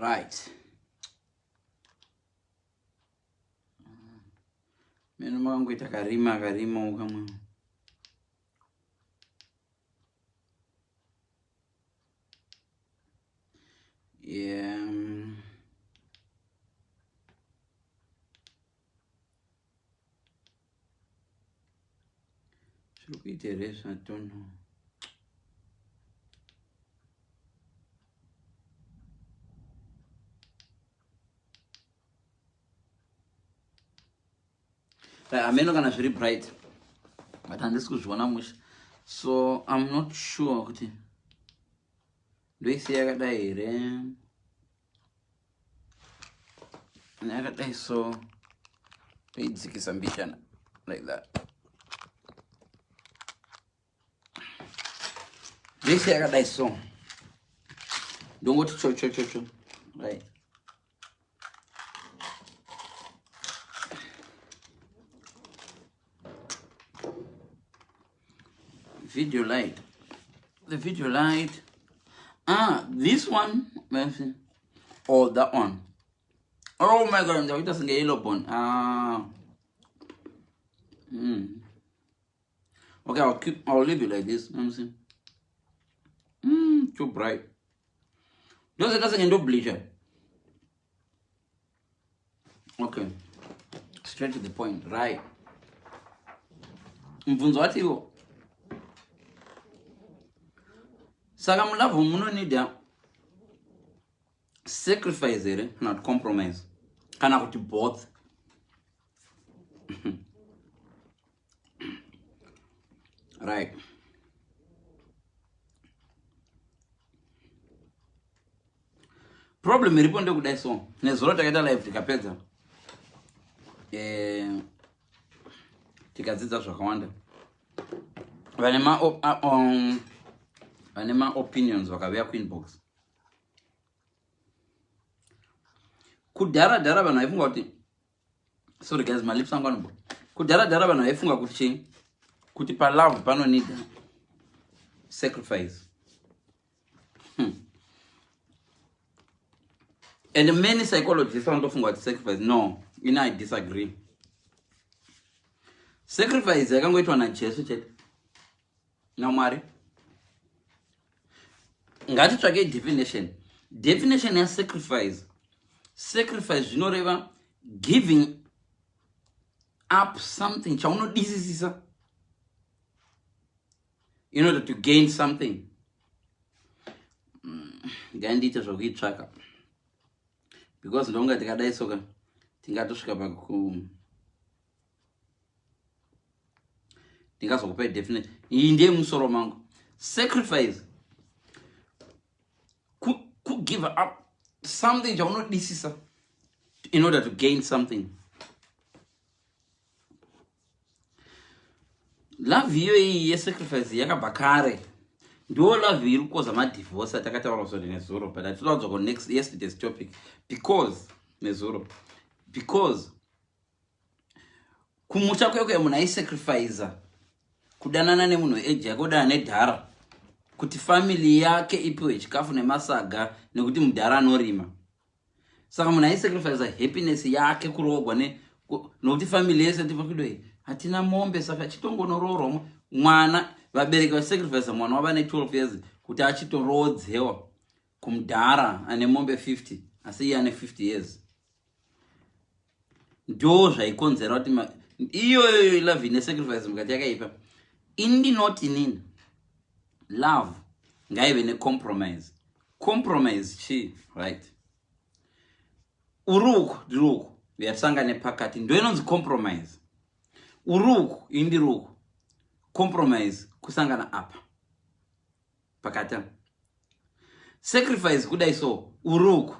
Right, meno makangoita karima karimawo kamwe. Yeah, zviri kuita here zvatono? Hameno kana zviri bright, but handisi kuzviona mushe, so I'm not sure kuti ndoisiya yakadai here, yakadai. So toidzikisa mbichana like that. Ndoisiya yakadai, so ndongoti cho cho cho cho. Right, video light, the video light. Ah, this one, let's see. Oh, that one. Oh my God, ndakuita senge yellow bone. Ah, Okay, I'll leave it like this. Let me see. Too bright. Ndozoita senge ndobleacher. Okay, straight to the point. Right, mubvunzo wati iwo, saka mulove munonida sacrifice here kana kuti compromise kana kuti both? Right, problem iripo ndekudai. So nezuro takaita live, tikapedza, tikadzidza zvakawanda. Vane maopinions vakavuya kuinbox. Kudhara dhara vanhu vaifunga kuti, sorry guys, malips angu anombo. Kudhara dhara vanhu vaifunga kuti chii? Kuti palove panonida sacrifice. And many psychologists vanotofunga kuti sacrifice. No, ini I disagree. Sacrifice yakangoitwa naJesu chete, naMwari. Ngatitsvakei definition. Definition yasacrifice. Sacrifice zvinoreva giving up something chaunodisisisa in order to gain something. Ngandiite zvokuitsvaka because ndonga tikadai soka tingatosvika paku ndingazokupai definite. Iyi ndiye musoro mangu. Sacrifice kugive up something chaunodisisa in order to gain something. Love iyo iyi yesacrifice yakabva kare, ndo love iri kukoza madivorce atakataura sori nezuro, but hatinoda kudzoka next yesterday's topic because nezuro, because kumusha kwekwe munhu aisacrifica kudanana nemunhu weage yake, kudana nedhara kuti family yake ipiwe chikafu nemasaga, nekuti mudhara anorima. Saka munhu aisacrifica happiness yake kuroogwa nokuti family yese tifakidoi hatina mombe, saka chitongonoroorwa mwana. Vabereki vachisacrifica mwana wava ne12 years kuti achitoroodzewa kumudhara ane mombe 50, asi iye ane 50 years. Ndo zvaikonzera kuti iyoyo love ine sacrifice mukati yakaipa. Ini ndinoti nini, love ngaive necompromise. Compromise chii? Right, uri uku, ndiri uku, yatisangane pakati, ndo inonzi compromise. Uri uku, ini ndiri uku, compromise kusangana apa pakati apa. Sacrifice kudai, so uri uku,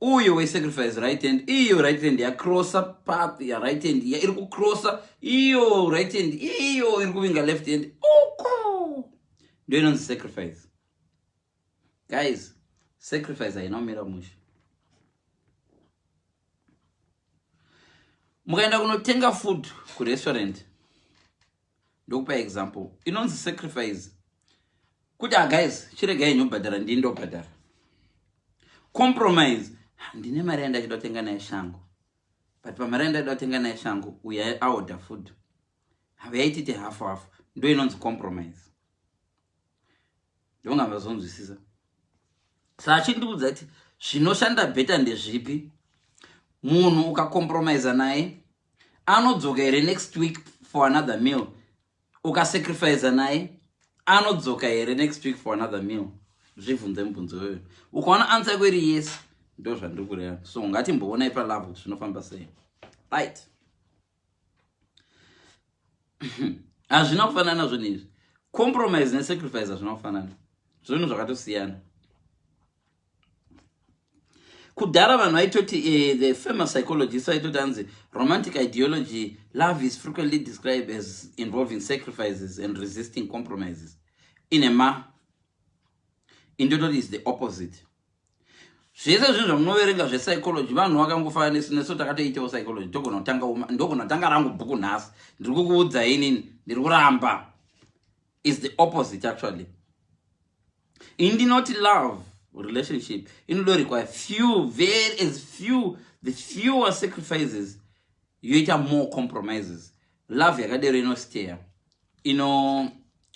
uyo wesacrifice right hand, iyo right hand yacrossa path ya right hand ya iri kucrossa, iyo right hand iyo iri kuvinga left hand uko, ndo inonzi sacrifice. Guys, sacrifice haina kumira mushe. Mukaenda kunotenga food kurestaurant, ndokupa example inonzi sacrifice, kuti, "Ah guys, chiregai nyobhadhara, ndii ndobhadhara." Compromise, ndine mari yandachida kutenga naye shangu, but pamari yandaida kutenga naye shangu, uya aorder food, hayaitite hafu hafu. Ndo inonzi compromise. Ndonga mazonzwisisa. Saka chindiudza kuti zvinoshanda better ndezvipi? Munhu ukakompromisa naye, anodzoka here next week for another meal? Ukasacrifica naye, anodzoka here next week for another meal? Zvibvunze mubvunzo iyoyo. Ukaona answer yako iri yes, ndo zvandiri kureva. So ngatimboonai palove kuti zvinofamba sei. Right, hazvina kufanana zvinhu izvi. Compromise nesacrifice hazvina kufanana, zvinhu zvakatosiyana. Kudhara vanhu vaitoti, the famous psychologist vaitoti, anzi romantic ideology, love is frequently described as involving sacrifices and resisting compromises. Inema indototi is the opposite. Zvese zvinhu zvamunoverenga zvepsychology, vanhu vakangofanana nesu. Nesu takatoitawo psychology. Togona kutanga, ndogona kutanga rangu bhuku nhasi. Ndiri kukuudza inini, ndiri kuramba, is the opposite actually. Indinoti love relationship inodo require few, very as few, the fewer sacrifices, yoita more compromises. Love yakadero inostaya,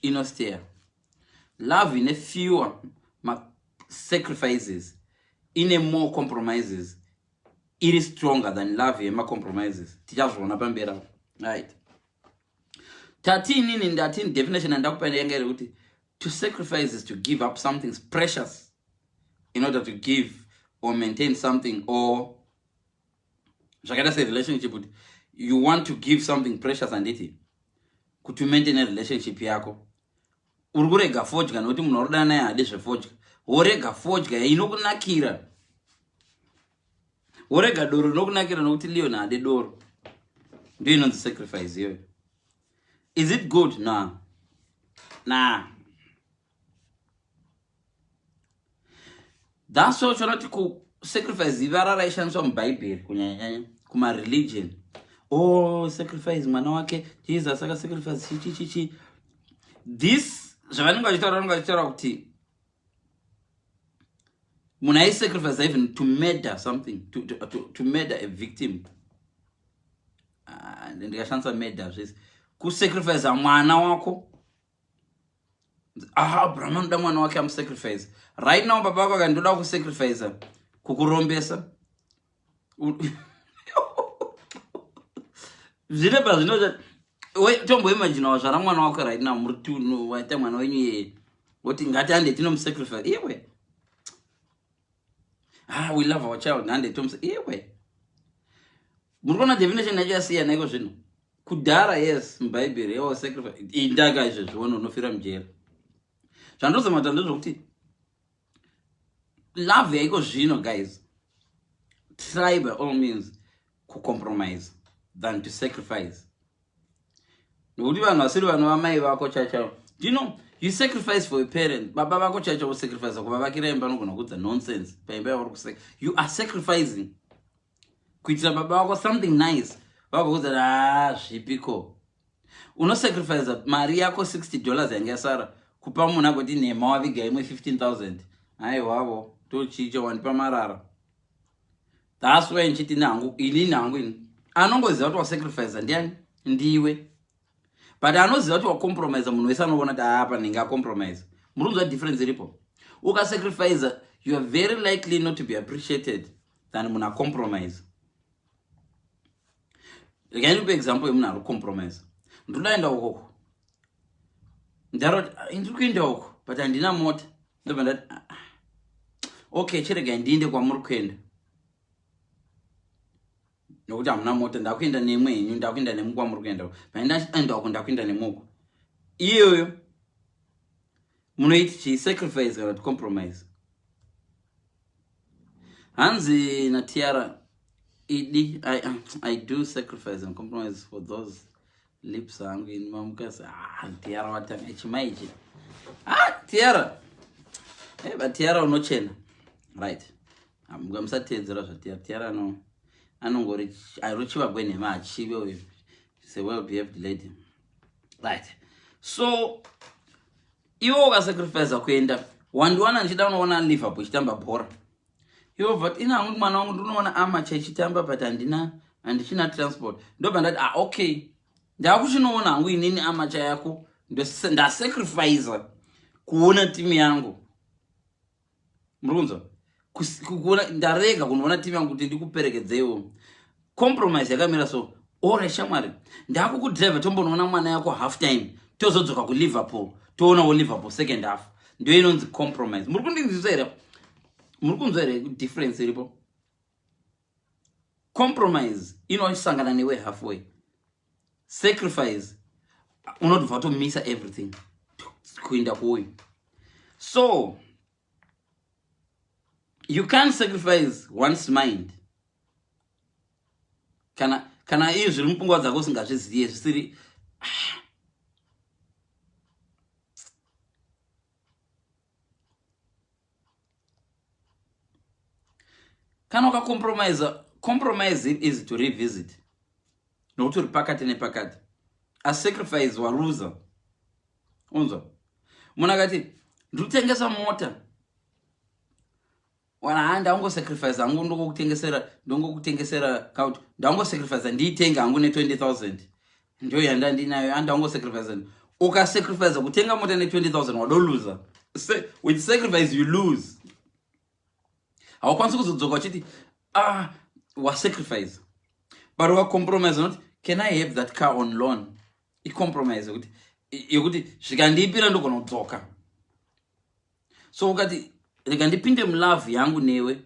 inostaya. Love ine fewer sacrifices, ine more compromises, iri stronger than love yemacompromises. Tichazviona pamberi apo. Right, tati inini ndati definition yandakupa yanga iri kuti to sacrifice is to give up something precious in order to give or maintain something, or zvakaita serelationship, kuti you want to give something precious, handiti, kuti umaintain relationship yako. Uri kurega fodya nokuti munhu waruda naye haadi zvefodya. Worega fodya inokunakira, worega doro rinokunakira nokuti Leon haadi doro. Ndo inonzi sacrifice iyoyo. Is it good? Na that's why uchiona kuti kusacrifice ivara raishandiswa mubhaibheri, kunyanyanyanya kumareligion. Oh, sacrifice mwana wake Jesus, akasacrifice chichi chichi. This zvavanenge vachitaura, vanenge vachitaura kuti munhu aisacrifice even to murder something, to murder a victim. Ah, ndikashandisa murder zvese, kusacrifice mwana wako. Ah, Abraham anoda mwana wake, amusacrifice. Right now baba vako akandoda kusacrifice kukurombesa, zvine pazvino. Tomboimagina wazvara mwana wako right now, muri two, waita mwana wenyu iyeye, woti ngati hande tinomusacrifice. Iwe, ah, we love our child, hande tomusa. Iwe, muri kuona definition yacho yasiyana iko zvino. Kudhara, yes, mubhaibheri yawa sacrifice indaka izvezvi wona unofira mujeri. Zvandozamata ndezvokuti love yaiko zvino, guys, try by all means kucompromise than to sacrifice, nokuti vanhu vasiri vana vamai vako chaichaivo. Do you know you sacrifice for a parent? Baba vako chaicho, kusacrifice kuvavakira imba, anogona kudza nonsense paimba yauri kusek. You are sacrificing kuitira baba vako something nice, vagokuudza, "Ah, zvipiko?" Unosacrifice mari yako, $60 yange yasara, kupa munhu agoti, "Nhema, waviga imwe 15,000." Aiwavo, tochicho wandipa marara. That's why nchiti nangu inini hangu ini, anongoziva kuti wasacrifice ndiani? Ndiwe. But anoziva kuti wacompromise, munhu wese anoona kuti apa ndinge acompromise. Muri kunzwa difference iripo? Ukasacrifice, you are very likely not to be appreciated than munhu acompromise. Regai ndikupe example yemunhu ari kucompromise. Ndinodaenda ukoko, ndaroti, ah, ndiri kuenda uko but handina mota. Ndobva ndati, "Ah, ah, okay, chiregai ndiinde kwamuri kuenda, nokuti hamuna mota, ndakuenda nemwe henyu, ndakuenda nemi kwamuri kuenda. Paindaenda uko, ndakuenda nemuko." Iyoyo munoiti chii, sacrifice kana kuti compromise? Hanzi naTiara idi, I do sacrifice and compromise for those lips hangu ini mamukasi. Ah, Tiara watanga chimaichi. Ah, Tiara, hey, but Tiara unochena, right? Ah, musateedzera zvaTiara. Tiara ano anongori aruchiva gwenhema, achive uyu. She's a well behaved lady, right? So iwe ukasacrifice kuenda, wandiwana ndichida unoona Liverpool ichitamba bhora. Iwe but ina hangu mwana wangu ndinoona amacha ichitamba but handina handichina transport. Ndobva ndati ah okay. Ndakuchinoona hangu inini amacha yako ndasacrifice kuona timu yangu. Muri kunzwa? Kuona ndarega kunoona timu yangu kuti ndikuperekedzeiwo. Compromise yakamira so. Ore shamwari, ndakukudriver tombonoona mwana yako half time tozodzoka kuLiverpool toonawo Liverpool second half. Ndiyo inonzi compromise. Muri kundinzwisa here? Muri kunzwa here difference iripo? Compromise inosangana newe halfway. Sacrifice unotobva watomisa everything kuenda kuuyu. So you can't sacrifice one's mind. Kana izvi zviri mupfungwa dzako usingazvizive zvisiri kana ukacompromise, compromise is to revisit nokuti uri pakati nepakati. A sacrifice waruza. Unzwa munhu akati ndikutengesa mota wana ha ndangosacrifice hangu ndokukutengesera ndongokutengesera kauti ndangosacrifice ndiitenge hangu ne20 000 ndio yanda ndinayo handangosacrifice. Ukasacrifice kutenga mota ne20 000 wadoluza. With sacrifice you lose. Haukwanisi kuzodzoka uchiti ah wasacrifice, but ukacompromise unoti can I have that car on loan? Icompromise yekuti zvikandipira ndogona kudzoka. So ukati rega ndipinde mulove yangu newe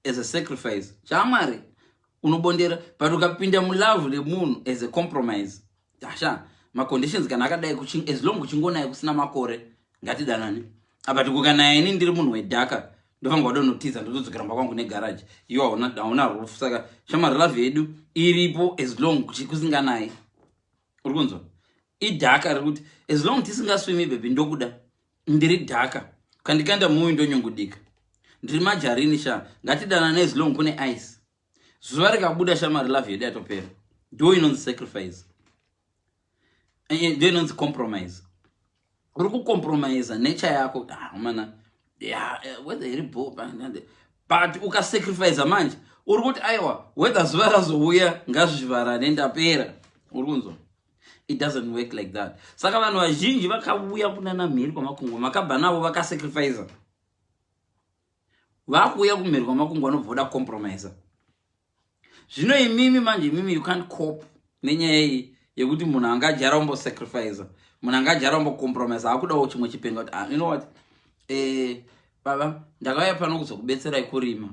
as a sacrifice, chamwari unobondera. But ukapinda mulove nemunhu as a compromise, asha maconditions kana akadai, as long kuchingonaya kusina makore ngatidanane, but kukanaya ini ndiri munhu wedhaka ndofanirwa kudonotiza ndotodzokera mba kwangu negaraji, iwo hauna roof. Saka shamwari love yedu iripo as long kusinganayi. Uri kunzwa? Idhaka riri kuti as long tisingaswimi baby ndokuda, ndiri dhaka kandikanda muyu ndonyungudika, ndiri majarini sha, ngatidanane as long kune ice. Zuva rikabuda shamwari love yedu yatopera. Ndo inonzi sacrifice, ndo inonzi compromise. Uri kucompromisa nature yako. Ah, mana yeah, whether iri bo, but ukasacrifica manje uri kuti aiwa whether zuva razouya ngazvivharane ndapera. Uri kunzwa? It doesn't work like that. Saka vanhu vazhinji vakauya kunana mhiri kwamakungwa makabva navo vakasacrifica, vakuuya kumhiri kwamakungwa vanobva voda kucompromisa. Zvino imimi manje imimi you can't cope nenyaya iyi yekuti munhu angajara umbosacrifica, munhu angajara umbocompromisa, akudawo chimwe chipenga kuti ah, you know what, baba ndakauya pano kuzokubetserai kurima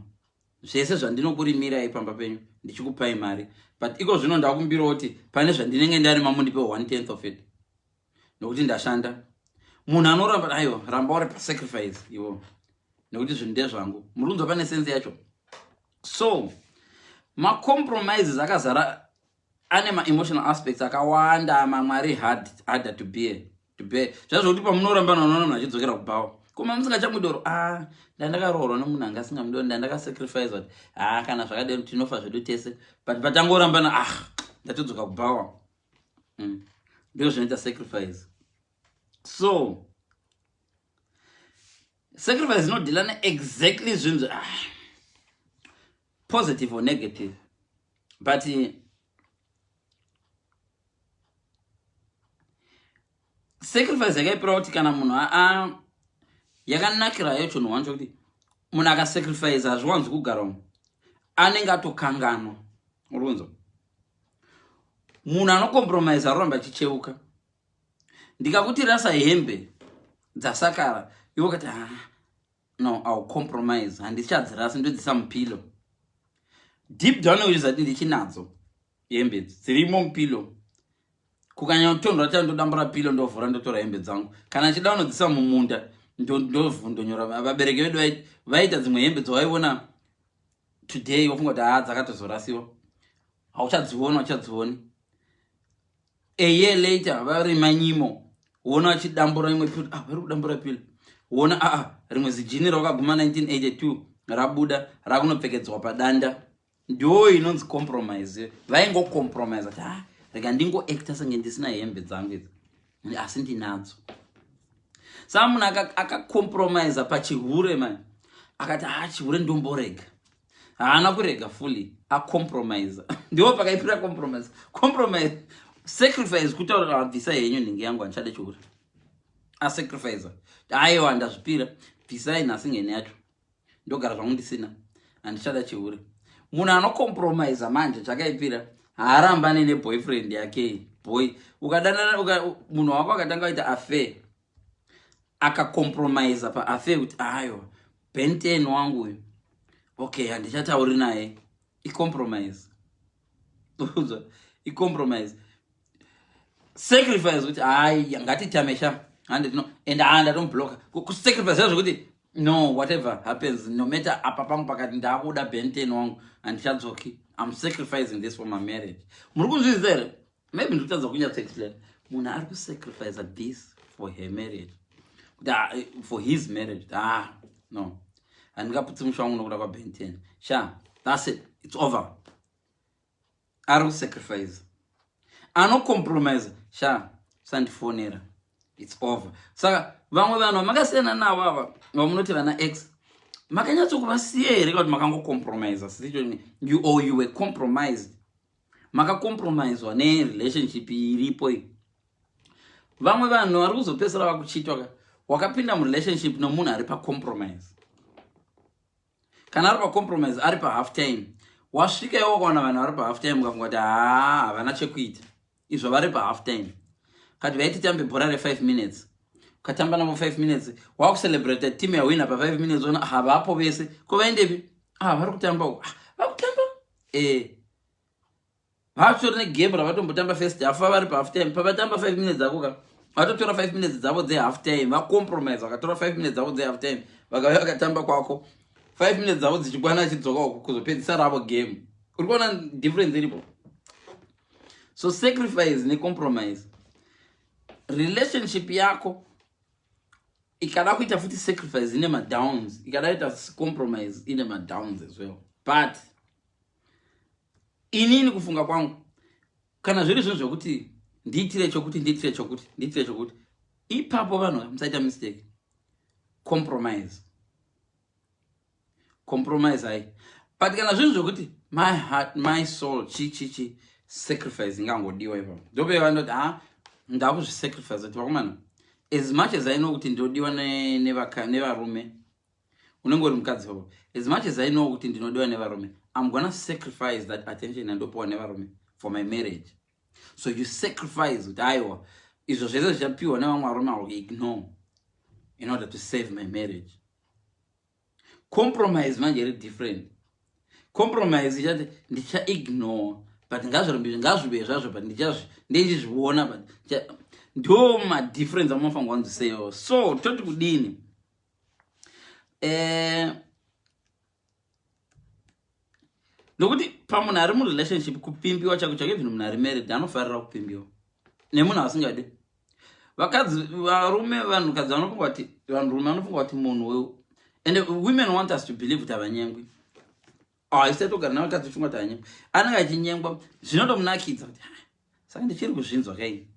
zvese zvandinokurimirai pamba penyu ndichikupai mari, but iko zvino ndakumbirawo kuti pane zvandinenge ndarima mundipe one tenth of it nokuti ndashanda. Munhu anoramba, aiwa ramba uri pasacrifice iwo nekuti zvinhu ndezvangu. Muri kunzwa pane sense yacho? So macompromises akazara, ane maemotional aspects akawanda, mamwe ari harder to bear. Zvazvokuti pamunorambana unoona munhu achidzokera kubhawa koma musingachamudoro. A ndandakaroorwa nemunhu anga asingamudoro, ndandakasacrifice kuti ha kana zvakadero tinofa zvedu tese, but patangorambana ah ndatodzoka kubhawa. Ndizvo zvinoita sacrifice. So sacrifice inodeala neexactly zvinhu ah, positive or negative, but sacrifice yakaipira kuti kana munhu yakanakira yacho nhuwancho kuti munhu akasacrifice hazviwanzi kugara umu, anenge atokanganwa. Uri kunzwa? Munhu anocompromise aroramba achicheuka. Ndikakuti rasa hembe dzasakara, iwe ukati ah, no, I'll compromise, handichadzirasi, ndodzisa mupillow. Deep down uchizati ndichinadzo hembe idzi dzirimo mupillow, kukanyatonhora cha ndodambura pillow, ndovhura, ndotora hembe dzangu. Kana achida unodzisa mumunda, ndovhundonyora. Vabereki vedu vaita dzimwe hembe dzawaiona today wofunga kuti haa dzakatozorasiwa, hauchadzioni, hauchadzioni. A year later varima nyimo, wona vachidambura imwe pillow. Ah, vari kudambura pillow, wona aa ah, rimwe zijini rakaguma 1982 rabuda rakunopfekedzwa padanda. Ndo inonzi compromise. Vaingocompromise kuti ah, rega ndingoacta senge ndisina hembe dzangu idzi asi ndinadzo. Saka munhu akacompromisa pachihure mani akati ah, chihure ndomborega. Haana kurega fully, acompromise. Ndiwo pakaipira compromise. Compromise, sacrifice kutaura, "Abvisa henyu nhingi yangu, handichade chiura." Asacrifice, "Aiwa, ndazvipira, bvisai nhasi ngene yacho, ndogara zvangu ndisina, handichada chihure." Munhu anocompromisa manje, chakaipira, haarambane neboyfriend yake. Boy, ukadanana munhu wako akatanga kuita affair, akacompromisa paaffair kuti, "Ayo, benten wangu uyu, okay, handichatauri naye," icompromise, icompromise. Sacrifice kuti, "Hai, ngatitame sha, handitino," and ha, ndatomubloka. Kusacrifice zvekuti, "No, whatever happens, no matter apa pangu pakati, ndaakuda benten wangu, handichadzoki. I'm sacrificing this for my marriage." Muri kunzwisisa here? Maybe ndikutadza kunyatsoexplain. Munhu ari kusacrifice this for her marriage, kuti, ah, for his marriage. "Ah, no, handingaputsi musha wangu nokuda kwabenten sha. That's it, it's over." Ari kusacrifice. Anocompromise, "Sha, sandifonera, it's over." Saka vamwe vanhu vamakasiyana navo ava vamunoti vana ex, makanyatsokuvasiya here, kuti makangocompromisa situation you, or you were compromised? Makacompromiswa nerelationship iripo iyi. Vamwe vanhu vari kuzopedzisira vakuchitwa ka, wakapinda murelationship nomunhu ari pacompromise. Kana ari pacompromise, ari pahalf time, wasvika iwo wakaona vanhu vari pahalf time, ukafunga kuti, "Haa, havana chekuita izvo, vari pahalf time." Kati vaiti tambe bhora re5 minutes, ukatamba navo 5 minutes, wakucelebrata team yawina pa5 minutes, ona havapo vese. Ko vaendepi? Ah, vari kutamba uko. Ah, vakutamba e, vatori negame ravatombotamba first half, vari pahalf time. Pavatamba 5 minutes dzako ka, vatotora 5 minutes dzavo dzehalf time, vacompromise, vakatora 5 minutes dzavo dzehalf time, vakauya vakatamba kwako 5 minutes dzavo dzichikwana, achidzoka uko kuzopedzisa ravo game. Uri kuona difference iripo? So sacrifice necompromise. Relationship yako ikada kuita futi sacrifice, ine madowns. Ikada kuita compromise, ine madowns as well. But inini kufunga kwangu, kana zviri zvinhu zvokuti ndiitire chokuti, ndiitire chokuti, ndiitire chokuti, ipapo vanhu musaita mistake. Compromise, compromise hai. But kana zvinhu zvokuti my heart, my soul, chi chi chi, sacrifice ingangodiwa ipapo. Ndope vanoti, "Ha, ndakuzvisacrifice," kuti vakomana, as much as I know kuti ndinodiwa nevarume, unenge uri mukadzi papo, "As much as I know kuti ndinodiwa nevarume, I'm gonna sacrifice that attention yandopiwa nevarume for my marriage." So you sacrifice kuti, "Aiwa, izvo zvese zvichapiwa nevamwe varume, I will ignore in order to save my marriage." Compromise manje iri different. Compromise ichati, "Ndichaignore, but ngazvirambi, ngazvive zvazvo, but ndichizviona." But ndo madifference amunofanira kunziseyo. So toti kudini? Nokuti pamunhu ari murelationship, kupimbiwa chako chako, even munhu ari married anofarira kupimbiwa nemunhu asingadi. Vakadzi, varume, vanhukadzi vanofunga kuti, vanhurume vanofunga kuti munhu, and women want us to believe kuti havanyengwi. Ah, isi togara navakadzi tifunga kuti havanyengwi. Anenge achinyengwa, zvinotomunakidza kuti, "Ah, saka ndichiri kuzvinzwa kai?"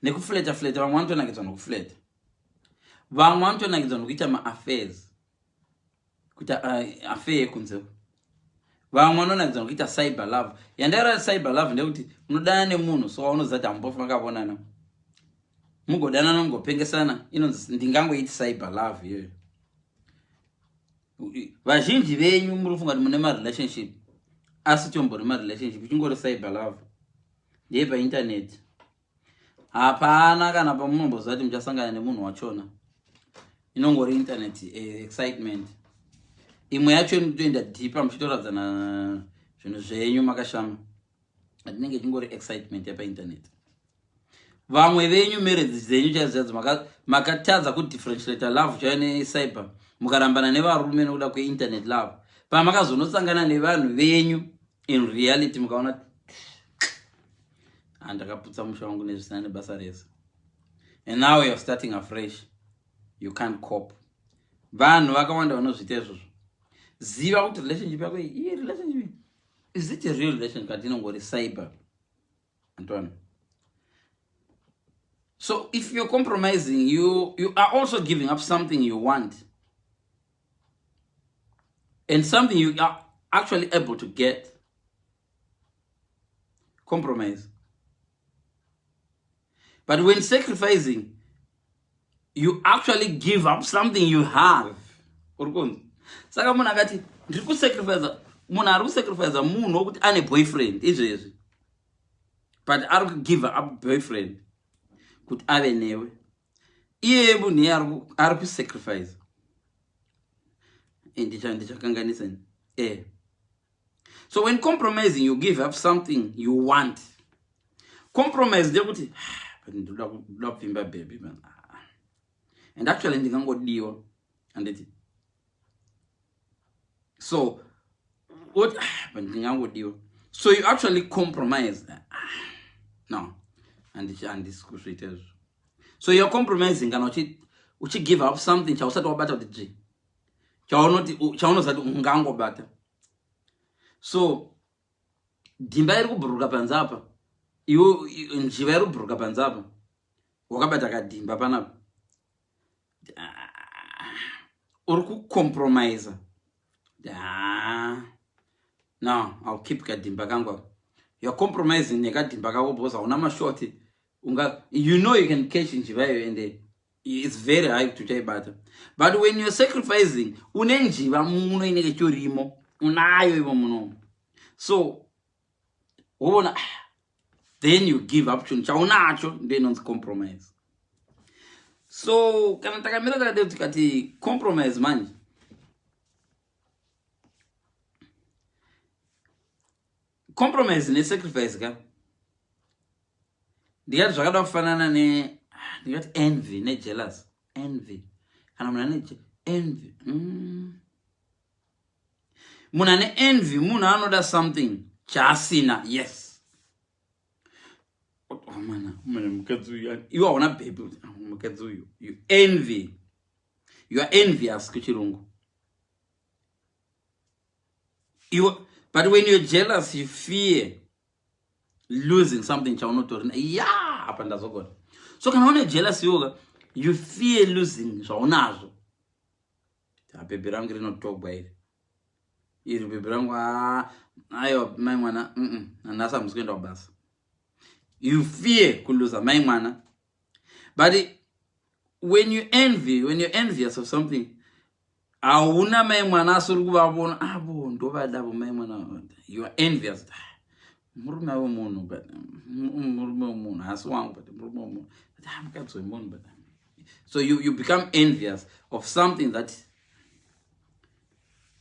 Nekuflirta flirta, vamwe vanotonakidzwa nokuflirta, vamwe vanotonakidzwa nokuita maaffairs, kuita affair yekunze. Vamwe vanonakidzwa nokuita cyber love. Yandaira cyber love ndekuti unodana nemunhu, so waunoziva kuti hamumbofi makavonana, mugodanana, mugopengesana. Inonzi, ndingangoiti cyber love iyoyo. Vazhinji venyu muri kufunga kuti mune marelationship, asi tombori marelationship, ichingori cyber love, ndeye painternet. Hapana kana pamunomboziva kuti muchasangana nemunhu wachona. Inongori internet excitement. Imwe yacho inotoenda deeper, muchitoradzana zvinhu zvenyu makashama. Atinenge ichingori excitement yepainternet. Vamwe venyu marriage dzenyu chaidzo chaidzo, makatadza kudifferentiata love chaiyo necyber, mukarambana nevarume nokuda kweinternet love. Pamakazonosangana nevanhu venyu in reality, mukaona, "Handakaputsa musha wangu nezvisina nebasa rese." And now you are starting afresh, you can't cope. Vanhu vakawanda vanozviita izvozvo. Ziva kuti relationship yako iyi, relationship, is it a real relationship, kati inongori cyber, Antoine? So if you're compromising, you are also giving up something you want and something you are actually able to get. Compromise. But when sacrificing, you actually give up something you have. Uri kunzwa? Saka munhu akati ndiri kusacrifice, munhu ari kusacrifice munhu wokuti ane boyfriend izvezvi, but ari kugive up boyfriend kuti ave newe. Iyeye munhu iye ari kusacrifice. Ndichakanganisa ini. So when compromising, you give up something you want. Compromise ndeyekuti, but ndoda kupfimba baby man. And actually ndingangodiwa, handiti? So what, but ndingangodiwa. So you actually compromise. No, handisi kuzviita izvo. So you're compromising kana uchi give up something chausati wabata kuti dzvi, chaunoziva kuti ungangobata. So dhimba iri kubhururuka panze apa, iwe njiva iri kubhururuka panze apa, wakabata kadhimba panapa, uri kucompromisa. No, I'll keep kadhimba kangu apa. You're compromising nekadhimba kako because hauna mashoti. Unga, you know you can catch njiva iyo and it's very high kuti uchaibata. But when you're sacrificing, une njiva muno inenge ichorimo, unayo imo munomo. So woona, then you give up chinhu chaunacho, ndo inonzi compromise. So kana takamira takadai tikati compromise manje, compromise nesacrifice ka, ndikati zvakada kufanana ne, ndikati envy nejealous. Envy, kana munhu ane envy, Munhu ane envy munhu anoda something chaasina. Yes. Oh, mana, mana mukadzi uyu, iwe hauna baby, mukadzi uyu, you envy, you are envious kuchirungu. But when you're jealous, you fear losing something chaunotorina. Yeah, apa ndazogona. So kana une jealous yoga, you fear losing zvaunazvo. Bhebhi rangu rinotogwa iri. Iri bhebhi rangu, aiwa mai mwana, nhasi hamusi kuenda kubasa. You fear kuluza mai mwana. But when you envy, when you're envious of something, hauna mai mwana asi uri kuvavona avo ndovada vo mai mwana. You are envious. Murume wemunhu, but murume wemunhu haasi wangu, but murume wemunhu, but mukadzi wemunhu, but so you become envious of something that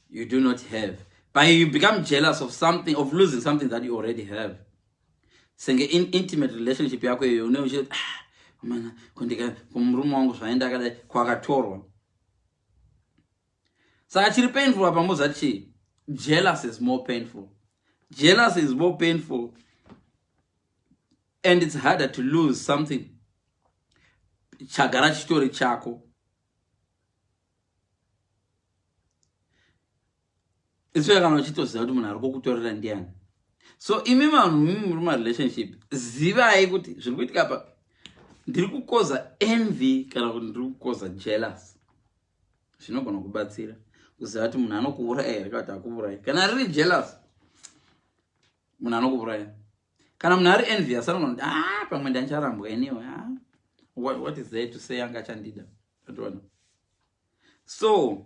you do not have, but you become jealous of something, of losing something that you already have. Senge in intimate relationship yako iyo une uchiti, mana kundika kumurume wangu zvaenda akadai kwakatorwa. Saka chiri painful apa mozati chii? Jealous is more painful. Jealous is more painful, and it's harder to lose something chagara chitori chako. Iswe kana uchitoziva kuti munhu ari kukutorera ndiani. So imi vanhu muri marelationship, zivai kuti zviri kuitika apa, ndiri kukoza envy kana kuti ndiri kukoza jealous. Zvinogona kubatsira kuziva kuti munhu anokuuraya here kana kuti akuuraya. Kana riri jealous, munhu anokuuraya. Kana munhu ari envious, anogona kuti, pamwe ndicharambwa anyway. What is there to say anga achandida? Atoona. So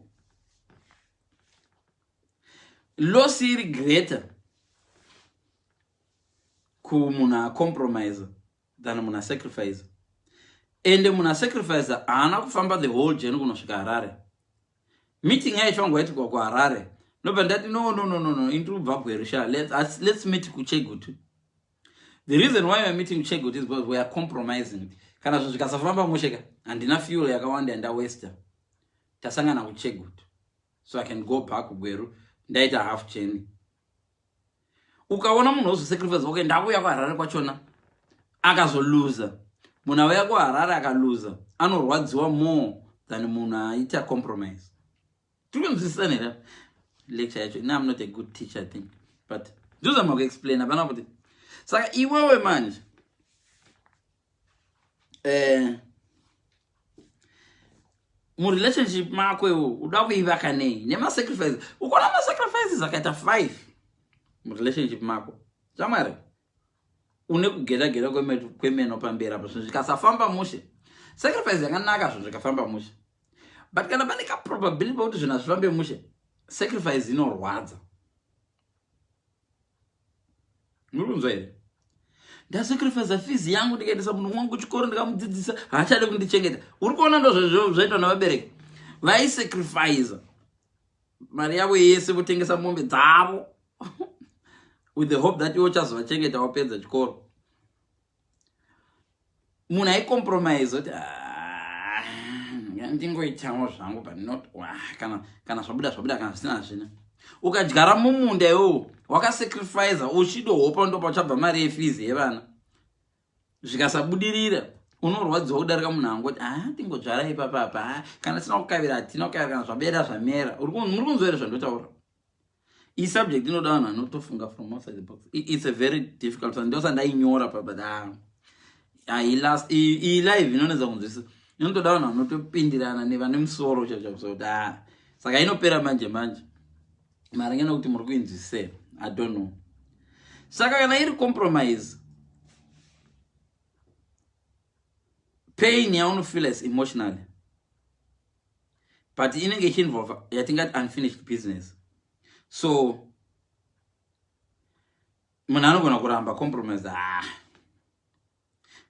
loss iri greater kumunhu acompromise than munhu asacrifice. Ende munhu asacrifice haana kufamba the whole journey kunosvika Harare. Meeting yacho wangu waitikwa kuHarare. Nobva ndati no, no, no, no, no, indiri kubva Gweru sha. Let's meet kuChegutu. The reason why we are meeting kuChegutu is because we are compromising. Kana zvinhu zvikasafamba mushe ka, handina fuel yakawanda yandawesta. Tasangana kuChegutu. So I can go back kuGweru, ndaita half journey. Ukaona munhu ozosacrifice, okay, ndakuuya kuHarare kwachona, akazoluza. Munhu auya kuHarare akaluza, anorwadziwa more than munhu aita compromise. Tiri kunzwisisana here lecture yacho? No, I'm not a good teacher, I think. But ndozama kuexplain hapana kuti. Saka iwewe manje, Murelationship mako iwo uda kuivaka nei nemasacrifice? Ukuona masacrifices akaita 5 murelationship mako, shamwari, une kugeda geda kwemeno pamberi apo. Zvinhu zvikasafamba mushe, sacrifice yakanaka, zvinhu zvikafamba mushe, but kana pane kaprobability pakuti zvinhu hazvifambe mushe, sacrifice inorwadza. Muri kunzwa here? Ndasacrifice fees yangu, ndikaendesa munhu wangu kuchikoro, ndikamudzidzisa, haachade kundichengeta. Uri kuona, ndo zvaitwa navabereki. Vaisacrifice mari yavo yese, votengesa mombe dzavo with the hope that iwe uchazovachengeta wapedza chikoro. Munhu aicompromise kuti, "Ah, ndingoitawo zvangu, but not kana zvabuda zvabuda, kana zvisina hazvina." Ukadyara mumunda iwowo, wakasacrifica uchidohopa ndo pauchabva mari yefees yevana, zvikasabudirira, unorwadziwa kudarika munhu angoti, "A, tingodzvara ipapapa. Ah, kana tisina kukavira hatina kukavira, kana zvabera zvamera." Muri kunzwa here zvandotaura? Iyi subject inoda vanhu vanotofunga from outside the box. It's a very difficult one. Ndosa ndainyora pa, but hailast iyi live. Inonetsa kunzwisisa, inotoda vanhu vanotopindirana nevane musoro chacho. So ah, saka inopera manje manje, maringe nokuti muri kuinzwisisa, I don't know. Saka kana iri compromise, pain yaunofeel is emotionally, but inenge ichiinvolve yatingati unfinished business. So munhu anogona kuramba compromise, ah,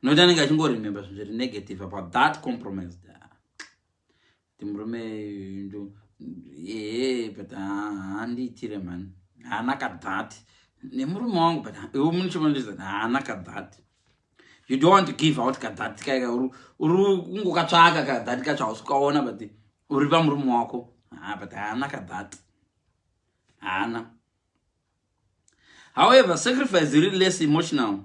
nokuti anenge achingoremember zvinhu zviri negative about that compromise. Ah, kuti murume ehe, but handiitire mani, haana kathat nemurume wangu, but iwe munochimondiza haana kathat. You don't want to give out kathat kaika. Uri kungokatsvaka kathat kacho, hausi kukaona, but uri pamurume wako. Ah, but haana kathat, haana. However, sacrifice iri less emotional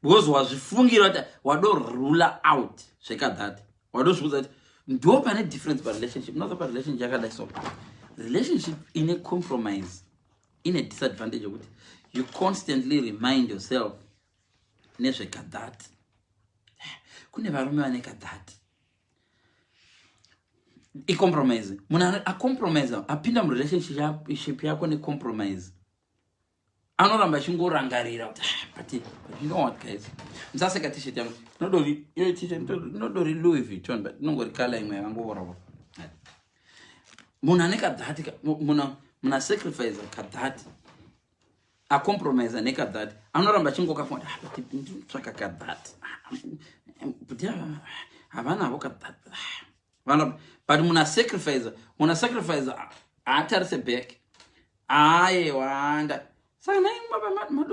because wazvifungira kuti wadorula out zvekathat, wadozviudza kuti ndo pane difference parelationship. Noza parelationship yakadai, so relationship ine compromise ine disadvantage yekuti you constantly remind yourself nezvekathat. Kune varume vane kathat. Icompromise. Munhu acompromise, apinda murelationship yako necompromise, anoramba achingorangarira kuti, "Ah, but you know what, guys?" Musaseka, T-shirt yangu inodori, iyo T-shirt inodori Louis Vuitton, but inongori colour imwe yakangovoravora. Munhu ane kathat, munhu asacrifice kathat, acompromise nekathat, anoramba achingokafunga kuti, "Ah, but ndinotsvaka kathat, but havanavo kathat." But munhu asacrifice haatarise back. Aiwanda. Saka nai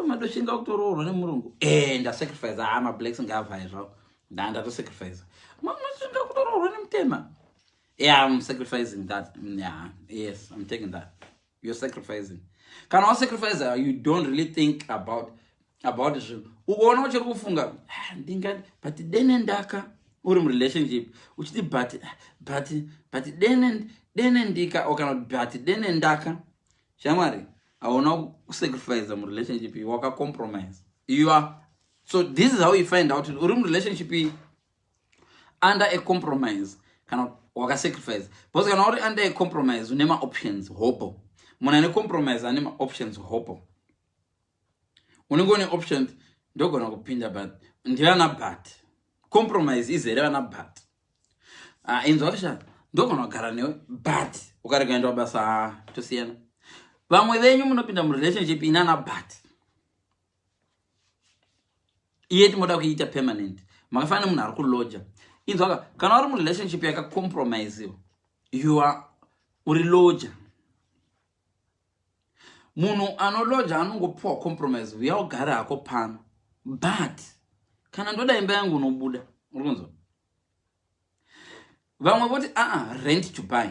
madoshinga kutoroorwa nemurungu, e ndasacrifice. A, mablacks ngaavhaye zvavo, ndatosacrifice. Mashinga kutoroorwa nemutema. Yeah, I'm sacrificing that. Yeah, yes, I'm taking that. You're sacrificing. Kana wasacrifice, you don't really think about zvinhu. Ukaona uchiri kufunga, "Ah, ndinga, but dene ndaka," uri murelationship uchiti, But dene ndika," kana "but dene ndaka," shamwari, hauna kusacrifice murelationship, wakacompromise. You are So this is how you find out uri murelationship iyi under a compromise kana wakasacrifice, because kana uri under a compromise, une maoptions hopo. Munhu ane compromise ane maoptions hopo. Unenge une option, ndogona kupinda, but ndivana, but compromise izere vana but. Ah, inzwa kusha, ndogona kugara newe, but ukarega kuenda basa, ah, tosiyana. Vamwe venyu munopinda murelationship inana but, iye timoda kuiita permanent. Makafanira munhu ari kuloja. Inzwaka, kana uri murelationship yakacompromisiwa, you are uri loja. Munhu anoloja anongopiwa compromise, uya ugare hako pano, but kana ndoda imba yangu, unobuda. Uri kunzwa? Vamwe voti, "Aa, rent to buy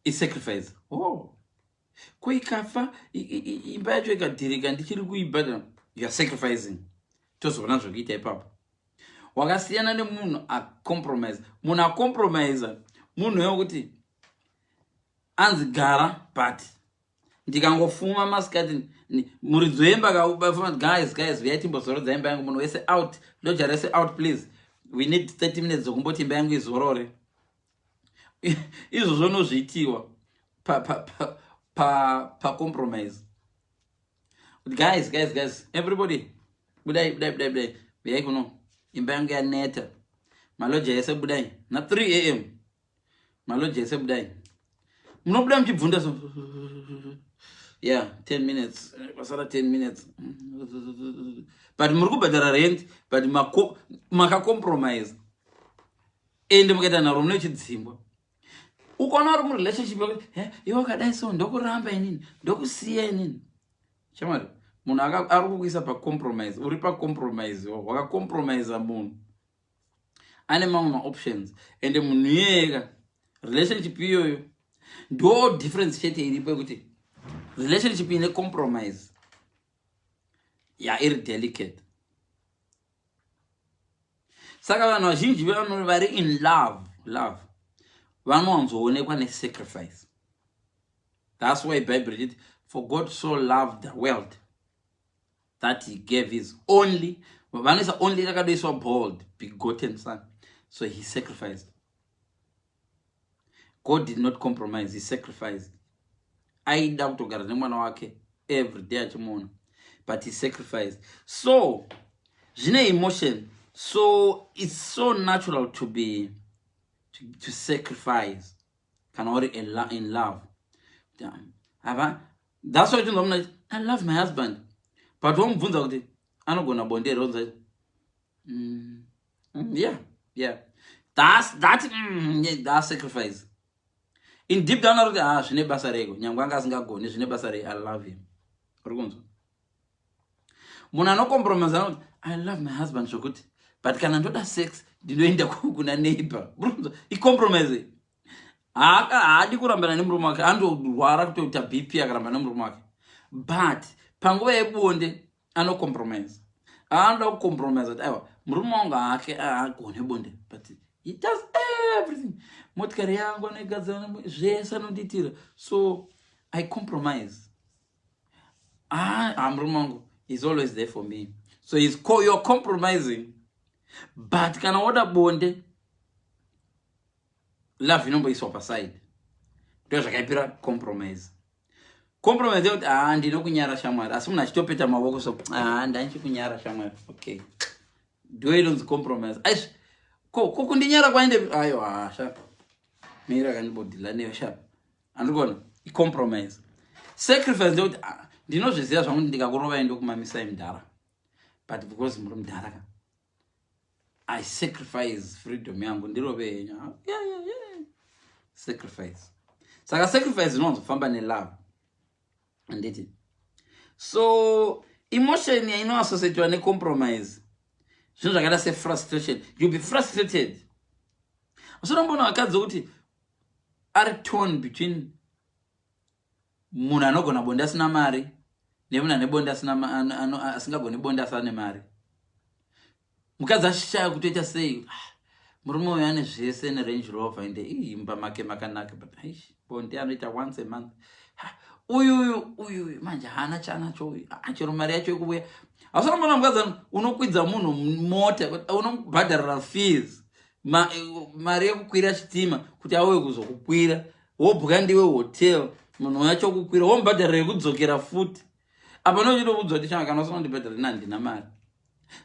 isacrifice." Oh, ko ikafa imba yacho, ikadhirika, ndichiri kuibhadhara? You are sacrificing. Tozoona zvokuita ipapo. Wakasiyana nemunhu acompromise. Munhu acompromisa munhu wekuti anzi gara, but ndikangofuma masikati, muridzi wemba, "Guys, guys, viyai timbozorodza imba yangu. Munhu wese out, loja rese out, please." We need 30 minutes dzokumboti imba yangu izorore. Izvozvo nozviitiwa pacompromise. Guys, guys, guys, everybody budai, budai, budai, budai, uyai kuno, imba yangu yaneta. Maloja ese budai na 3 am, maloja ese budai. Munobuda muchibvunda so, yeah, 10 minutes pasara, 10 minutes, but muri kubhadhara rent, but makacompromise. Ende mukaita nharo munochidzimbwa. Ukaona uri murelationship, iwe wakadai so, ndokuramba inini, ndokusiya inini. Shamwari, munhu ari kukuisa pacompromise, uri pacompromise, wakacompromisa. Munhu ane mamwe maoptions, ende munhu iyeka relationship iyoyo ndo difference chete iripo, yekuti relationship ine compromise ya iri delicate. Saka vanhu vazhinji vanhu vari in love vanowanzoonekwa nesacrifice. That's why Bible ichiti, "For God so loved the world that he gave his only," vanoisa only rakadoiswa bold, "begotten son." So he sacrificed. God did not compromise, he sacrificed. Aida kutogara nemwana wake every day achimuona, but he sacrificed. So zvine emotion, so it's so natural to sacrifice kana uri in love. Hava, that's why tinzwa munhu, "I love my husband," but womubvunza kuti anogona bonde here, onza, Yeah, yeah, that's sacrifice." In deep down ari kuti, "Ah, zvine basa reiko? Nyange anga asingagoni, zvine basa rei? I love him." Uri kunzwa munhu anocompromise anoti, "I love my husband zvokuti, but kana ndoda sex ndinoenda kuna neighbor." Uri kunzwa icompromise? Haadi kurambana nemurume wake, andorwara kutoita BP akarambana nemurume wake, but panguva yebonde anocompromise. Anoda kucompromise kuti, "Aiwa, murume wangu hake haagone bonde, but he does everything. Motikari yangu anoigadzira, zvese anondiitira, so I compromise. Ah, murume wangu is always there for me." So you're compromising, but kana woda bonde, love inomboiswa paside. Ndo zvakaipira compromise. Compromise yekuti, "Ah, ndinokunyara shamwari," asi munhu achitopeta mavoko so, "Ah, ndanchikunyara shamwari." Okay, ndo inonzi compromise. Aizvi ko kundinyara kwaende? Aiwa, hasha mira kandibodhila neyo sharp. Andikuona icompromise. Sacrifice ndekuti, "Ah, ndinozviziva zvangu kuti ndikakurovai ndokumamisai mudhara, but because muri mudhara ka, I sacrifice freedom yangu, ndirove henyu." Ah, yeah. Sacrifice. Saka sacrifice inowanzofamba nelove, handiti? So emotion yainoassociatiwa necompromise, zvinhu zvakaita sefrustration. You'll be frustrated. Usonomboona vakadzi wekuti ari torn between munhu anogona bonde asina mari nemunhu ane bonde asingagoni bonde asina mari. Mukadzi ashaya kutoita sei. Ah, murume uyu ane zvese, neRange Rover, ende imba make makanaka, but aish, bonde anoita once a month. Uyuyu uyuyu manje haana chaanacho uyu. Ah, chero mari yacho yekuvuya hausanomboona. Mukadzi unokwidza munhu mota, unobhadharira fees, mari yekukwira chitima kuti auye kuzokukwira, wobhuka ndiwe hotel, munhu wacho kukwira, womubhadharira yekudzokera futi. Apa nochitoudzwa kuti, "Changa, kana usina kundibhadharira, handina mari."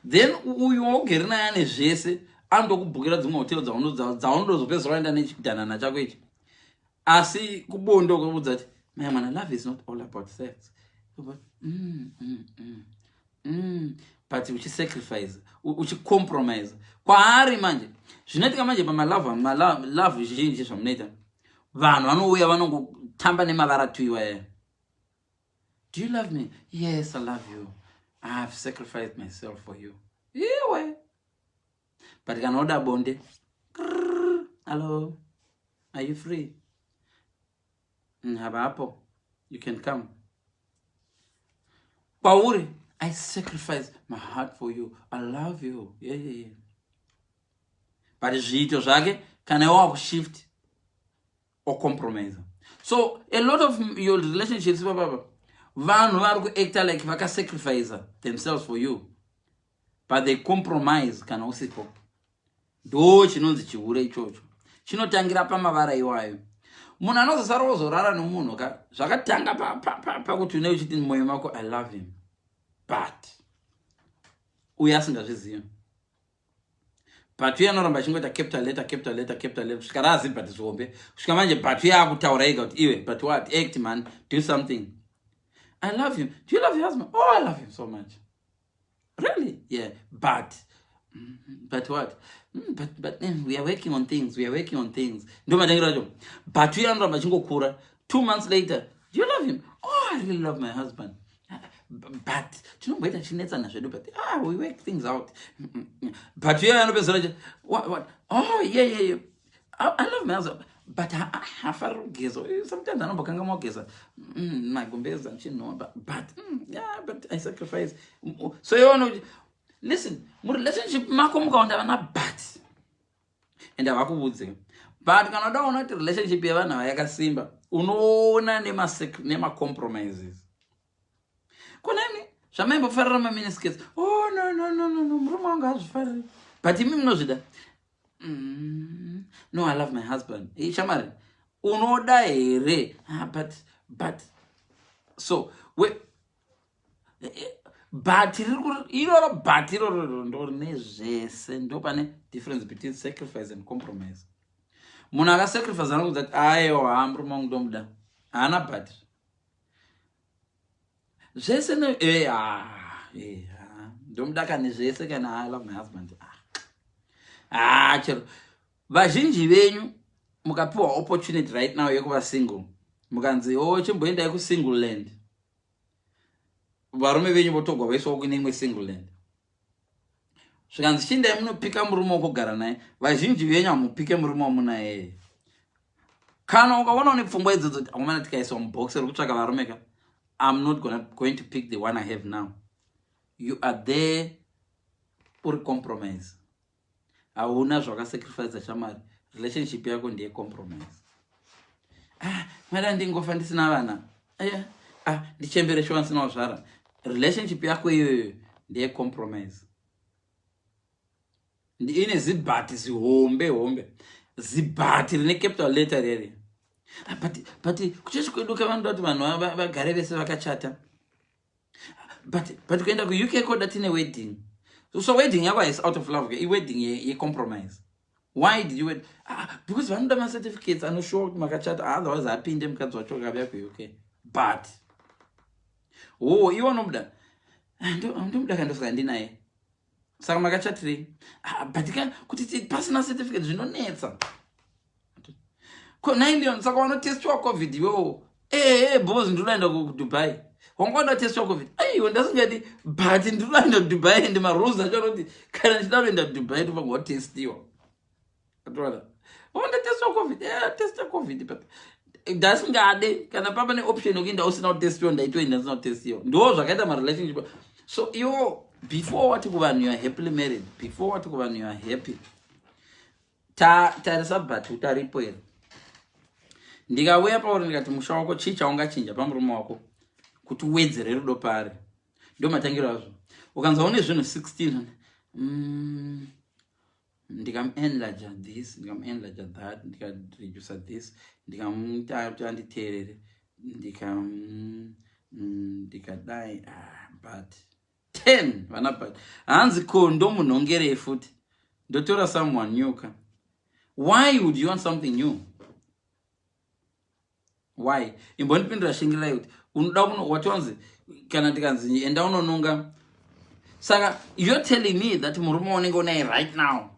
Then uyu waugere naye ane zvese, anotokubhukira dzimwe hotel dzaunodozopedzisira waenda nechidhanana chako ichi. Asi kubondo kuudza kuti, "Mai mwana, love is not all about sex." But, But uchisacrifice, uchicompromise kwaari. Manje zvinoitika manje pamalove, malove zhinji zvamunoita, vanhu vanouya vanongotamba nemavara tuiwa aya. "Do you love me?" "Yes, I love you. I have sacrificed myself for you." Iwe, but kana uda bonde, "Hello, are you free? Havapo, you can come." Kwauri, "I sacrifice my heart for you, I love you, yeah. But zviito zvake, kana iwe wakushift ocompromise. So a lot of your relationships papapa, vanhu vari kuacta like vakasacrifice themselves for you, but they compromise kana usipo. Ndo chinonzi chihure ichocho, chinotangira pamavara iwayo. Munhu anozosara ozorara nomunhu ka, zvakatanga pakuti une uchiti mumwoyo mako, "I love him," but uyo asingazvizivi. But uye anoramba achingoita capital letter, capital letter, capital letter, kusvika raazi but zihombe, kusvika manje but uye akutaura ega kuti, "Iwe, but what? Act, man, do something." "I love him." "Do you love your husband?" "Oh, I love him so much." "Really?" "Yeah." But what?" But we are working on things, we are working on things." Ndo matangira acho. But uye anoramba achingokura. 2 months later, "Do you love him?" "Oh, I really love my husband, but tinomboita chinetsana zvedu, but ah, we work things out." But uye anopedzera, "What, what?" "Oh, yeah, I love my husband, but hafariri kugeza. Sometimes anombokanga kugeza magombeza nchinhuwa, but yeah, but I sacrifice." So iona, listen, murelationship mako mukaunda vana but, and havakuvudze but, kana udaona kuti relationship yevanhu ava yakasimba, unoona nemacompromises. Kunani zvamaimbofarira maminiskets? "Oh, no, no, no, no, no, murume wangu hazvifariri," but imi munozvida. No, I love my husband." Shamari, unoda here? "Ah, but so we, but iroro, but iroro ndo rine zvese. Ndo pane difference between sacrifice and compromise. Munhu akasacrifice anokuudza kuti, "Aiwa, ha, murume wangu ndomuda," haana but zvese. Ah, ndomuda kane zvese kana. "I love my husband." Ah, chero vazhinji venyu mukapiwa opportunity right now yekuva single, mukanzi, "O, oh, chimboendai kusingle land," varume venyu votogwa vaiswa kune imwe single land, zvikanzi, "Chindai munopika murume wokugara naye," vazhinji venyu hamupike murume wamunaye. Kana ukaona une pfungwa idzodzo kuti, "Akomana, tikaiswa mubox rekutsvaka varume ka, I'm not going to pick the one I have now," you are there uri compromise. Hauna zvakasacrifice, shamari. Relationship yako ndeye compromise. "Ah, mada ndingofa ndisina vana. Aya, ah, ndichembere shuwa ndisina kuzvara." Relationship yako iyoyo ndeye compromise, ine zibut zihombe hombe, zibut rine capital letter rere. Ah, but kuchechi kwedu kavanoda kuti vanhu vagare vese vakachata. But kuenda kuUK koda tine wedding." So wedding yako haisi out of love, iwedding yecompromise. Why did you wed? "Ah, because vanoda macertificates anoshowa kuti makachata, otherwise apinde mukadzi wacho akauya kuUK." But o, iwe unomuda? "Ah, ndomuda kandosaka ndinaye." "Saka makachatirei?" "Ah, but ka kuti pasina certificate zvinonetsa." "9 million, saka wanotestiwa COVID iwewo?" "Ee, because ndinoenda kuDubai." "Wanga wada testiwa COVID?" "Aiwa, ndasingadi, but ndinoenda kuDubai, and marules acho anoti kana ndichida kuenda kuDubai tofanirwa kutestiwa." Atoona, "Wandatestiwa COVID?" "Testa COVID, but ndasingade. Kana papa neoption yekuenda usina kutestiwa, ndaitoenda ndisina kutestiwa." Ndo zvakaita marelationship. So iwo, before wati kuvanhu you are happily married, before wati kuvanhu you are happy, tarisa but utaripo here. Ndikauya pauri ndikati, "Musha wako, chii chaungachinja pamurume wako kuti uwedzere rudo paari?" Ndo matangiro azvo. Ukanzwa une zvinhu 16, ndikamuenlarge this, ndikamuenlarge that, ndikaredusa this, ndikamuita kuti anditeerere, ndikadai, ah, but 10 vana but hanzi, "Ko ndomunhongerei futi? Ndotora someone new ka." Why would you want something new? Why? Imbondipindura, shingirirai, kuti unoda wati kana ndikanzi, "Enda unononga," saka you're telling me that murume unenge unaye right now,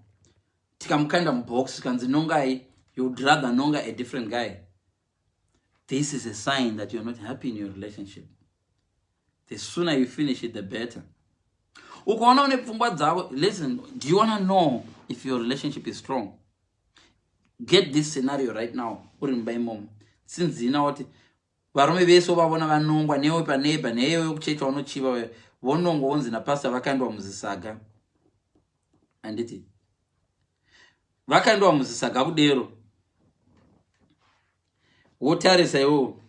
tikamukanda mubox, tikanzi, "Nongai," you'd rather nonga a different guy? This is a sign that you're not happy in your relationship. The sooner you finish it, the better. Ukaona une pfungwa dzako, listen, do you want to know if your relationship is strong? Get this scenario right now. Uri mumba imomo, tsinzina kuti varume vese vavona vanongwa newe paneighbour, neyewe kuchechi vanochiva, vonongwa, vonzi napasta vakaendwa muzisaga. Handiti vakaendwa muzisaga kudero? Wotarisa iwowo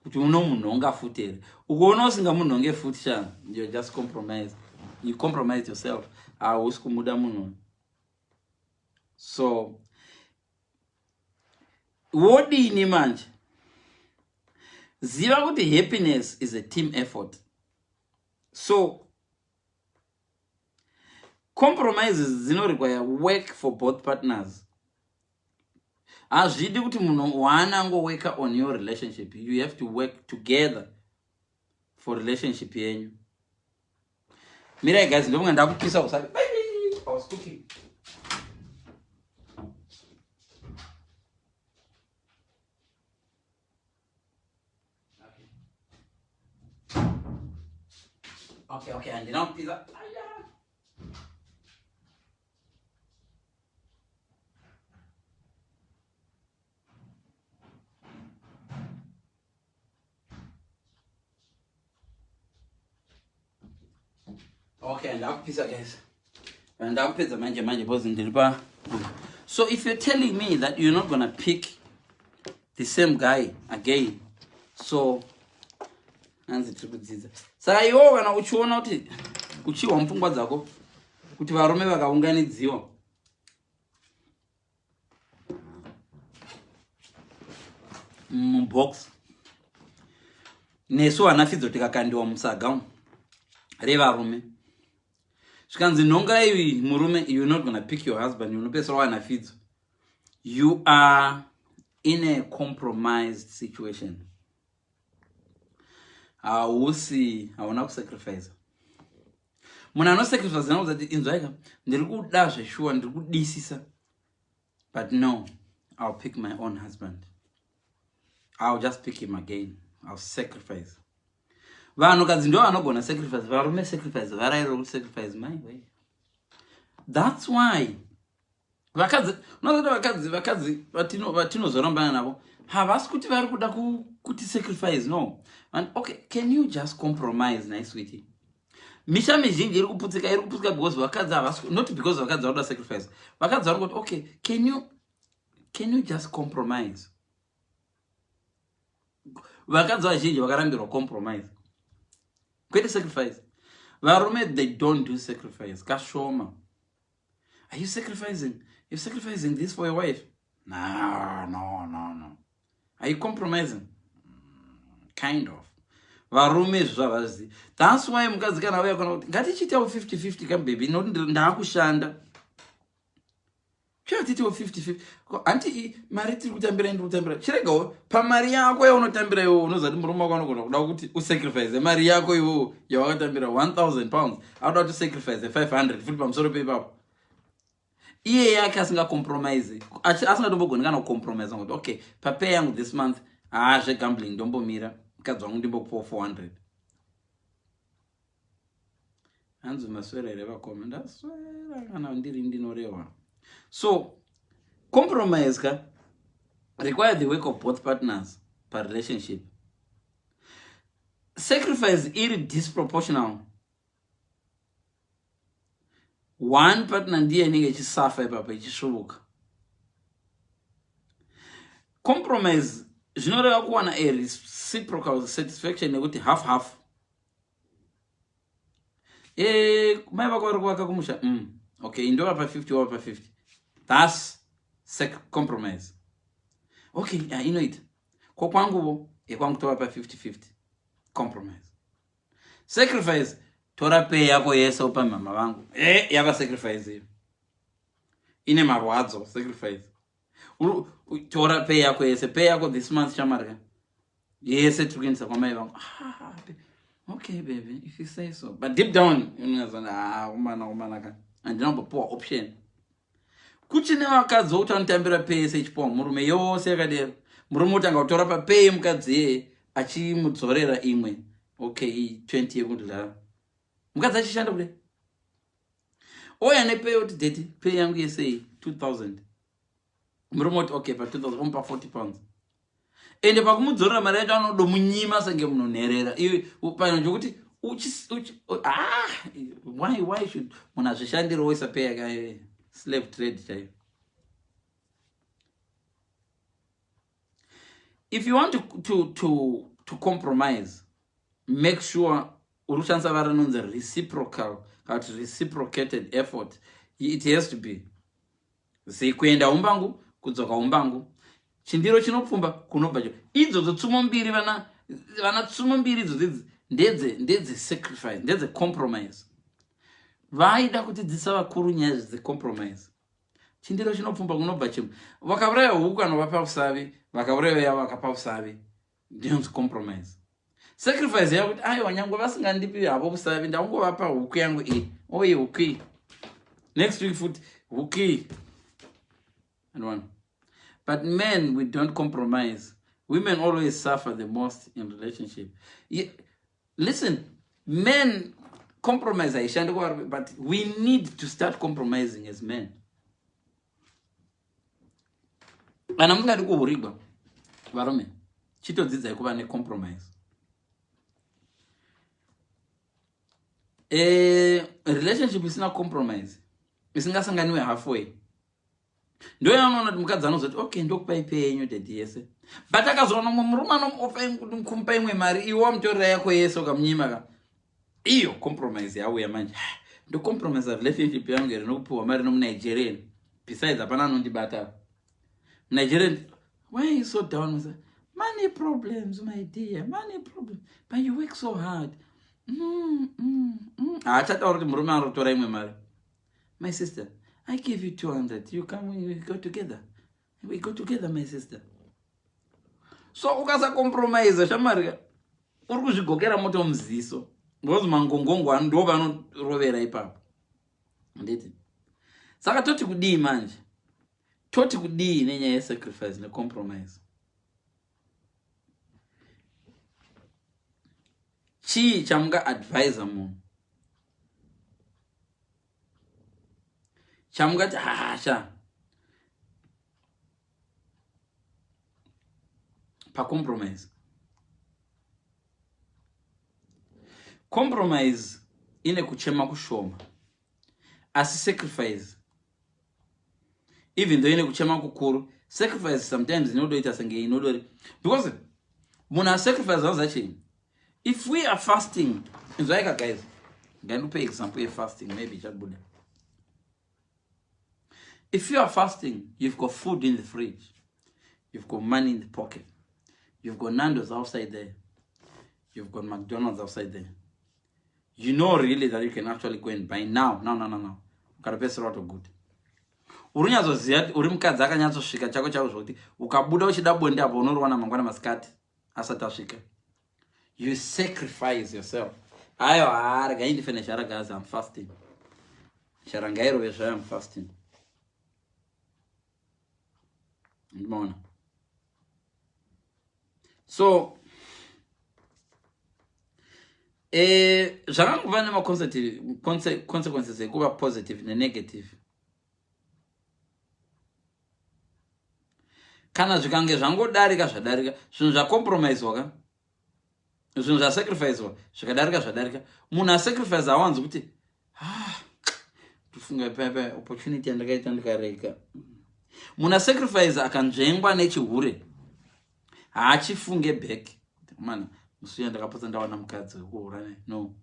kuti unomunhonga futi here. Ukuona usingamunhonge futi, sha, you're just compromise. You compromise yourself. Hausi kumuda munhu. So wodini manje? Ziva kuti happiness is a team effort. So compromises dzinorequire work for both partners. Hazvidi kuti munhu waana angoweka on your relationship. You have to work together for relationship yenyu. Mirai guys, ndofunga ndakupisa usavi. I was cooking. Okay, handina kupisa. Okay, ndakupisa guys. Ndakupedza manje manje because ndiri pa. So if you're telling me that you're not gonna pick the same guy again, so hanzi tiri kudzidza. Saka iwewo kana uchiona kuti uchihwa mupfungwa dzako kuti varume vakaunganidziwa mubox, nesu vana Fidzo tikakandiwa musaga umu revarume, zvikanzi nhonga iwi murume, you're not gonna pick your husband, unopedzisira wana Fidzo, you are in a compromised situation. Hausi, hauna kusacrifice. Munhu anosacrifice anoudza kuti inzwaika, ndiri kuda zveshuwa, ndiri kudisisa, but no, I'll pick my own husband. I'll just pick him again. I'll sacrifice. Vanhukadzi ndo vanogona sacrifice. Varume sacrifice varairiro kuti sacrifice my way. That's why vakadzi, unoziva vakadzi vatinozorambana navo havasi kuti vari kuda kuti sacrifice, no. And okay, can you just compromise? Nice sweetie. Misha mizhinji iri kuputsika, iri kuputsika because vakadzi havasi, not because vakadzi vari kuda sacrifice. Vakadzi vari kuti okay, can you just compromise? Vakadzi vazhinji vakarambirwa compromise, kwete sacrifice. Varume, they don't do sacrifice, kashoma. Are you sacrificing? You're sacrificing this for your wife? No, no, no, no. Are you compromising? Kind of. Varume izvo zvavazivi. That's why mukadzi kana auya kana kuti ngatichiitawo 50-50 kababy, nokuti ndaakushanda, chiatitiwo 50-50. Hanti mari tiri kutambira, ndiri kutambira, chiregawo pamari yako yaunotambira iwo. Unoziva kuti murume wako anogona kuda kuti usacrifice mari yako iwowo yawakatambira £1000, anoda kuti usacrifice 500 futi pamusoro peipapo. Iye yake asingacompromise, asingatombogoni kana kucompromise kuti okay, papay yangu this month, haa, zvegambling ndombomira, mukadzi wangu ndimbokupawo 400. Hanzi maswera here vakoma? Ndaswera, kana ndiri ndinorehwa. So compromise ka require the work of both partners parelationship. Sacrifice iri disproportional, one partner ndiye inenge ichisafa ipapo, ichisvuvuka. Compromise zvinoreva kuwana a reciprocal satisfaction nekuti half half. Mai vako vari kuvaka kumusha. Okay, indovapa 50, wavapa 50. That's compromise. Okay, yeah, inoita ko kwanguvo yekwangu tovapa 50 50, compromise. Sacrifice, tora pay yako yese upa mama vangu. Yava sacrifice iyo, ine marwadzo sacrifice. Tora pay yako yese, pay yako this month chamarika yese tiri kuendesa kwamai vangu. Ah, okay baby, if you say so. But deep down unazona, ah, umana umana ka handina kumbopiwa option. Kuchine vakadzi vokuti vanotambira pay yese ichipiwa murume yose yakadero, murume utanga kutora papay yemukadzi iyeye achimudzorera imwe, okay, 20 yekudhara, mukadzi achishanda kudai, oya nepay oti daddy, pay yangu yese iyi 2000. Murume oti okay, pa 2000 omupa £40, ende pakumudzorera mari yacho anodomunyima senge munonherera. Pano chokuti ah, why should munhu azvishandire woisa pay yake? Slave trade chaiyo. If you want to compromise, make sure uri kushandisa vara rinonzi reciprocal Kana kuti reciprocated effort. It has to be. Zikuenda umbangu, kudzoka umbangu. Chindiro chinopfumba kunobva cho. Idzodzo tsumo mbiri vana vana tsumo mbiri idzodzo idzi ndedze ndedze sacrifice, ndedze compromise. Vaida kutidzisa vakuru nyaya dze compromise. Chindiro chinopfumba kunobva chimwe. Vakauraya huku anovapa usavi, vakauraya yavo vakapa usavi. Ndinonzi compromise. Sacrifice yakuti aiwa nyangwe vasingandipi havo usavi ndakungovapa huku yangu iyi. Oye huku iyi. Next week futi huku iyi. And one. But men, we don't compromise. Women always suffer the most in relationship. Yeah, listen, men compromise haishandi kuvarume, but we need to start compromising as men. Kana musingadi kuhurigwa, varume, chitodzidzai kuva necompromise. Relationship isina compromise, isingasanganiwe halfway, ndoyaunoona kuti mukadzi anozoti okay ndokupai pay yenyu dedi yese, but akazowana mumwe murume anomuofa kumupa imwe mari, iwe wamutorera yako yese ukamunyima ka, iyo compromise yauya manje. Ndocompromise relationship yangu here nokupiwa mari nomuNigerian? Besides, hapana anondibata Nigerian. Why are you so down? Money problems, my dear, money problems, but you work so hard. Haachataura kuti murume anotora imwe mari. My sister, I give you 200, you come, we go together, we go together, my sister. So ukasacompromise, shamari, uri kuzvigokera moto muziso, because mangongongo ndo vanorovera ipapo, handiti? Saka toti kudii manje? Toti kudii nenyaya yesacrifice necompromise? Chii chamungaadvisa munhu, chamungati hasha pacompromise? Compromise ine kuchema kushoma, asi sacrifice, even though ine kuchema kukuru, sacrifice sometimes inodoita senge inodori, because munhu asacrifice anoza chii? If we are fasting, inzwaika guys, ngandipe example yefasting, maybe ichabuda. If you are fasting, you've got food in the fridge, you've got money in the pocket, you've got Nando's outside there, you've got McDonald's outside there. You know really that you can actually go and buy now, now, now, now, now. Ukatopedzisira watoguta. Uri kunyatsoziva kuti uri mukadzi akanyatsosvika chako chako, zvokuti ukabuda uchida bonde apo unoriwana mangwana masikati asati asvika. You sacrifice yourself. Aiwa, haa, regai ndifene sharagazi, I'm fasting. Sharangairove zvayo, I'm fasting. Ndimaona. So zvakangova nemaconsequences ekuva positive nenegative. Kana zvikange zvangodarika, zvadarika. Zvinhu zvacompromiswa ka, zvinhu zvasacrificwa zvikadarika, zvadarika. Munhu asacrifice hawanzi kuti, ah, tofunga papa opportunity yandakaita ndikarega. Munhu asacrifice akanzvengwa nechihure haachifunge back, mana musi uya ndakapotsa ndawana mukadzi wekuhura naye. No,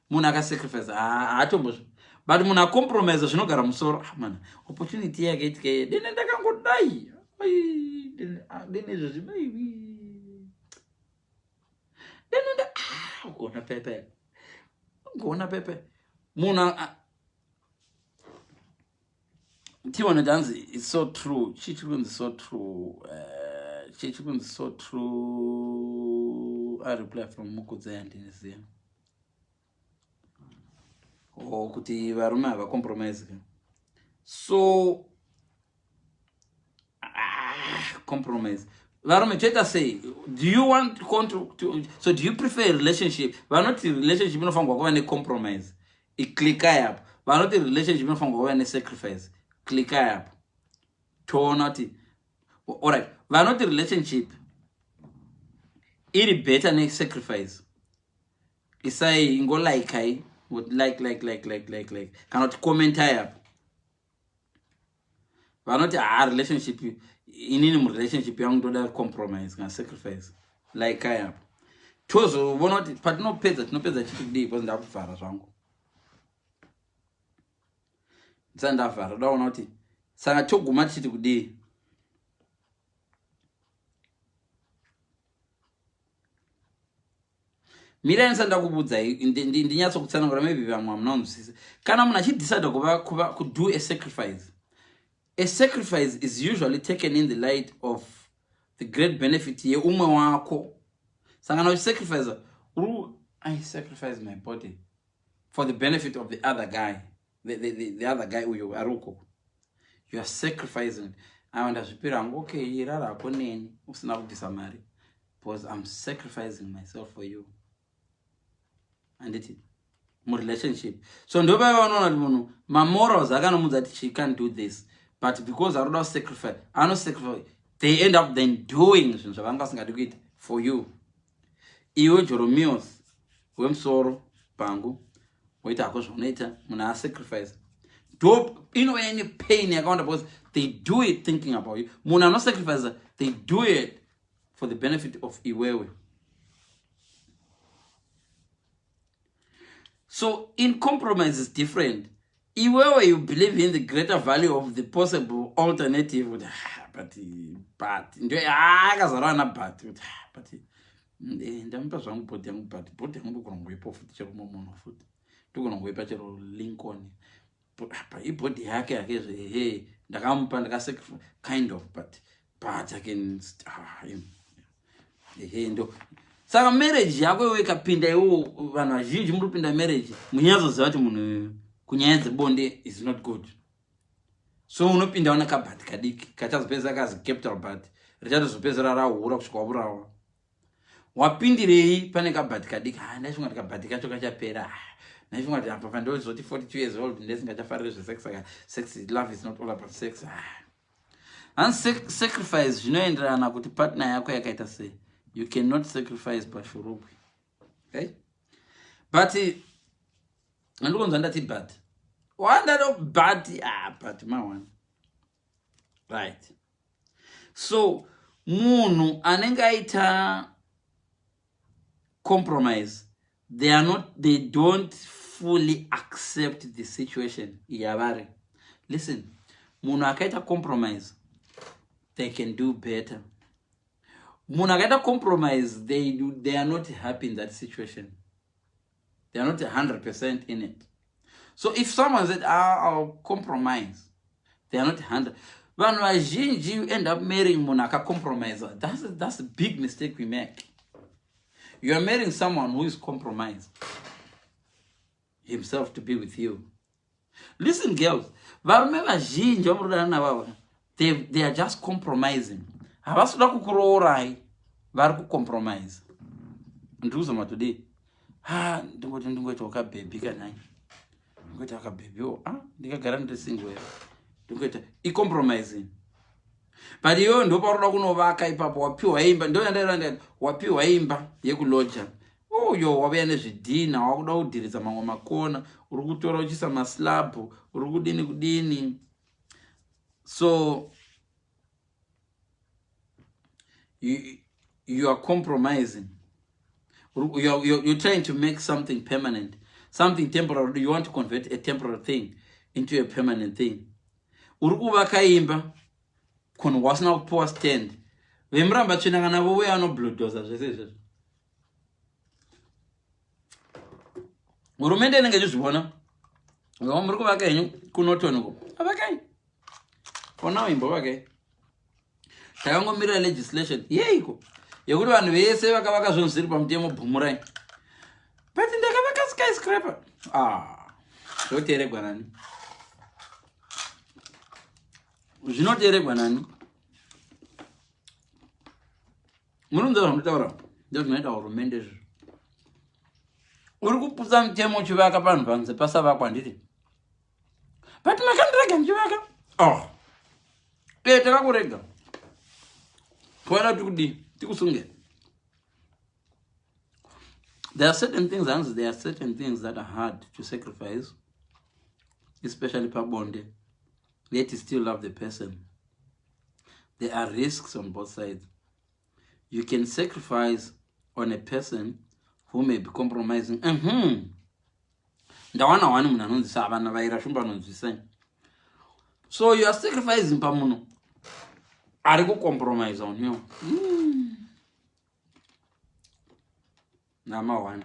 munhu akasacrifice haatombozvo, but munhu acompromise zvinogara musoro. Ah, mana opportunity yakaitika iye, dene ndakangodai, dene izvozvi maiwi, dene nda ah, pepe, gona pepe. Munhu tione danzi, it's so true. Chii chiri kunzi so true? Chii chiri kunzi so true? A reply from Mukudze yandiniziva, o kuti varume havacompromise ka. So compromise, varume, toita sei? Do you want to, so do you prefer a relationship? Vanoti relationship inofanirwa kuva necompromise, iclickai apo. Vanoti relationship inofanirwa kuva nesacrifice, clickai apo. Toona kuti, alright, vanoti relationship iri better nesacrifice, isai, ingolikai, like, like, like, like, like, like, kana kuti commentai apo. Vanoti ha, relationship, inini murelationship yangu ndoda compromise kana sacrifice, like apo. Tozoona kuti patinopedza, tinopedza chiti kudii, because ndakuvhara zvangu. Ndisati ndavhara, ndaona kuti saka toguma tichiti kudii. Mirai ndisati ndakubudzai, ndinyatsokutsanangura, maybe vamwe hamuna kunzwisisa. Kana munhu achidecide kuva kuva kudo a sacrifice, a sacrifice is usually taken in the light of the great benefit yeumwe wako. Saka kana uchisacrifice, uri, "I sacrifice my body for the benefit of the other guy," the other guy uyo ari ukoko. You are sacrificing. Aiwa, ndazvipira hangu. Okay, irara hako neni usina kubvisa mari because I'm sacrificing myself for you, handiti? Murelationship, so ndopaiva vanoona kuti munhu mamorals akanomudza kuti she can't do this, but because ari kuda kusacrifice, anosacrifice. They end up then doing zvinhu zvavanga vasingadi kuita for you. Iwe Joromios wemusoro pangu, woita hako zvaunoita. Munhu asacrifice, ndo inouya ine pain yakawanda because they do it thinking about you. Munhu anosacrifice, they do it for the benefit of iwewe. So in compromise is different. Iwewe, you believe in the greater value of the possible alternative, kuti, "Ah, but ndo akazara ana but," kuti, "Ah, but ndamupa zvangu body yangu, but body yangu ndogona kungoipa futi chero mumwe futi, ndogona kungoipa chero Lincoln." Apa ibody yake yakezve, ehe, ndakamupa, ndakasacrifice kind of, but I can, ah, ehe, ndo saka marriage yako iwe ikapinda iwo, vanhu vazhinji muri kupinda marriage munyatsoziva kuti munhu kunyaya dzebonde is not good. So unopinda una kabut kadiki kachazopedzisa kazi capital but, richatozopedzera rahura kusvika waburawa. Wapindirei pane kabut kadiki? Ha, ndaifunga kuti kabut kacho kachapera. Ndaifunga kuti apa pandozoti 42 years old ndesingachafariri zvesex. Saka sex, love is not all about sex. Hanzi sacrifice zvinoenderana kuti partner yako yakaita sei. You cannot sacrifice pashurugwi, okay? But andikonzwa ndati but wandado but, ah, but ma1, right? So munhu anenge aita compromise, they are not, they don't fully accept the situation yavari. Listen, munhu akaita compromise, they can do better. Munhu akaita compromise, they are not happy in that situation. They are not 100% in it. So if someone said, "Ah, I'll compromise," they are not 100. Vanhu vazhinji, you end up marrying munhu akacompromise. That's a big mistake we make. You are marrying someone who is compromised himself to be with you. Listen, girls, varume vazhinji vamurudana navava, they are just compromising. Havasi kuda kukuroorai, vari kucompromise. Ndiri kuzama today, ha, ndingoti ndingoitawo kabhebhi kanai, ndingoita kabhebhiwo. A, ndingagara ndiri single here? Ndingoita icompromising. But iwewe ndoparoda kunovaka ipapo, wapiwa imba, ndo yandaira, wapiwa imba yekuloja uyo, wauya nezvidhina, wakuda kudhiridza mamwe makona, uri kutora uchiisa maslab, uri kudini kudini. So you are compromising. You're trying to make something permanent, something temporary. You want to convert a temporary thing into a permanent thing. Uri kuvaka imba kunhu wasina kupiwa stand. Vemuramba tsvina kana vouya vanobludoza zvese izvezvo. Hurumende inenge ichizviona, muri kuvaka henyu kuNorton ko, avakai for now, imbovakai, takangomirira legislation yeiko yekuti vanhu vese vakavaka zvinhu zviri pamutemo bhumurai. But ndakavaka skyscraper. Ah, zvoteeregwa nani? Zvinoteeregwa nani? Munonzwa zvamunotaura, ndozvinoita hurumende izvo. Uri kuputsa mutemo uchivaka panhu panze pasavakwa, handiti? But makandirega ndichivaka. Oh, e, takakurega toona tikudii, tikusunge. There are certain things, hanzi there are certain things that are hard to sacrifice, especially pabonde, yet you still love the person. There are risks on both sides. You can sacrifice on a person who may be compromising. Ndawana wani munhu anonzwisa, vana vaira shumba anonzwisai. So you are sacrificing pamunhu ari kucompromise on you. Nama one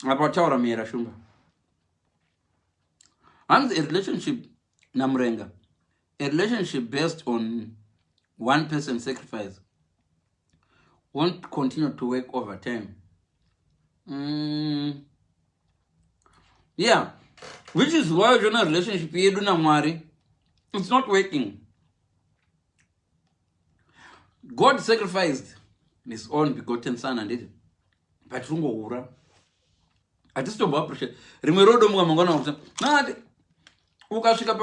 apa taura miyera shumba. Hanzi a relationship namurenga, a relationship based on one person sacrifice won't continue to work over time. Yeah, which is why uchiona relationship yedu naMwari, it's not working. God sacrificed his own begotten son, handiti? But rungohura, hatisi tombo appreciate rimwe rodo. Mukamangwana kuti nati ukasvika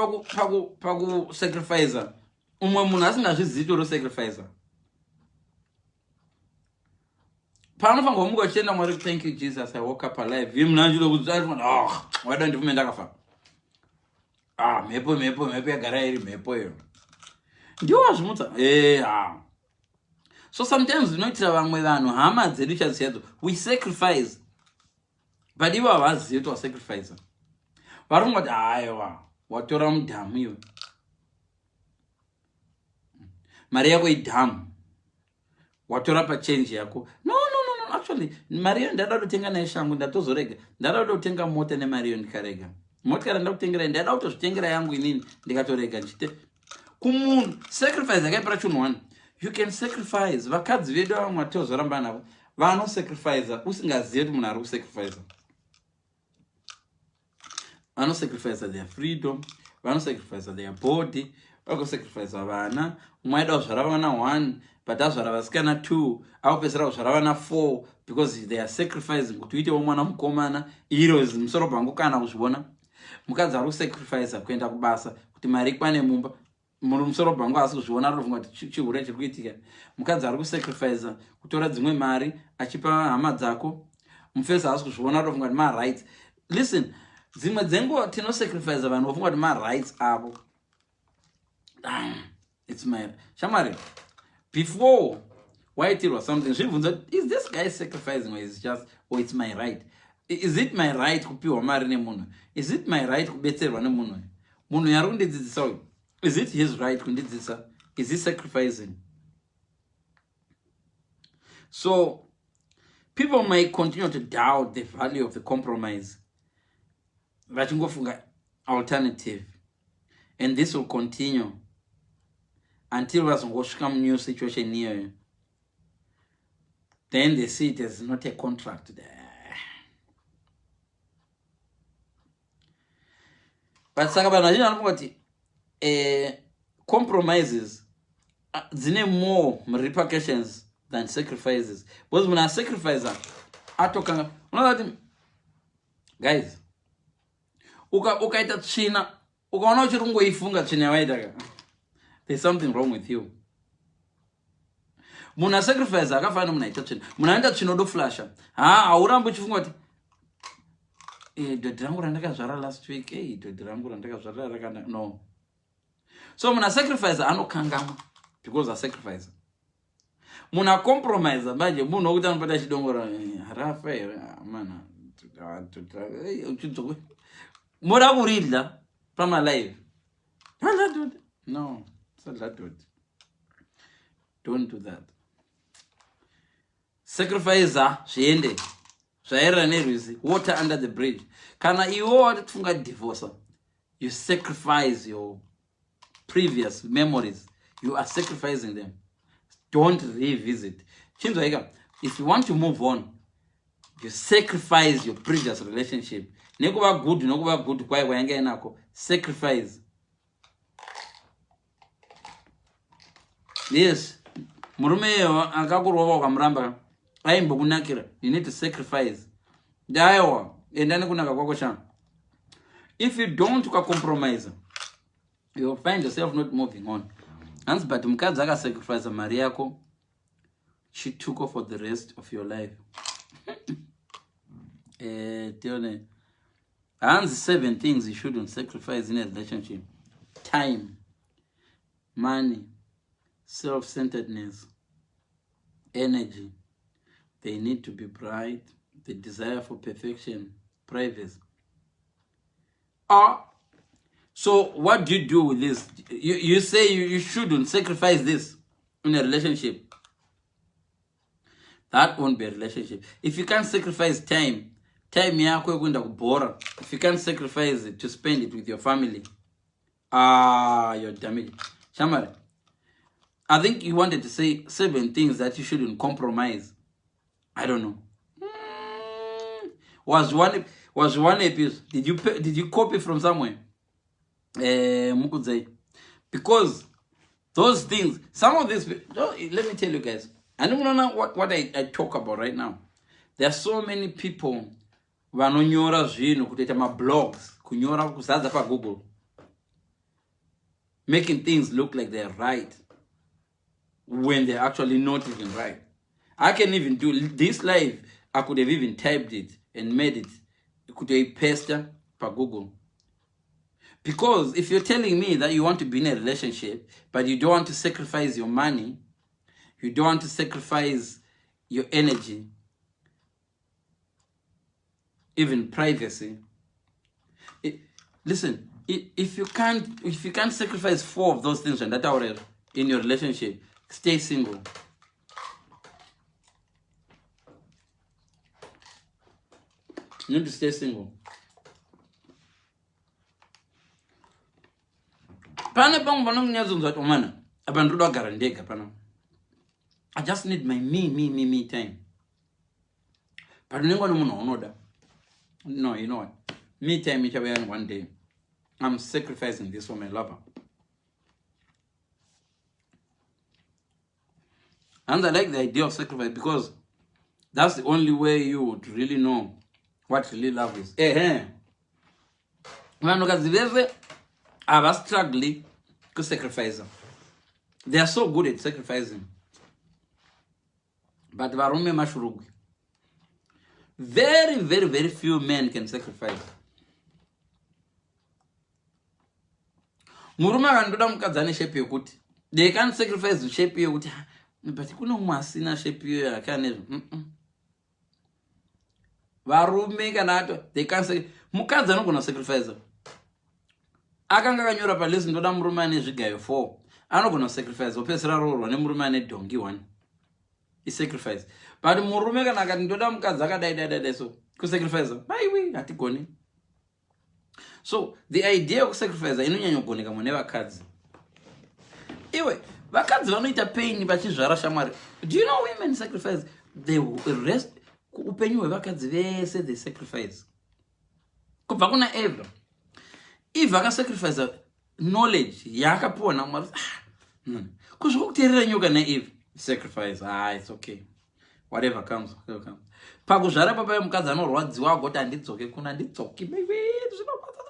pakusacrifica umwe munhu asingazvizivi kuti uri paanofanirwa kumuka uchienda Mwari, "Thank you, Jesus, I woke up alive." Munhu achida kuti, "Oh, wada ndifume ndakafa." Ah, mhepo, mhepo, mhepo yagara iri mhepo iyo, ndiwo wazvimutsa. Ah. So sometimes zvinoitira vamwe vanhu, hama dzedu chadzichadzo, we sacrifice, but ivo havazivi kuti wasacrifice. Vari kungoti, "Aiwa, watora mudhamu iwe, mari yako idhamu, watora pachange yako." No, no, no, no. Actually, mari iyo ndada kutotenga nayo shangu, ndatozorega. Ndada kutotenga mota nemari iyo, ndikarega. Motikari ndakutengerai, ndaida kutozvitengera yangu inini, ndikatorega. Ndichite kumunhu sacrifice yakaipira chinhu one. You can sacrifice. Vakadzi vedu vamwe vatozoramba navo vanosacrifica usingazivi kuti munhu ari kusacrifica. Vanosacrifica their freedom, vanosacrifica their body, vakusacrifica vana. Umwe aida kuzvara vana one, but azvara vasikana two, akupedzisira kuzvara vana four because they are sacrificing kuti uitewo mwana mukomana. Iro musoro bhangu kana kuzviona mukadzi ari kusacrifica kuenda kubasa kuti mari ikwane mumba, muri musoro bhangu asi kuzviona, rinofunga kuti chihure chiri kuitika. Mukadzi ari kusacrifica kutora dzimwe mari achipa hama dzako, mufesi haasi kuzviona, rinofunga kuti marights. Listen, dzimwe dzenguva tinosacrifica, vanhu vofunga kuti marights avo. Ah, it's my shamwari. Before waitirwa something, zvibvunza, "Is this guy sacrificing or is just, or it's my right? Is it my right kupiwa mari nemunhu? Is it my right kubetserwa nemunhu? Munhu yari kundidzidzisa uyu, is it his right kundidzidzisa? Is he sacrificing?" So people may continue to doubt the value of the compromise, vachingofunga alternative, and this will continue until vazongosvika munew situation iyoyo. Then they see it as not a contract. But saka vanhu vazhinji vanofunga kuti compromises dzine more repercussions than sacrifices, because munhu asacrificer atokanga. Unoona kuti, guys, ukaita tsvina, ukaona uchiri kungoifunga tsvina yawaita ka, there's something wrong with you. Munhu asacrifice akafanana nemunhu aita tsvina. Munhu anoita tsvina odoflasha. Ha, haurambi uchifunga kuti, "Dhodhi rangu randakazvara last week, ei, dhodhi rangu randakazvara rakana." No. So munhu asacrifice anokangamwa because asacrifice. Munhu acompromise manje munhu wokuti anopata chidongora, "Rafa here mana?" Moda kuridla pamalive. No, sadla dhodhi. Don't do that. Sacrifice zviende, zvaerera nerwizi, water under the bridge. Kana iwe watifunga divorce, you sacrifice your previous memories. You are sacrificing them. Don't revisit. Chinzwaika, if you want to move on, you sacrifice your previous relationship, nekuva good, nokuva good kwayo kwayange inako. Sacrifice. Yes, murume iyeyo akakurova ukamuramba, aimbokunakira. You need to sacrifice. Aiwa, enda nekunaka kwako shana. If you don't, ukacompromise, you'll find yourself not moving on. Hanzi, but mukadzi akasacrifice mari yako, chituko for the rest of your life. Tione hanzi seven things you shouldn't sacrifice in a relationship: time, money, self-centeredness, energy, they need to be bright, the desire for perfection, privacy. Ah, So what do you do with this? You say you shouldn't sacrifice this in a relationship. That won't be a relationship. If you can't sacrifice time, time yako yekuenda kubhora, if you can't sacrifice it to spend it with your family, you're damaged. Shamari, I think you wanted to say 7 things that you shouldn't compromise. I don't know. Was one episode? Did you copy from somewhere? Mukudzai. Because those things, some of these, let me tell you guys, I don't know what I talk about right now. There are so many people vanonyora zvinhu kutoita mablogs, kunyora kuzadza pa Google, making things look like they're right when they're actually not even right. I can even do this live. I could have even typed it and made it. Could I paste pa Google? Because if you're telling me that you want to be in a relationship, but you don't want to sacrifice your money, you don't want to sacrifice your energy, even privacy. Listen, if you can't sacrifice 4 of those things and that are in your relationship, stay single. You need to stay single. Pane pangu panonyatsonzwa kuti omana apa ndinoda kugara ndega pano. I just need my me time. But unenge une munhu waunoda. No, you know what? Me time ichauya one day. I'm sacrificing this for my lover. And I like the idea of sacrifice because that's the only way you would really know what really love is. Vanhukadzi vese havastruggle kusacrifice. They are so good at sacrificing. But varume mashurugwi. Very, very, very few men can sacrifice. Murume akandoda mukadzi ane shape yekuti. They can't sacrifice the shape yekuti. But kune umwe asina shape iyoyo akanezvo. Varume kana ato, they can't sacrifice. Mukadzi anogona sacrifice. Akanga akanyora palist ndoda murume ane zvigayo 4. Anogona sacrifice opedzisira roorwa nemurume ane dhongi 1. Isacrifice. But murume kana akati ndoda mukadzi akadai dai dai dai so kusacrifice maiwi hatigoni. So the idea of sacrifice inonyanya kugoneka mune vakadzi. Iwe vakadzi vanoita pain vachizvara shamwari. Do you know women sacrifice the rest upenyu hwevakadzi vese they sacrifice. Kubva kuna Eva. Eva akasacrifice knowledge yaakapuwa naMwari. Kuzviko kuteerera nyoka naEva. Sacrifice. It's okay. Whatever comes, whatever comes. Pakuzvara papa mukadzi anorwadziwa agoti handidzoke kuna handidzoki baby zvinorwadza.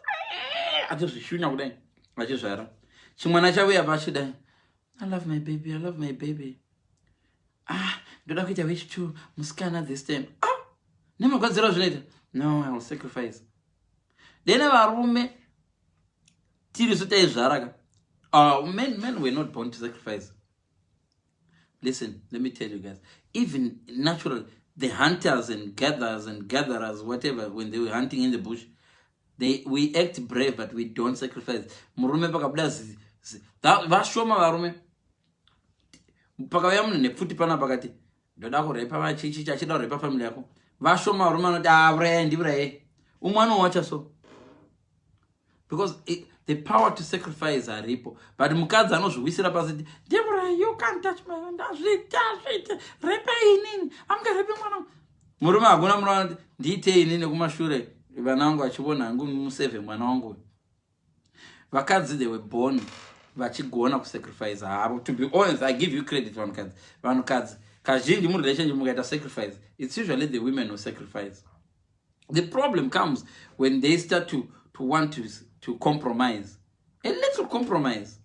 Achizvishunya kudai achizvara. Chimwana chauya pachidai. I love my baby, I love my baby. Ndoda kuita wish 2 musikana this time. Nemagwadziro zvinoita. No, I will sacrifice. Dene varume tiri taizvara ka. Men were not born to sacrifice. Listen, let me tell you guys. Even natural, the hunters and gatherers, whatever, when they were hunting in the bush, we act brave, but we don't sacrifice. Murume pakabuda vashoma varume. Pakauya munhu nepfuti pana pakati ndoda kurepa vachichi achida kurepa family yako. Vashoma varume vanoti auraye ndiuraye. Umwe anowacha so. Because the power to sacrifice haripo. But mukadzi anozviwisira pasi Deborah, you can't touch my hand. Azviita, azviita. Repa inini. Amungarepi mwana. Murume hakuna murume anoti ndiite inini kumashure vana vangu vachiona hangu museve mwana wangu. Vakadzi they were born vachigona kusacrifice havo. To be honest, I give you credit vanhukadzi. Vanhukadzi kazhinji murelationship mukaita sacrifice, it's usually the women who sacrifice. The problem comes when they start to want to compromise. A little compromise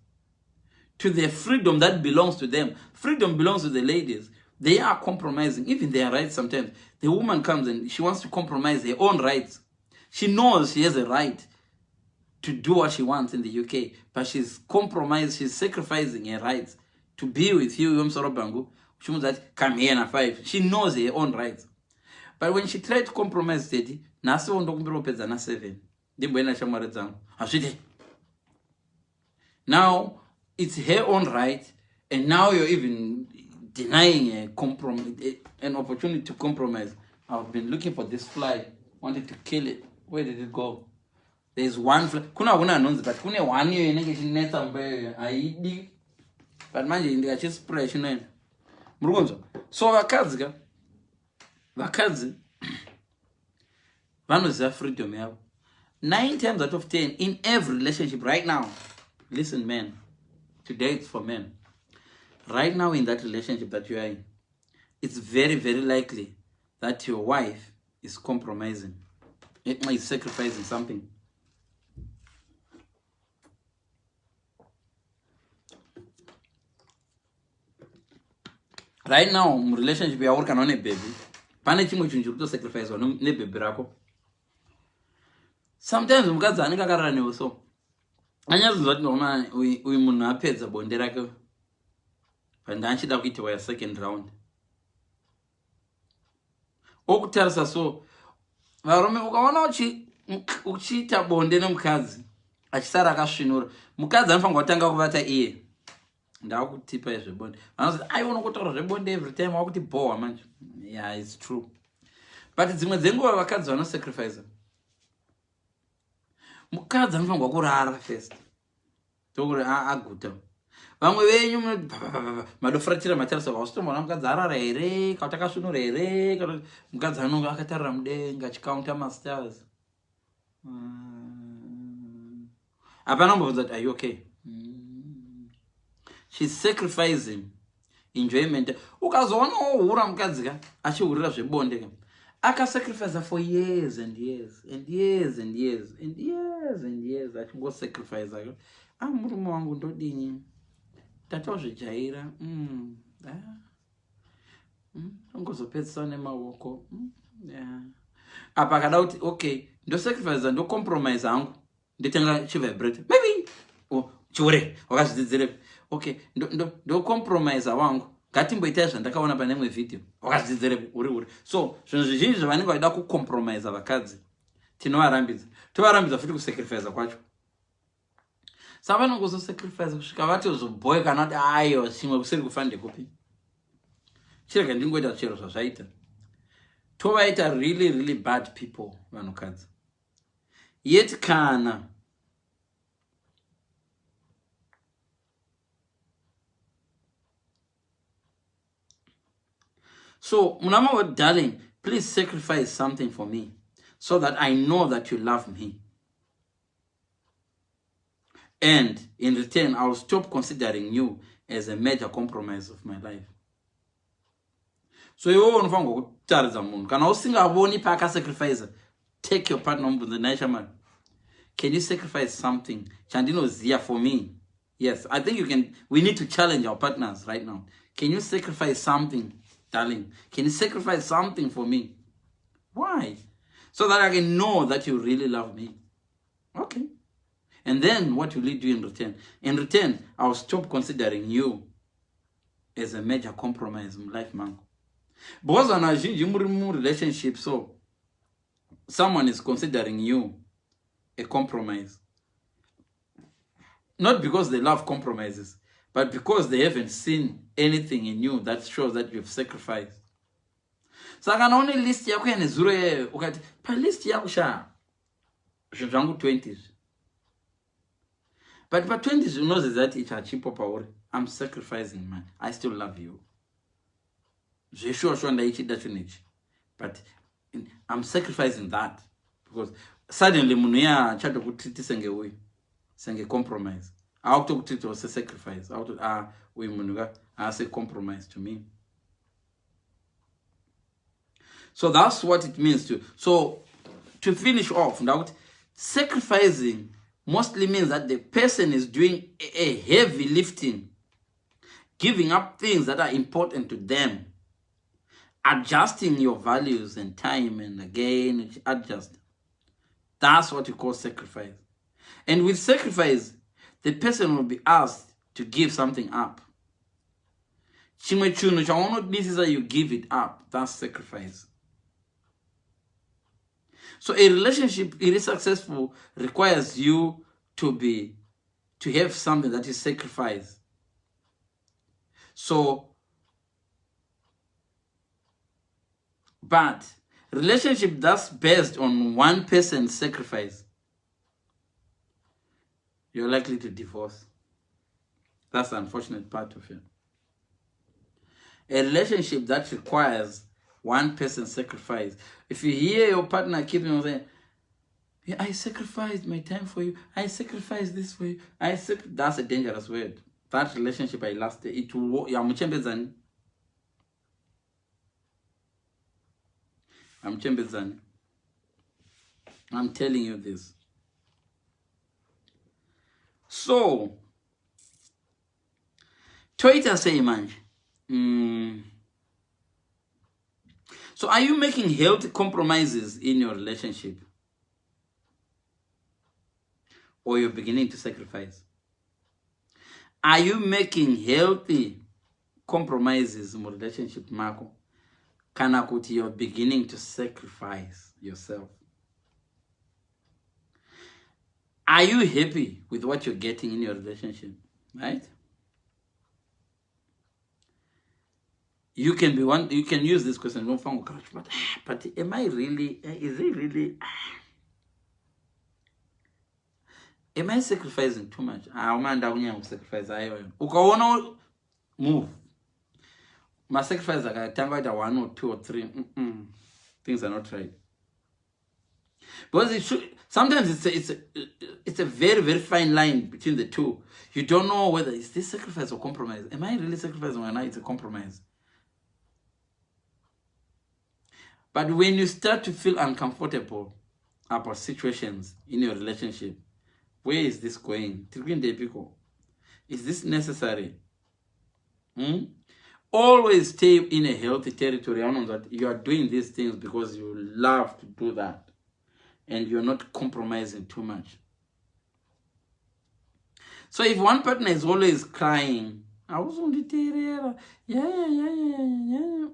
to their freedom that belongs to them. Freedom belongs to the ladies. They are compromising, even their rights sometimes. The woman comes and she wants to compromise her own rights. She knows she has a right to do what she wants in the UK, but she's compromised, she's sacrificing her rights to be with you. Come here na 5. She knows her own rights. But when she tried to compromise, 30, nasi ndokumbira kupedza na 7. Ndimboenda shamwari dzangu. Hazvide. Now it's her own right, and now you're even denying a compromise, an opportunity to compromise. I've been looking for this fly, wanted to kill it. Where did it go? There's one fly. Kuna hakuna anonzi, but kune one iyo inenge ichinetsa mumba iyoyo, haidi, but manje ndikachispray chinoenda. Muri kunzwa? So vakadzi ka, vakadzi vanoziva freedom yavo. 9 times out of 10 in every relationship right now, listen men, today it's for men, right now in that relationship that you are in, it's very very likely that your wife is compromising, is sacrificing something. Right now murelationship yauri kana une bhebhi, pane chimwe chinhu chiri kutosacrificewa nebhebhi rako. Sometimes mukadzi anenge akarara newe, so anyazinzwa kuti noma uyu munhu apedza bonde rake, but ndaachida kuitiwa ya second round, okutarisa. So varume, ukaona uchiita bonde nemukadzi achisara akasvinura, mukadzi anofanirwa kutanga kuvata iye. Ndakutipa zvebonde, vanozoti aiwa, unokotaura zvebonde every time, wakuti bhowa manje. Yeah, it's true, but dzimwe dzenguva vakadzi vanosacrifice. Mukadzi anofanirwa kurara first, tokuri aguta. Vamwe venyu madofuratira matarisa, wausitomboona mukadzi arara here, kauti akasvinura here. Kana mukadzi anonge akatarira mudenga achikaunta mastars, hapana kumbobvunza kuti, "Are you okay?" She's sacrificing enjoyment. Ukazoona wohura mukadzi ka, achihurira zvebonde ka, akasacrifica for years and years and years and years and years and years, achingosacrifica ka, "Ah, murume wangu, ndodini, tatozvijaira." Ah. Ongozopedzisa nemaoko. Yeah. Apa akada kuti, "Okay, ndosacrifica, ndocompromise hangu, ndotenga chivibrator." Maybe, oh, chiure wakazvidzidzirepi? "Okay, ndocompromise wangu, ngatimboitai zvandakaona pane imwe vhidhiyo." Wakazvidzidzirepi? Uri uri. So zvinhu zvizhinji zvavanenge vachida kucompromisa vakadzi, tinovarambidza, tovarambidza futi kusacrifica kwacho. Saka vanongozosacrifice kusvika vatozobhoy kana kuti, "Aiwa, chimwe kusiri kufa ndekupi? Chirega ndingoita chero zvazvaita." Tovaita really really bad people vanhukadzi. Yet kana so munama, "Darling, please sacrifice something for me so that I know that you love me, and in return I'll stop considering you as a major compromise of my life." So iwewe unofanirwa kutaridza munhu. Kana usingavoni paakasacrifica, take your partner, mubvunze, "Nai shamari, can you sacrifice something chandinoziva for me?" Yes, I think you can. We need to challenge our partners right now. "Can you sacrifice something, darling? Can you sacrifice something for me?" Why? "So that I can know that you really love me." Okay, and then what will you do in return? "In return, I'll stop considering you as a major compromise mulife mangu." Because vanhu vazhinji muri murelationship, so someone is considering you a compromise not because they love compromises, but because they haven't seen anything in you that shows that you've sacrificed. Saka kana une list yako yanezuro yeyo, ukati palist yako, "Sha, zvinhu zvangu 20 izvi," but pa20 izvi unoziva kuti ichi hachipo pauri. I'm sacrificing man. I still love you zveshuwa shuwa, ndaichida chinhu ichi, but I'm sacrificing that, because suddenly munhu iye achatokutreati senge uyu, senge compromise. Akutokutreatawo sesacrifice, akutoti, "Ah, uyu munhu ka haasi compromise to me." So that's what it means to, so to finish off, ndakuti sacrificing mostly means that the person is doing a heavy lifting, giving up things that are important to them, adjusting your values and time and again adjust. That's what you call sacrifice. And with sacrifice, the person will be asked to give something up. Chimwe chinhu chaunodisisa, you give it up. That's sacrifice. So a relationship iri successful requires you to be to have something that you sacrifice. So, but relationship that's based on one person's sacrifice, you're likely to divorce. That's the unfortunate part of it. A relationship that requires one person's sacrifice. If you hear your partner keeping on saying, yeah, I sacrificed my time for you, I sacrificed this for you, I that's a dangerous word. That relationship I lost it will yamuchembedzani. Amuchembedzani. I'm telling you this. So toita sei manje? So are you making healthy compromises in your relationship? Or you're beginning to sacrifice? Are you making healthy compromises in relationship mako? Kana kuti you're beginning to sacrifice yourself? Are you happy with what you're getting in your relationship? Right? You can be one, you can use this question, don't find but am I really, is it really, am I sacrificing too much? Ah, uma ndakunyanya kusacrifice ayo. Ukaona move. Ma sacrifice akatanga kuita 1 or 2 or 3. Things are not right. Because it should, sometimes it's a very, very fine line between the two. You don't know whether is this sacrifice or compromise. Am I really sacrificing or not? It's a compromise. But when you start to feel uncomfortable about situations in your relationship, where is this going? Is this necessary? Always stay in a healthy territory. I know that you are doing these things because you love to do that. And you're not compromising too much. So if one partner is always crying, I was on the yeah.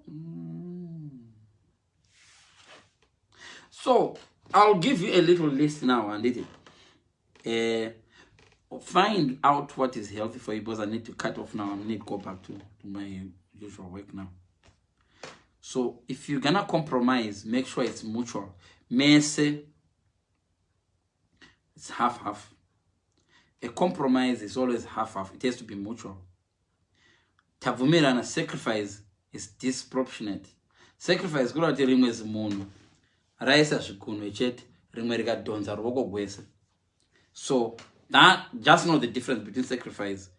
So I'll give you a little list now, and it find out what is healthy for you, because I need to cut off now. I need to go back to my usual work now. So if you're gonna compromise, make sure it's mutual. Mese, it's half-half. A compromise is always half-half. It has to be mutual. Tabvumirana, sacrifice is disproportionate. Sacrifice kureva kuti rimwe zimunhu raisa zvigunwe chete, rimwe rikadhonza ruoko gwese. So that just know the difference between sacrifice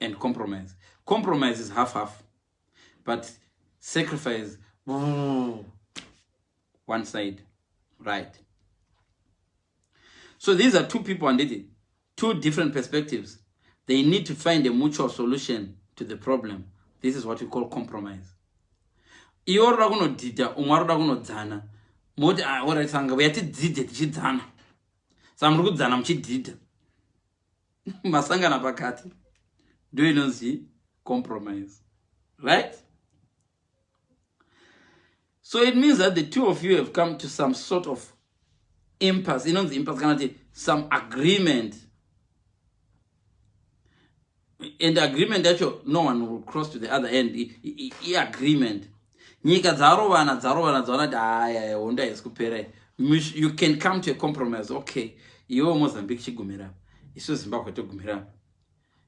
and compromise. Compromise is half-half, but sacrifice, one side, right? So these are two people and it, two different perspectives. They need to find a mutual solution to the problem. This is what we call compromise. Iwe unoda kunodhidha, umwe arikuda kunodzana. Moti, alright, sanga uyatidzidhe tichidzana. Saka muri kudzana muchidhidha. Masangana pakati. Ndo inonzi compromise. Right? So it means that the two of you have come to some sort of impasse. Inonzi impasse kana kuti some agreement. And the agreement yacho, no one will cross to the other end. I agreement. Nyika dzarovana, dzarovana, dzaona kuti haya, hondo haisi kupera. You can come to a compromise. Okay, iwe Mozambique chigumira, isu Zimbabwe togumira apa.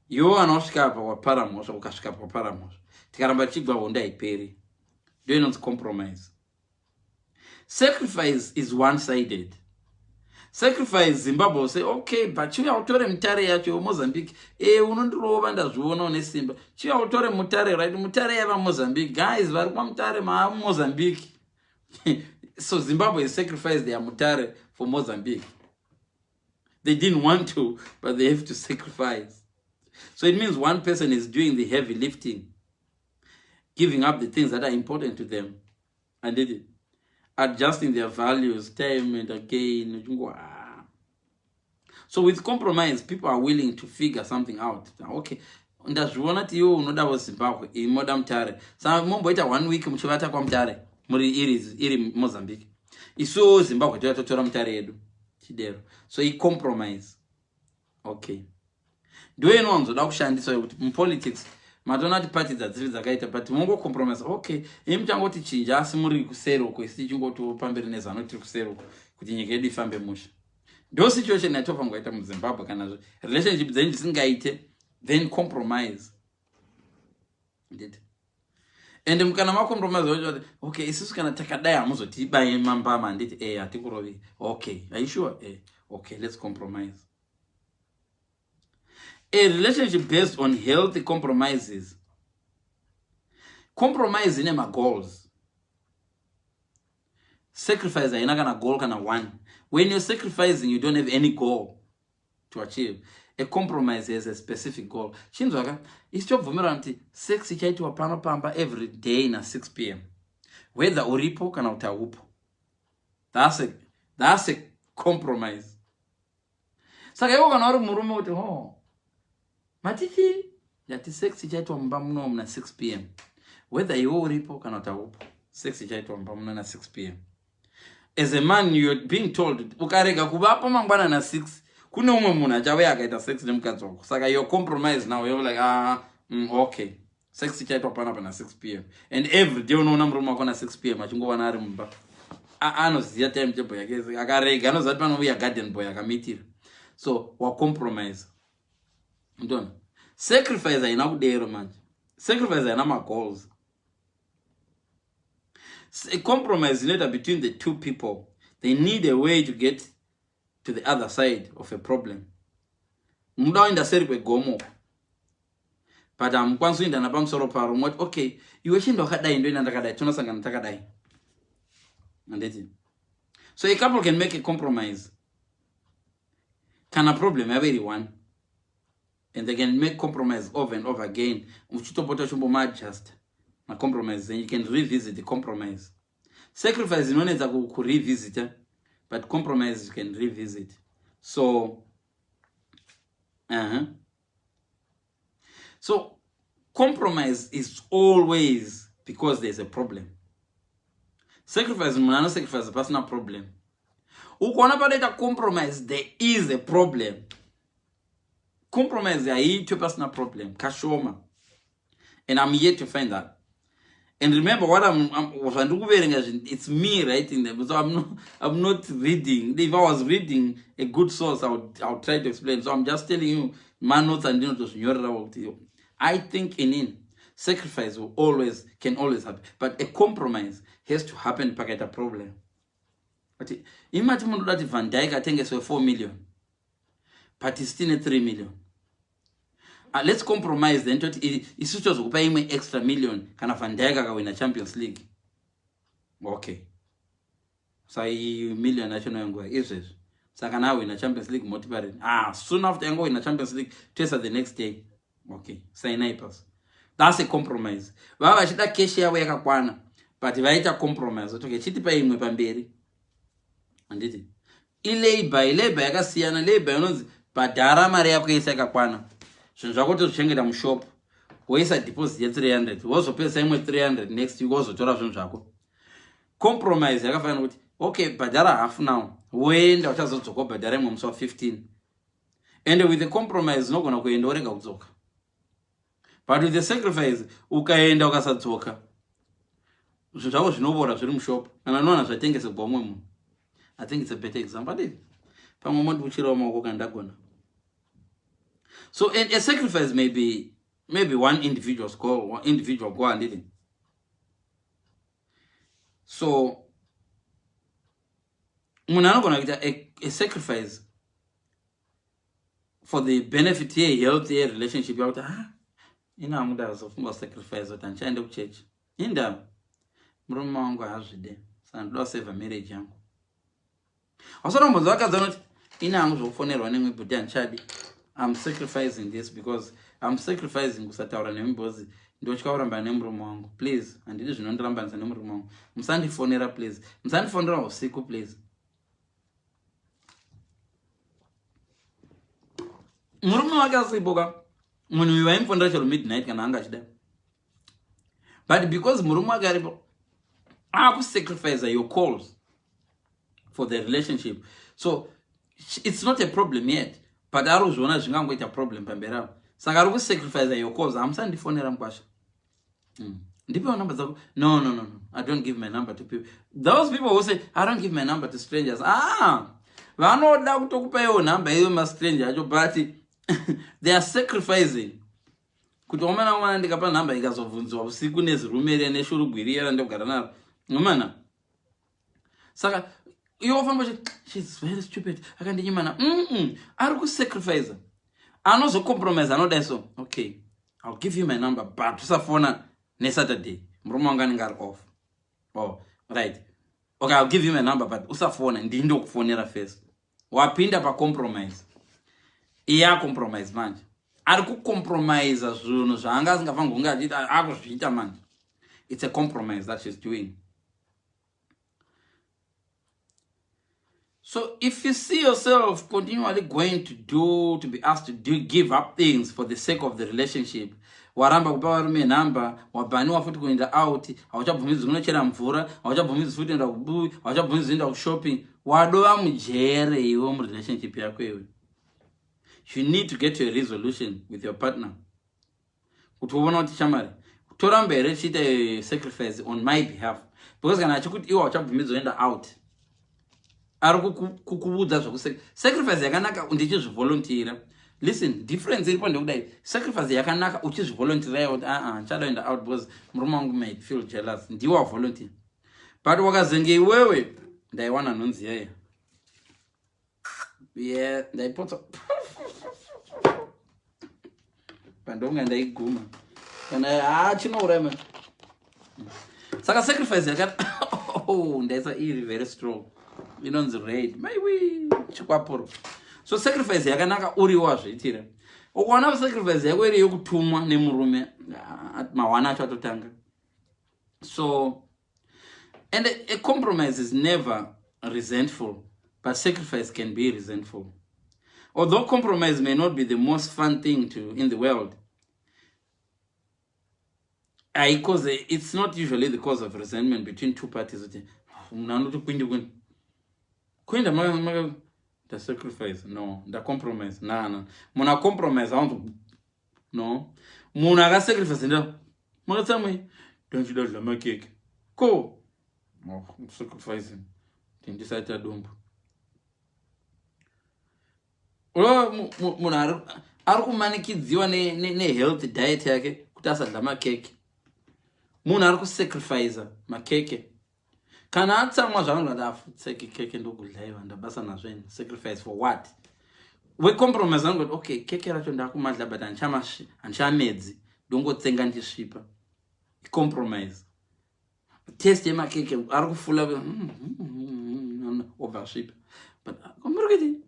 Iwe wana wasvika apa wapara mhosva, ukasvika apa wapara mhosva. Tikaramba tichigwa hondo haiperi. Ndo inonzi compromise. Sacrifice is one-sided. Sacrifice, Zimbabwe will say, okay, but chiuya utore Mutare yacho, Mozambique. Unondirova ndazviona une simba. Chiuya utore Mutare, right? Mutare yava Mozambique. Guys, vari kwaMutare maa Mozambique. So Zimbabwe sacrificed their Mutare for Mozambique. They didn't want to, but they have to sacrifice. So it means one person is doing the heavy lifting, giving up the things that are important to them. And did it. Adjusting their values time and again. So with compromise, people are willing to figure something out. Okay, ndazviona kuti iwe unodawo Zimbabwe, imoda Mutare. Saka momboita 1 week muchivata kwaMutare muri iri Mozambique. Isuwo Zimbabwe toya totora Mutare yedu. Chidero. So i compromise. Okay, ndo inowanzoda kushandiswa yekuti mupolitics matoona kuti party dzadziri dzakaita, but mongocompromise. Okay, imi muchangoti chinja, asi muri kuseri uko, isi tichingoti pamberi nezano, tiri kuseri uko kuti nyika yedu ifambe musha. Ndo situation yatofanirwa kuita muZimbabwe. Kana relationship dzenyu dzisingaite, then compromise, nditi? And kana macompromise wacho, okay, isusu kana takadai hamuzotibai mambama, handiti? E, hatikurovi. Okay, are you sure? E, okay, let's compromise. A relationship based on healthy compromises. Compromise ine magoals. Sacrifice haina kana goal, kana one. When you're sacrificing, you don't have any goal to achieve. A compromise has a specific goal. Chinzwaka, isi tobvumirana kuti sex ichaitiwa pano pamba every day na6 p.m., whether uripo kana kuti haupo. That's a compromise. Saka iwo kana uri murume kuti, "Oh, matichi yati sex ichaitwa mumba munomu na6 p.m., whether iwe uripo kana kuti haupo, sex ichaitwa mumba muno na6 p.m." As a man, you're being told ukarega kuvapo mangwana na6, kune umwe munhu achauya akaita sex nemukadzi wako. Saka you're compromise now. You're like, "Ah, okay, sex ichaitwa panapa na6 p.m." And every day unoona murume wako na6 p.m. achingovana ari mumba. Anoziva time table yake. Akarega, anoziva kuti panouya garden boy akamitira. So wacompromise. Ndona sacrifice haina kudero manje. Sacrifice haina magoals. A compromise inoita between the two people. They need a way to get to the other side of a problem. Muda kuenda seri kwegomo, but hamukwanisi kuenda napamusoro paro. Moti, "Okay, iwe chienda wakadai, ndoenda ndakadai, tonosangana takadai," handiti? So a couple can make a compromise kana problem yave iri one, and they can make compromise over and over again, uchitopota uchimbomaadjust macompromise, and you can revisit the compromise. Sacrifice inonetsa kurevisita, but compromise you can revisit. So So compromise is always because there's a problem. Sacrifice, munhu anosacrifice pasina problem. Ukaona panoita compromise, there is a problem. Compromise haiitwe pasina problem, kashoma, and I'm yet to find that. And remember what zvandiri kuverenga, it's me writing them, so I'm not reading. If I was reading a good source, I would try to explain. So I'm just telling you manotes andinotozvinyorerawo kuti I think inini sacrifice will always can always happen, but a compromise has to happen pakaita problem. But imati munoda kuti Van Dijk atengeswe 4 million, but isi tine 3 million. Let's compromise then, toti isu tozokupa imwe extra million kana Van Dijk akawina Champions League. Okay, sa million yacho noyanguva izvezvi. Saka naawina Champions League motipa rini? Ah, soon after yangowina Champions League, toisa the next day. Okay, sainai pasi. That's a compromise. Vava vachida cash yavo yakakwana, but vaita compromise kuti, "Okay, chitipa imwe pamberi," handiti? Ilabor, ilabor yakasiyana. Labor inonzi bhadhara mari yako yese yakakwana, zvinhu zvako tozvichengeta mushop, woisa deposit ye300, wozopedzisa imwe 300 next week, wozotora zvinhu zvako. Compromise yakafanira kuti, "Okay, bhadhara half now, woenda, uchazodzoka ubhadhara imwe musi wa15." And with the compromise unogona kuenda worega kudzoka, but with the sacrifice, ukaenda ukasadzoka, zvinhu zvako zvinovora zviri mushop, kana unowana zvatengesegwa umwe munhu. I think it's a better example, adi pamwe mondiuchirawo maoko kana ndagona. So, and a sacrifice may be maybe one individual's goal, one individual goal, handiti? So munhu anogona kuita a sacrifice for the benefit yehealth yerelationship, yakuti, "Ah, ina hangu ndazofunga kusacrifice kuti handichaende kuchechi. Inda murume wangu haazvide, saka ndoda kusevha marriage yangu." Wasati wambonzi vakadzi vanoti, "Ina hangu zvokufonerwa nemwe bhuti handichadi. I'm sacrificing this because I'm sacrificing kusataura nemi because ndotya kurambana nemurume wangu. Please, handidi zvinondirambanisa nemurume wangu. Musandifonera, please. Musandifonera usiku, please." Murume wake asipo, munhu uyu vaimufonera chero midnight kana anga achida, but because murume wake aripo, akusacrifice your calls for the relationship. So it's not a problem yet, But ari kuzviona zvingangoita problem pamberi apo. Saka ari kusacrifice your cause. Hamusandifonera mukwasha. Ndipewo number dzako. No, no, no, no. I don't give my number to people. Those people who say, I don't give my number to strangers. Ah, vanoda kutokupa iwo number iyo mastranger acho, but they are sacrificing. Kuti omana omana ndikapa number ikazobvunziwa usiku nezirume riya neshurugwi riya randogara naro. Omana. Saka iwe wofamba uchiti, she's very stupid, akandinyimana. Ari kusacrifice. Anozocompromise, anodai so. Okay, I'll give you my number, but usafona neSaturday. Murume wangu anenge ari off. Oh, right. Okay, I'll give you my number, but usafona, ndini ndokufonera first. Wapinda pacompromise. Iye acompromise manje. Ari kucompromise zvinhu zvaanga asingafanirwi kunge achiita, akuzviita manje. It's a compromise that she's doing. So if you see yourself continually going to do, to be asked to do, give up things for the sake of the relationship, waramba kupa varume nhamba, wabhaniwa futi kuenda out, hauchabvumidzwi kunochera mvura, hauchabvumidzwi futi kuenda kubuwi, hauchabvumidzwi kuenda kushopping, wadova mujere iwe murelationship yako iwe. You need to get to a resolution with your partner. Kuti uona kuti shamari, toramba here tichiita sacrifice on my behalf? Because kana achikuti iwe hauchabvumidzwa kuenda out, ari kukuudza zvoku sacrifice yakanaka ndichizvivolunteera. Listen, difference iripo ndekudai, sacrifice yakanaka uchizvivolunteera kuti aa ndichada kuenda out because murume wangu might feel jealous, ndiwe wavolunteer. But wakazenge iwewe ndaiwana nhunzi yaya. Yeah, ndaipotsa pandonga ndaiguma kana chinouraya man. Saka sacrifice yakati oh, ndaisa iri very strong inonzi red maiwi chikwapuro. So sacrifice yakanaka uriwo wazviitira. Ukaona sacrifice yako iri yekutumwa nemurume, mawana acho atotanga. So and a compromise is never resentful, but sacrifice can be resentful. Although compromise may not be the most fun thing to in the world, because it's not usually the cause of resentment between two parties. Munhu anoti kwindi kwindi kuenda maka nda sacrifice, no, nda compromise, na na munhu acompromise aunzi no, munhu akasacrifice nda makatsamwe ndonchida kudya makeke ko oh, sacrificing ndisaita dumbu. Munhu ari kumanikidziwa nehealth diet yake kuti asadya makeke. Munhu ari kusacrifica makeke kana atsamwa zvavanhu vati afutseke keke ndokudlaiwa ndabasa nazvo ini. Sacrifice for what? Wecompromise anongoti okay, keke racho ndakumadla but handichamedzi, ndongotsenga ndisvipa. Compromise. Test yemakeke ari kufula obva asvipa, but muri kuiti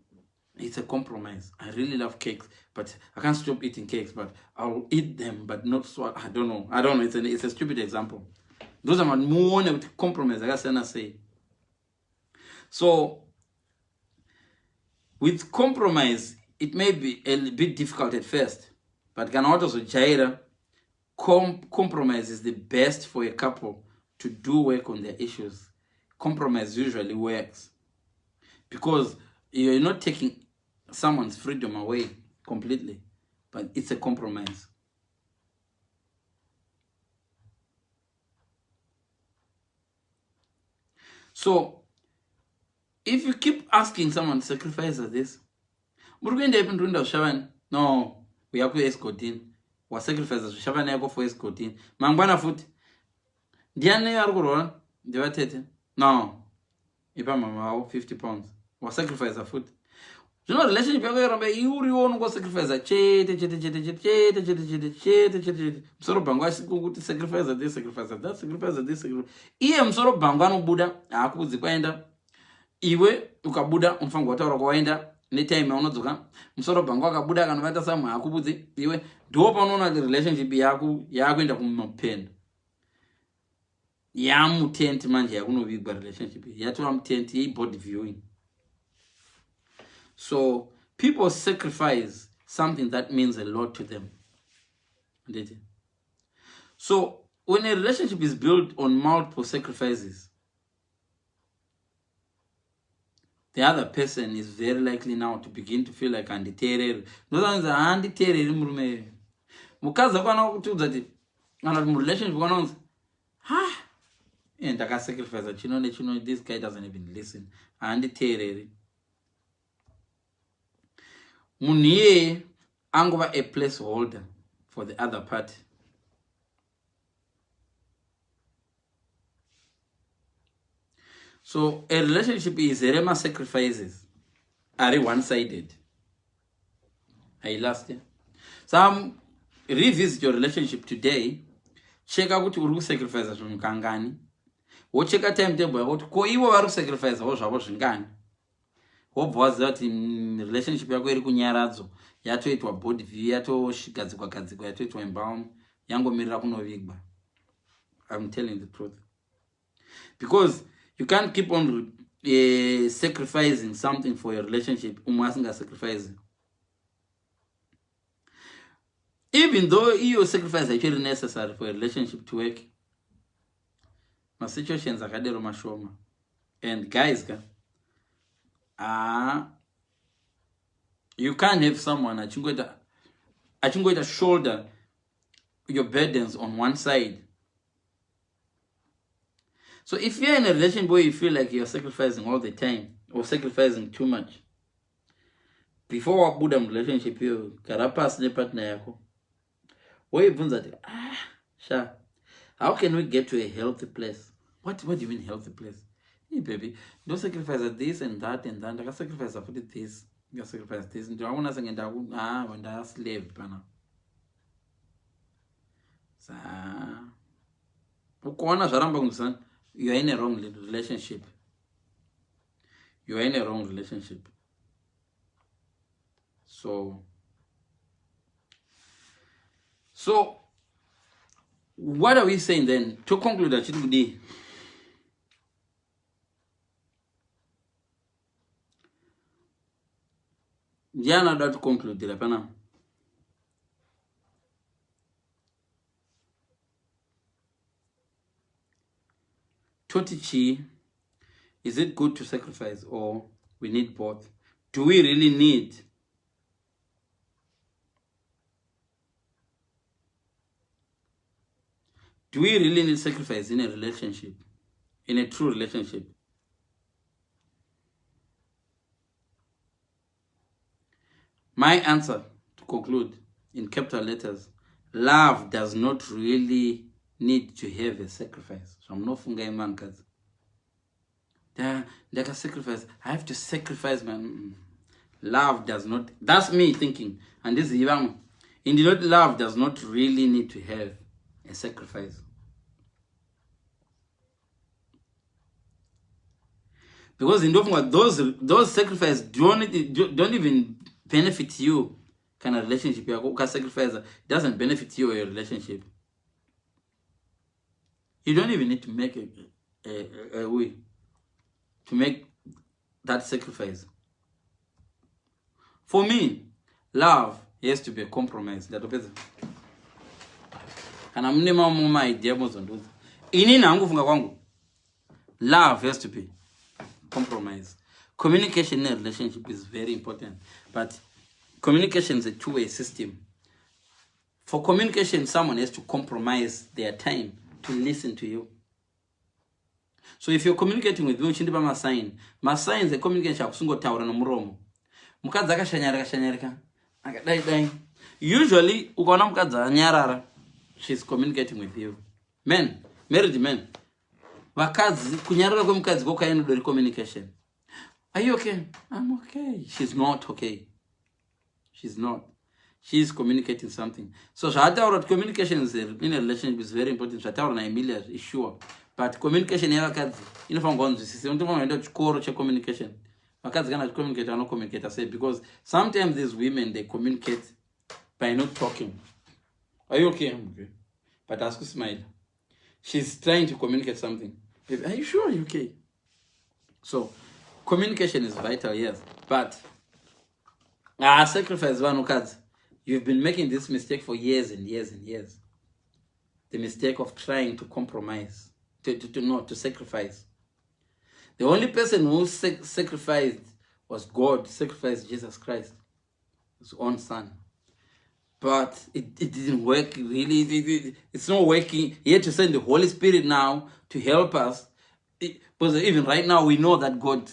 it's a compromise. I really love cakes, but I can't stop eating cakes, but I'll eat them, but not so. I don't know. I don't know. It's a stupid example. Ndozama muone kuti compromise yakasiyana sei. So with compromise, it may be a bit difficult at first, but kana watozojaira, compromise is the best for a couple to do work on their issues. Compromise usually works because you're not taking someone's freedom away completely, but it's a compromise. So if you keep asking someone to sacrifice this, muri kuenda ipi? Ndiri kuenda zvishavani. No, uya kuEsgodini, wasacrifice zvishavani yako for Esgodini. Mangwana futi ndiani ari kurwara? Ndivatete. No, ipa mama vavo 50 pounds, wasacrifice futi. Zvino relationship yako yoramba iuriwo unongosacrifice chete chete chete chete chete chete chete chete chete chete. Musoro bhangu asikuti sacrifice this, sacrifice that, sacrifice this, sacrifice. Iye musoro bhangu anobuda haakudzi kwaenda. Iwe ukabuda unofanirwa kutaura kwawaenda netime yaunodzoka. Musoro bhangu akabuda akanovata samwe haakubudzi iwe. Ndo paunoona kuti relationship yako yakuenda kumapendo, yamutent manje, yakunovigwa relationship yatova mutent yeibody viewing. So people sacrifice something that means a lot to them. Nditi so when a relationship is built on multiple sacrifices, The other person is very likely now to begin to feel like handiteereri. Ndosanzi handiteereri murume iyoyo. Mukadzi akwana kutiudza kuti kana kuti murelationship kwana kunzi ha eh, ndakasacrifice chino nechino, this guy doesn't even listen, handiteereri. Munhu iyeye angova a place holder for the other party. So a relationship izere masacrifices ari one sided hailasti. So revisit your relationship today. Cheka kuti uri kusacrifice zvinhu kangani, wocheka timetable yako kuti ko ivo vari kusacrificewo zvavo zvingani, wobva waziva kuti relationship yako iri kunyaradzo, yatoitwa body view, yatogadzikwa gadzikwa, yatoitwa embalm, yangomirira kunovigwa. I'm telling the truth, because you can't keep on sacrificing something for your relationship umwe asingasacrifice. Even though iyo sacrifice haichiri necessary for a relationship to work, masituations akadero mashoma. And guys ka, ah, you can't have someone achingoita shoulder your burdens on one side. So if you're in a relationship where you feel like you're sacrificing all the time or sacrificing too much, before wabuda murelationship iyoyo, gara pasi nepartner yako, woibvunza kuti ah sha, how can we get to a healthy place? What do you mean healthy place? Hey baby, ndosacrifice this and that and that, ndakasacrifice futi this, ndikasacrifice this, ndikaona senge ndaku ndaslave pana sa ukaona zvaramba kunzwisana, you are in a wrong relationship. You are in a wrong relationship. So what are we saying then? To conclude, achiti kudii? Ndiani anoda kuconcludira panapa? Toti chii? Is it good to sacrifice or we need both? Do we really need Do we really need sacrifice in a relationship, in a true relationship? My answer, to conclude in capital letters, love does not really need to have a sacrifice. Zvamunofunga imanukadzi, ndakasacrifice, I have to sacrifice my Love does not, that's me thinking, handizivi vamwe. Indinoti love does not really need to have a sacrifice, because ndofunga those sacrifice don't even benefit you. Kana relationship yako ukasacrifice, it doesn't benefit you or your relationship. You don't even need to make a way to make that sacrifice. For me, love has to be a compromise. Ndatopedza. Kana mune mamwe maidea mozondiudza. Inini hangu funga kwangu, love has to be compromise. Communication in a relationship is very important, but communication is a two-way system. For communication, someone has to compromise their time to listen to you. So if you're communicating with me, uchindipa masign, masigns ecommunication akusingotaura nomuromo. Mukadzi akashanyarika shanyarika akadai dai, usually ukaona mukadzi anyarara, she's communicating with you. Men, married men, vakadzi, kunyarara kwemukadzi kokainodori communication. Are you okay? I'm okay. She's not okay. She's not. She's communicating something. So zvataura kuti communication is in a relationship is very important. Zvataura naEmilia is sure, but communication yevakadzi inofanirwa kunzwisisa. Unotofanira kuenda kuchikoro checommunication. Vakadzi kana vachicommunicate, vanocommunicata sei? Because sometimes these women, they communicate by not talking. Are you okay? I'm okay. But asi kusmile, she's trying to communicate something. Baby, are you sure you okay? So communication is vital, yes, but ah, sacrifice, vanhukadzi, you've been making this mistake for years and years and years, the mistake of trying to compromise, to not to sacrifice. The only person who sacrificed was God, sacrificed Jesus Christ, his own son. But it didn't work really. It's not working. He had to send the Holy Spirit now to help us. Because even right now we know that God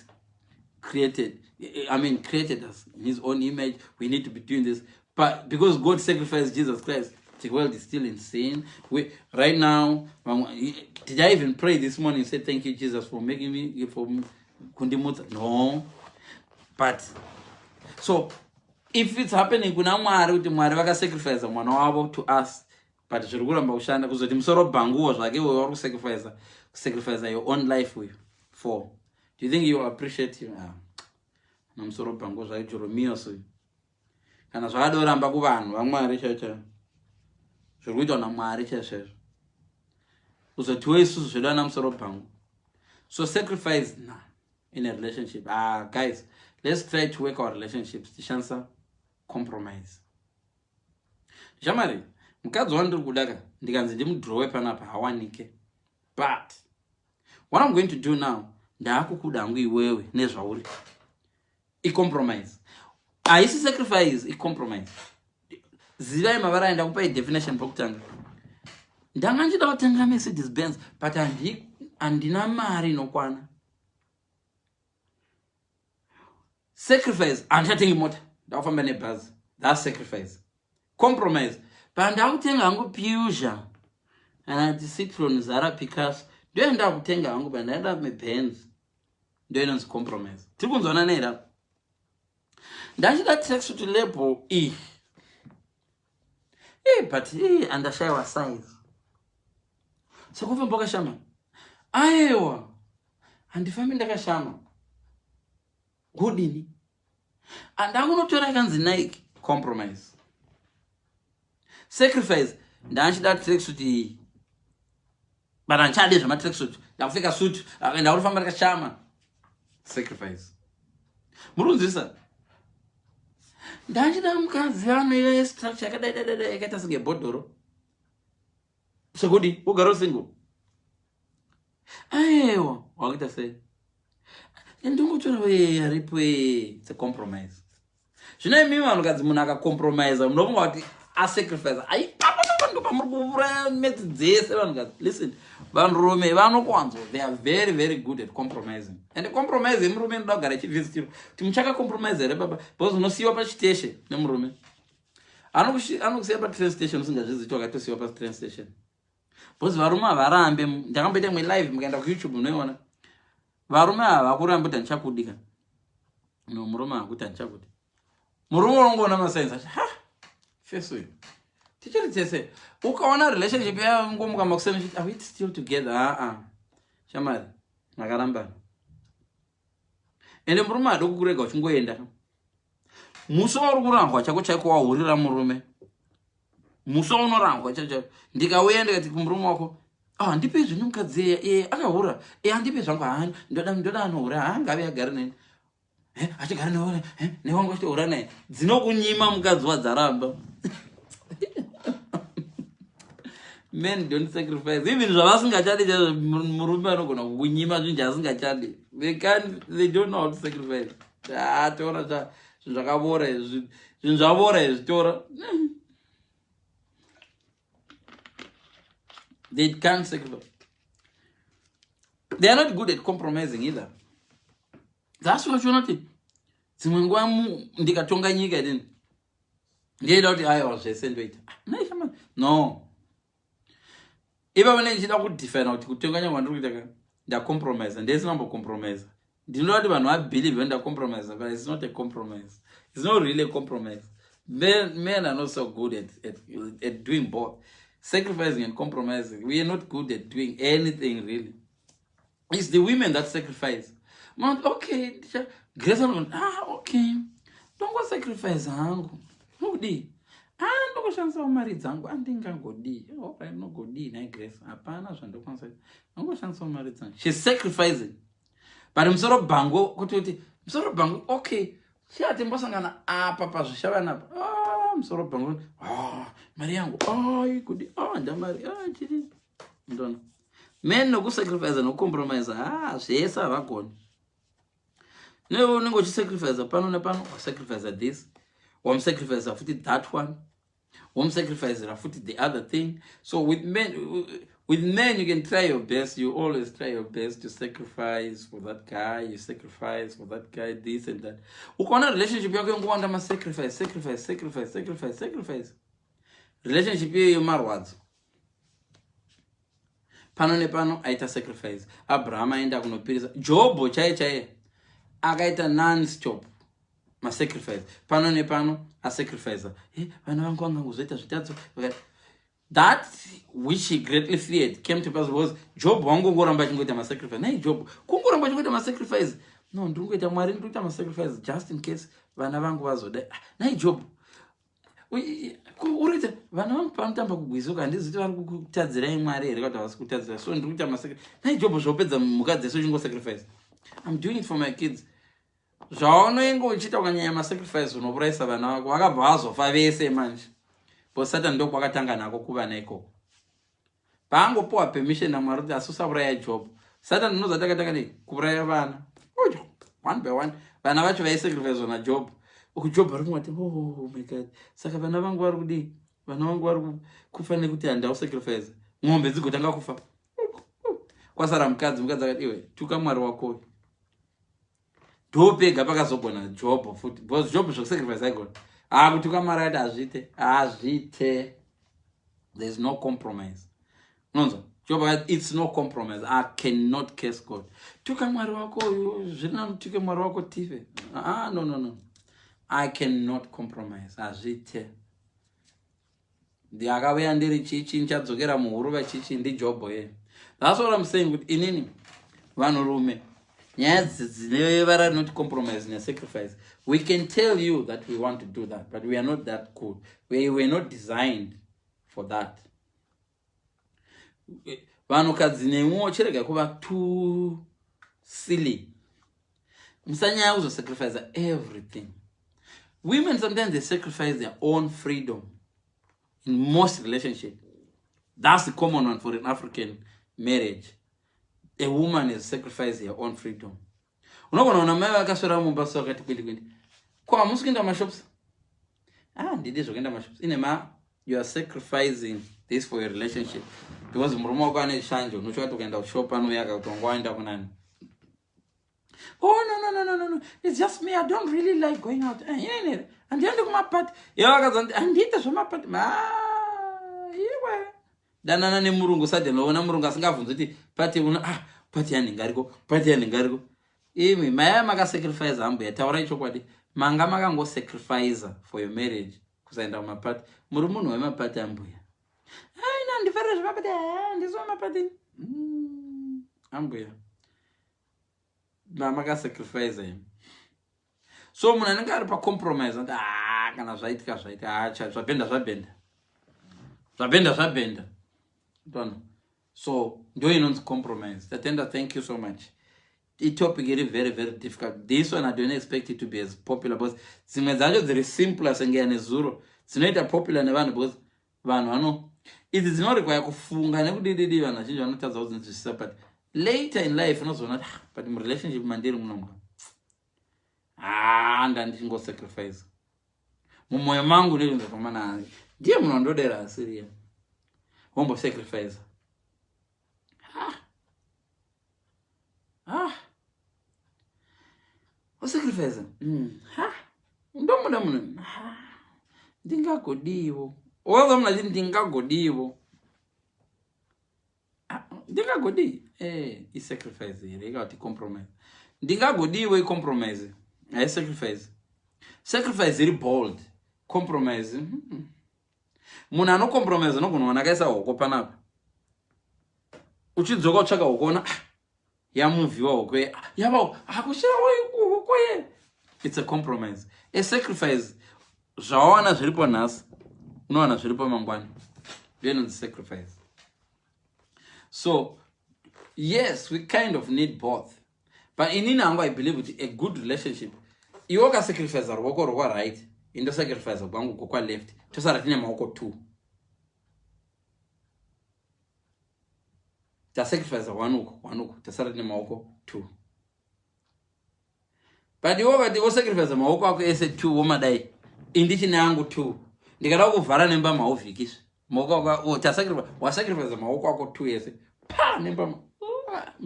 created, I mean, created us in his own image. We need to be doing this. But because God sacrificed Jesus Christ, the world is still in sin. We right now, did I even pray this morning and say thank you, Jesus, for making me, for kundimutsa? No. But so if it's happening kuna Mwari, kuti Mwari vakasacrifice mwana wavo to us, but zviri kuramba kushanda, kuzoti musoro bhanguwo zvake iwe vari kusacrifice, kusacrifice your own life uyu for, do you think you appreciate you? Ah, namusoro bhangu zvake Joromios uyu, kana zvakadoramba kuvanhu vaMwari chaicho, zviri kuitwa naMwari chaizvaizvo, kuzotiwo isusu zvedu ana musoro bhangu. So sacrifice na in a relationship, ah guys, let's try to work our relationships tishandisa compromise. Shamari, mukadzi wandiri kuda ka, ndikanzi ndimudhirowe panapa, hawanike. But what I'm going to do now, ndaakukuda hangu iwewe nezvauri. Icompromise, haisi sacrifice, icompromise. Zivai mavara aenda kupai definition pokutanga. Ndanga ndichida kutenga Mercedes Benz, but handina mari inokwana. Sacrifice, handichatengi mota, ndakufamba nebhazi. That's sacrifice. Compromise, but ndakutenga hangu Peugeot kana ti Citroen Zara Picasso, ndoenda kutenga hangu, but ndaenda meBenz. Ndo inonzi compromise. Tiri kunzwana neira? Ndachida tracksuit label iyi, but andashayiwa size. Sekufamba wakashama? Aiwa, handifambi ndakashama. Kudini? Andakunotora ikanzi Nike. Compromise. Sacrifice, ndachida tracksuit iyi, but handichadi zvematracksuit, ndakupfeka suit, ndakutofamba ndakashama. Sacrifice. Muri kunzwisa? Ndachida mukadzi anoiva structure yakadai dai dai, yakaita senge bhodhoro. Sekudi ugara single? Aiwa, wakuita sei? Ndongotora aripo. It's a compromise. Zvino imimi vanhukadzi, munhu akacompromisa, munofunga kuti asacrifice. Aipapapapa, pamuri kuvuraya metsi dzese. Vanhukadzi, listen, vanhurume vanokuwanzwa, they are very very good at compromising. And compromise yemurume inoda kugara ichivhisitirwa kuti muchakacompromise here baba, because unosiyiwa pachiteshe nemurume. Anokusiya patrain station usingazvizi kuti wakatosiyiwa patrain station, because varume havarambe. Ndakamboita imwe live, mukaenda kuYouTube munoiona. Varume havakurambi kuti handichakudi ka. No, murume hakuti handichakudi. Murume unongoona masigns achi ha face uyu tichiri tese. Ukaona relationship yangomuka makuseni uchiti, "Are we still together?" Aa, shamari, makarambana. Ende murume hadi kukurega uchingoenda. Musi wauri kurambwa chako chaiko, wahurira murume, musi waunorambwa chacho, ndikauya ndikati kumurume wako, "Ah, ndipe zvinhu, mukadzi e akahura e, handipe zvangu. Ha, ndoda anohura. Ha, ngave agare neni." Achigara newangu achitohura naye. Dzinokunyima mukadzi wadzaramba. Men don't sacrifice even zvavasingachadi chaizvo. Murume anogona kukunyima zvinhu chaasingachadi. They can they don't know how to sacrifice. Ah, tora zvinhu zvakavora izvi, zvinhu zvavora izvi, tora. They can't sacrifice. They are not good at compromising either. That's what uchiona kuti dzimwe nguva ndikatonga nyika idini, ndiida kuti aiwa, zvese ndoita. Ah, no, ipapo ndichida kudefina kuti kutonga nyika kwandiri kuita ka, ndacompromise. Ndesina kumbocompromise. Ndinoda kuti vanhu vabelieve ndacompromise, but it's not a compromise. It's not really a compromise. Men are not so good at doing both, sacrificing and compromising. We are not good at doing anything really. It's the women that sacrifice. Man, okay, Grace, ah, okay, ndongosacrifice hangu. Nokudii? Ah, ndongoshandisawo mari dzangu, andingangodii? Nogodii nai Grace? Hapana zvandokwanisa, ndongoshandisawo mari dzangu. She's sacrificing. But musoro bhangu, kuti musoro bhangu, okay, chiatimbosangana apa pazvishavanapa. Ah, musoro bhangu, ah, mari yangu, ai kudi, ah, ndamari, ah, chiri ndona. Men nokusacrifice nokucompromise, ha, zvese havagoni. Newe unenge uchisacrifice pano nepano, wasacrifice this, wamusacrifice futi that one, womusacrificera futi the other thing. So with men you can try your best. You always try your best to sacrifice for that guy. You sacrifice for that guy this and that. Ukaona relationship yako yongowanda masacrifice, sacrifice, sacrifice, sacrifice, sacrifice, relationship iyoyo marwadzo. Pano nepano aita sacrifice. Abraham aenda kunopirisa. Jobho chaiye chaiye akaita nonstop masacrifice pano nepano, asacrifica, "Vana vangu vangangozoita zvitadzo." That which he greatly feared came to pass, because Job wangongoramba achingoita masacrifice. Nai Job, kungoramba achingoita masacrifice. "No, ndiri kungoita, Mwari, ndiri kuita masacrifice just in case vana vangu vazoda." Ah, nai Job, uri kuita vana vangu panotamba kugwizuka, handizi kuti vari kutadzirai Mwari here kuti havasi kutadzira, so ndiri kuita masacrifice. Nai Job, zvopedza mhuka dzese uchingosacrifice. "I'm doing it for my kids." Zvaunoinge uchiita, ukanyanya masacrifice, unourayisa vana vako. Vakabva vazofa vese manje, because Satan ndokwakatanga nako kuvana ikoko. Paangopiwa permission naMwari kuti asi usauraya Job, Satan unoza takatanga nei kuuraya vana ujo one by one. Vana vacho vaisacrificwa naJob. Uku Job ari kungati, "Oh my God, saka vana vangu vari kudii? Vana vangu vari kufa nekuti handausacrifice." Ng'ombe dzigotanga kufa, kwasara mukadzi. Mukadzi akati, "Iwe, tuka Mwari wako." Ndopega pakazogona Job futi, because Job zvokusacrifice aigona. Akutuka Mwari, akati, "Hazviite, hazviite, there is no compromise." Unonzwa Job akati, "It's no compromise, I cannot curse God." "Tuka Mwari wako uyu, zviri nani tuke Mwari wako tife." "Ah, no, no, no, I cannot compromise, hazviite." Ndiakauya ndiri chichi, ndichadzokera muhuruva chichi. NdiJobho ye. That's what I'm saying, kuti inini vanhurume, nyaya dzine vara rinoti compromise nesacrifice, we can tell you that we want to do that, but we are not that good. We were not designed for that. Vanhukadzi nemwoyo, chirega kuva too silly. Musanyanya kuzosacrifice everything. Women, sometimes they sacrifice their own freedom in most relationship. That's the common one for an African marriage. A woman is sacrifice her own freedom. Unogona kuona mai vakaswera mumba so, vakati kwindi kwindi, "Ko hamusi kuenda mashops?" "Ah, ndidi zvokuenda mashops." Ine ma you are sacrificing this for your relationship, because murume wako ane shanje. Unochokati ukaenda kushop anouya akakuti, "Wanga waenda kunani?" "Oh, no, no, no, no, no, no, it's just me, I don't really like going out." "Eh, inini handiendi kumapati." Ivo vakazanti, "Handiite zvemapati." Ma iwe danana nemurungu, suddenly ona murungu asingabvunzi kuti pati una, ah, pati yanhingariko, pati yanhingariko. Imi maya makasacrifice, hambuya, taurai chokwadi. Manga makangosacrifica for your marriage kusaenda kumapati. Muri munhu wemapati, ambuya. "Aina, handifarire zvemapati, handisi wemapati." Ambuya, makasacrifice imi. So munhu anenge ari pacompromise ati, "Ah, kana zvaitika zvaitika, acha zvabhenda zvabhenda, zvabhenda zvabhenda." Tona, so ndo inonzi compromise. Tatenda, thank you so much. Itopic iri very, very difficult, this one. I don't expect it to be as popular, because dzimwe dzacho dziri simpler, senge nezuro, dzinoita popular nevanhu, because vanhu vano idzi dzinorequire kufunga nekudididi. Vanhu vazhinji vanotadza kudzinzwisisa, but later in life unozoona kuti, "Ah, but murelationship mandiri munomuka, ha, ndandichingosacrifice mumwoyo mangu ndizvomana, ndiye munhu wandodera asiriya." Wombosacrifice, ah. Ah. Wasacrifice, ha, ndomuda munhu, ndingagodiwo. Waza munhu achiti, "Ndingagodiwo, ndingagodii." Isacrifice here ikati compromise? Ndingagodiwo icompromise, haisacrifice. Sacrifice iri bold, compromise, Munhu anocompromise unogona kuona akaisa hoko panapa, uchidzoka utsvaka hoko, ona, ah, yamuvhiwa hoko ye, yava hakushira hoko ye. It's a compromise. A sacrifice, zvawawana zviripo nhasi, unowana zviripo mangwana. Ndoinonzi sacrifice. So yes, we kind of need both, but inini hangu I believe kuti a good relationship, iwe ukasacrifice ruoko rwokwa right, indosacrifice kwangu kokwa left, tosara tine maoko two. Tasacrifice one uku, one uku, tasara tine maoko two. But iwo vati vosacrifice maoko ako ese two womadai, indichine angu two, ndikada kuvhara nemba mauvhikisvi maoko ako oh, tasacrifice, wasacrifice maoko ako two ese pa nemba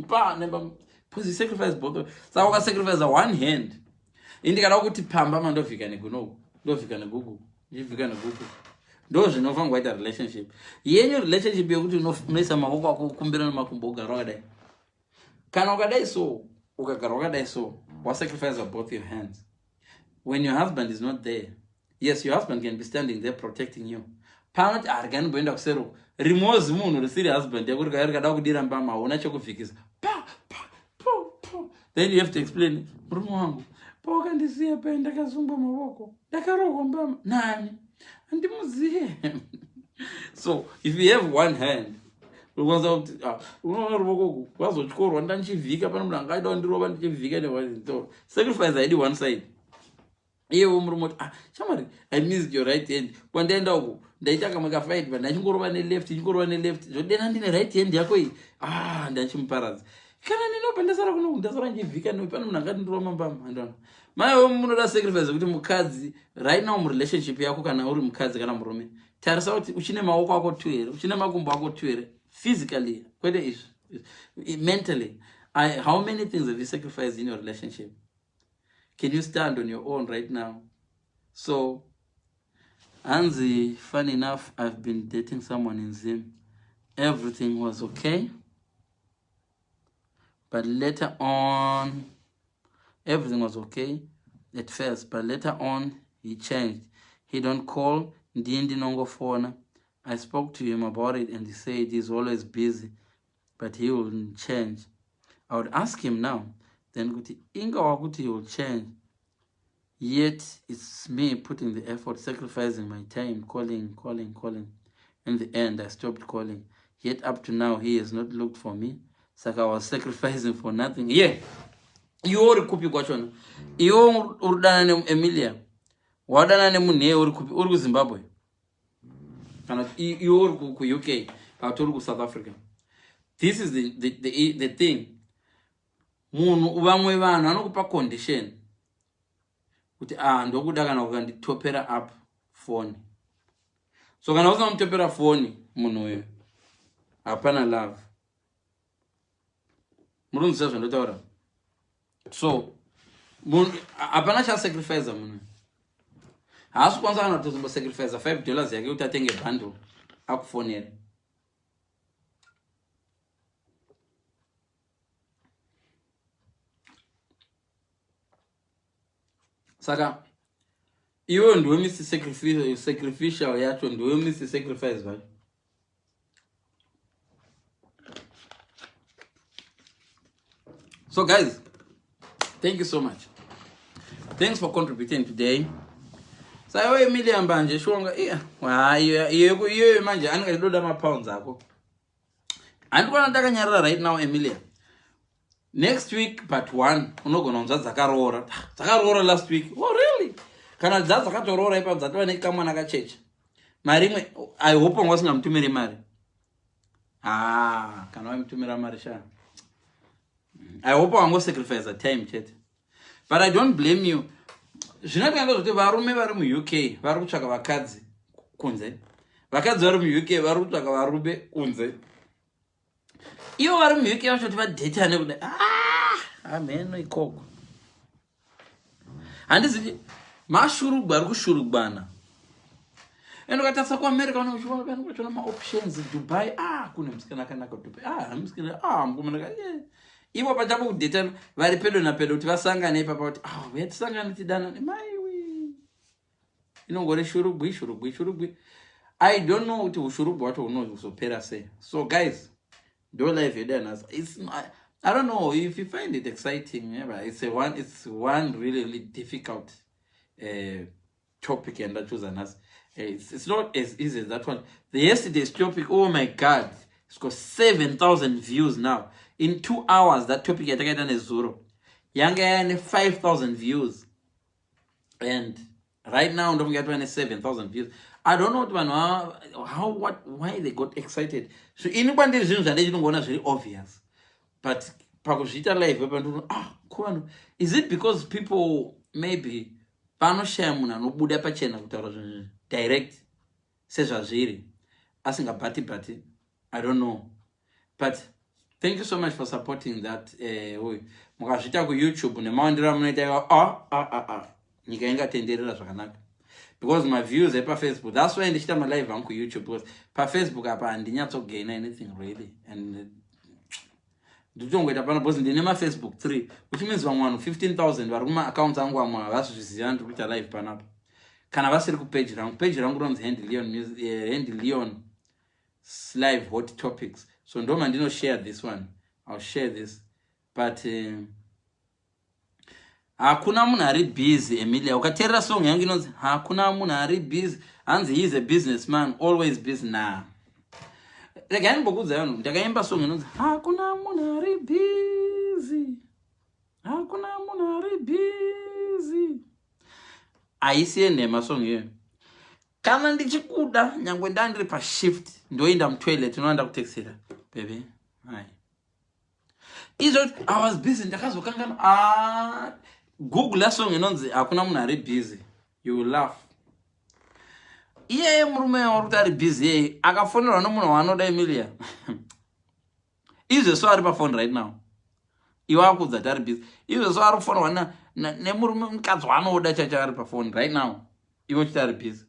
pa nemba, because you sacrifice both. Saka ukasacrifice one hand, indikada kuti pamba mandovhika negunoku, ndovhika negugu, ndichivhika negugu, ndo zvinofanirwa kuita relationship yenyu. Relationship yekuti unoisa maoko ako kumbira nemakumbo ugara wakadai, kana ukadai so, ukagara wakadai so, wasacrifice both your hands. When your husband is not there, yes, your husband can be standing there protecting you. Panoti arga ndimboenda kusero, rimwe munhu risiri husband yako rikada kudira mbama, hauna chekuvhikisa, pa pa po po, then you have to explain, murume wangu, pawakandisiya pai ndakasungwa mavoko, ndakarohwa mbama nani, handimuziye. So if you have one hand, unokwanisa kuti, ah, unoona ruvoko uku wazotyorwa, ndandichivhika, pane munhu angaida kundirova ndichivhika. So sacrifice haidi one side. Iyewo murume kuti, ah, shamwari, I missed your right hand. Kwandaenda uku ndaita kamwe kafight, but ndachingorova neleft, ndichingorova neleft, zvodena ndine right hand yako iyi, ah, ndachimuparadza. Kana ndinobva ndasara kuno, ndasara ndichivhika, pane munhu angati ndirova mambama, andona maiwo. Munoda sacrifice kuti mukadzi right now murelationship yako, kana uri mukadzi kana murume, tarisa kuti uchine maoko ako two here, uchine makumbo ako two here, physically, kwete izvi, mentally. How many things have you sacrificed in your relationship? Can you stand on your own right now? So hanzi, funny enough, I've been dating someone in Zim. Everything was okay, but later on, everything was okay at first, but later on he changed. He don't call, ndini ndinongofona. I spoke to him about it and he said he's always busy, but he will change. I would ask him now then kuti inga wakuti he will change, yet it's me putting the effort, sacrificing my time, calling, calling, calling. In the end I stopped calling, yet up to now he has not looked for me. Saka I was sacrificing for nothing. Yeah, iwe uri kupi kwachona? Iwe uri dana neEmilia, wadana nemunhu iye, uri kupi? Uri kuZimbabwe kana kuti iwe uri kuUK kana kuti uri kuSouth Africa? This is the thing. Munhu, vamwe vanhu vanokupa condition kuti, ah, ndokuda kana ukanditopera up foni. So kana usina kumutopera foni munhu uyu, hapana love. Muri kunzwisisa zvandotaura? So hapana chasacrifice munhu, haasi kukwanisa kana kutozombosacrifice $5 yake kuti atenge bundle akufonere. Saka iwe ndiwe Mr Sacrificial yacho, ndiwe Mr Sacrifice vacho. So guys, thank you so much, thanks for contributing today. Saiwe Emilia mbanje shonga iya, iyoyo manje anenge achidoda mapounds ako. Handikona ndakanyarara right now, Emilia. Next week but one unogona kunzwa dzakaroora, dzakaroora last week. Oh really? Kana dza dzakatoroora ipapo, dzatova nekamwana kacheche, mari imwe. I hope wanga usingamutumiri mari. Ah, kana waimutumira mari sha, I hope wangosacrifice time chete, but I don't blame you. Zvinoita ndozvoti varume vari muUK vari kutsvaka vakadzi kunze, vakadzi vari muUK vari kutsvaka varume kunze. Ivo vari muUK vachoti vadhetane kudai, ah, amheno ikoko handizivi mashurugwa ari kushurugwana. Ende ukatarisa kuAmerica unochiona maoptions, Dubai, ah, kune musikana akanaka Dubai, ah, musikana, ah, mukomana. Ivo pachavo kudhetana vari pedo napedo kuti vasangane ipapa kuti, ah, uya tisangane tidanane. Maiwi, inongori shurugwi, shurugwi, shurugwi. I don't know kuti ushurugwi hwacho hunozopera sei. So guys, ndo live yedu yanhasi. I don't know if you find it exciting, yeah, but it's one really, really difficult topic yandachuza nhasi. It's not as easy as that one, the yesterday's topic. Oh my God, it's got 7000 views now in 2 hours. That topic yatakaita nezuro yanga yane 5000 views, and right now ndokunge yatova ne7000 views. I don't know kuti vanhu how, what, why they got excited. So ini kwandiri zvinhu zvandichinongoona zviri obvious, but pakuzviita live pandino, ah, kuvanhu, is it because people maybe panoshaya munhu anobuda pachena kutaura zvinhu direct sezvazviri, asingabhati bhati? I don't know, but thank you so much for supporting that. Uyu mukazviita kuYouTube nemawandiro amunoita iwa, ah, ah, ah, ah. Nyika ingatenderera zvakanaka because maviews epaFacebook, that's why ndichiita malive angu kuYouTube, because paFacebook apa handinyatsogaina anything really, and nditongoita pano because ndine maFacebook 3, which means vamwe vanhu 15,000 vari kumaaccounts angu amwe havasi zviziva ndiri kuita live panapa kana vasiri kupage rangu. Page rangu ronzi Handy Leon, Handy Leon Live Hot Topics, so ndo mandinoshare this one. I'll share this, but hakuna munhu ari busy. Emilia, ukateerera song yangu inonzi "Hakuna Munhu Ari Busy", hanzi, "He is a businessman, always busy." Na regai ndimbokuudzai vanhu, ndakaimba song inonzi "Hakuna Munhu Ari Busy", hakuna munhu ari busy. Haisi yenhema song iyoyo. Kana ndichikuda, nyangwe ndandiri pashift, ndoenda mutoilet, unoenda kutextira, "Baby, hai." Izvo I was busy, ndakazokangana. Ah, google song inonzi "Hakuna Munhu Ari Busy", you will laugh. Iyeye murume wari kuti ari busy iyeye akafonerwa nomunhu waanoda, Emilia, izveso ari pafoni right now. Iwe akudza kuti ari busy, izveso ari kufonerwa nemurume, mukadzi waanoda chacho, ari pafoni right now, iwe uchiti ari busy.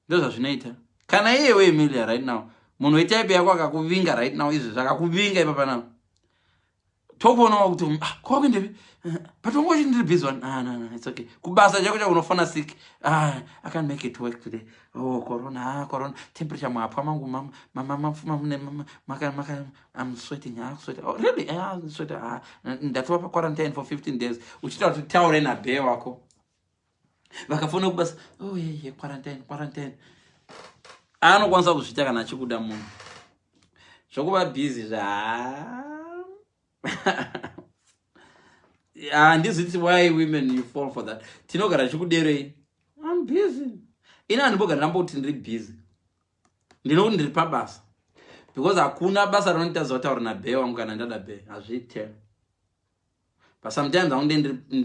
Ndozvazvinoita. Kana iyewe Emilia right now, munhu wetype yako akakuvinga right now, izvezvi akakuvinga ipa panapa, tokuonawo kuti, "Ah, kwakuendepi?" "But wangu ndiri busy one." "Ah, no, no, it's okay." Kubasa chako chako unofona sick. "Ah, I can't make it work today. Oh, corona, ah, corona, temperature mwapwa mangu, mama, maka maka, I'm sweating, ah, sweating. Oh, really? Ah, I'm sweating. Ah, ndatova pa quarantine for 15 days." Uchita kuti taure nabe wako. Vakafona kubasa, "Oh, yeah, quarantine, quarantine." Anokwanisa kuzviita kana achikuda munhu. Zvokuva busy zva handizviti. Why women, you fall for that? Tinogara chikuderei, "I'm busy." Ini handimbogara ndamboti ndiri busy, ndinokuti ndiri pabasa, because hakuna basa rinonditaza kutaura nabe wangu kana ndada be, hazviite. But sometimes angu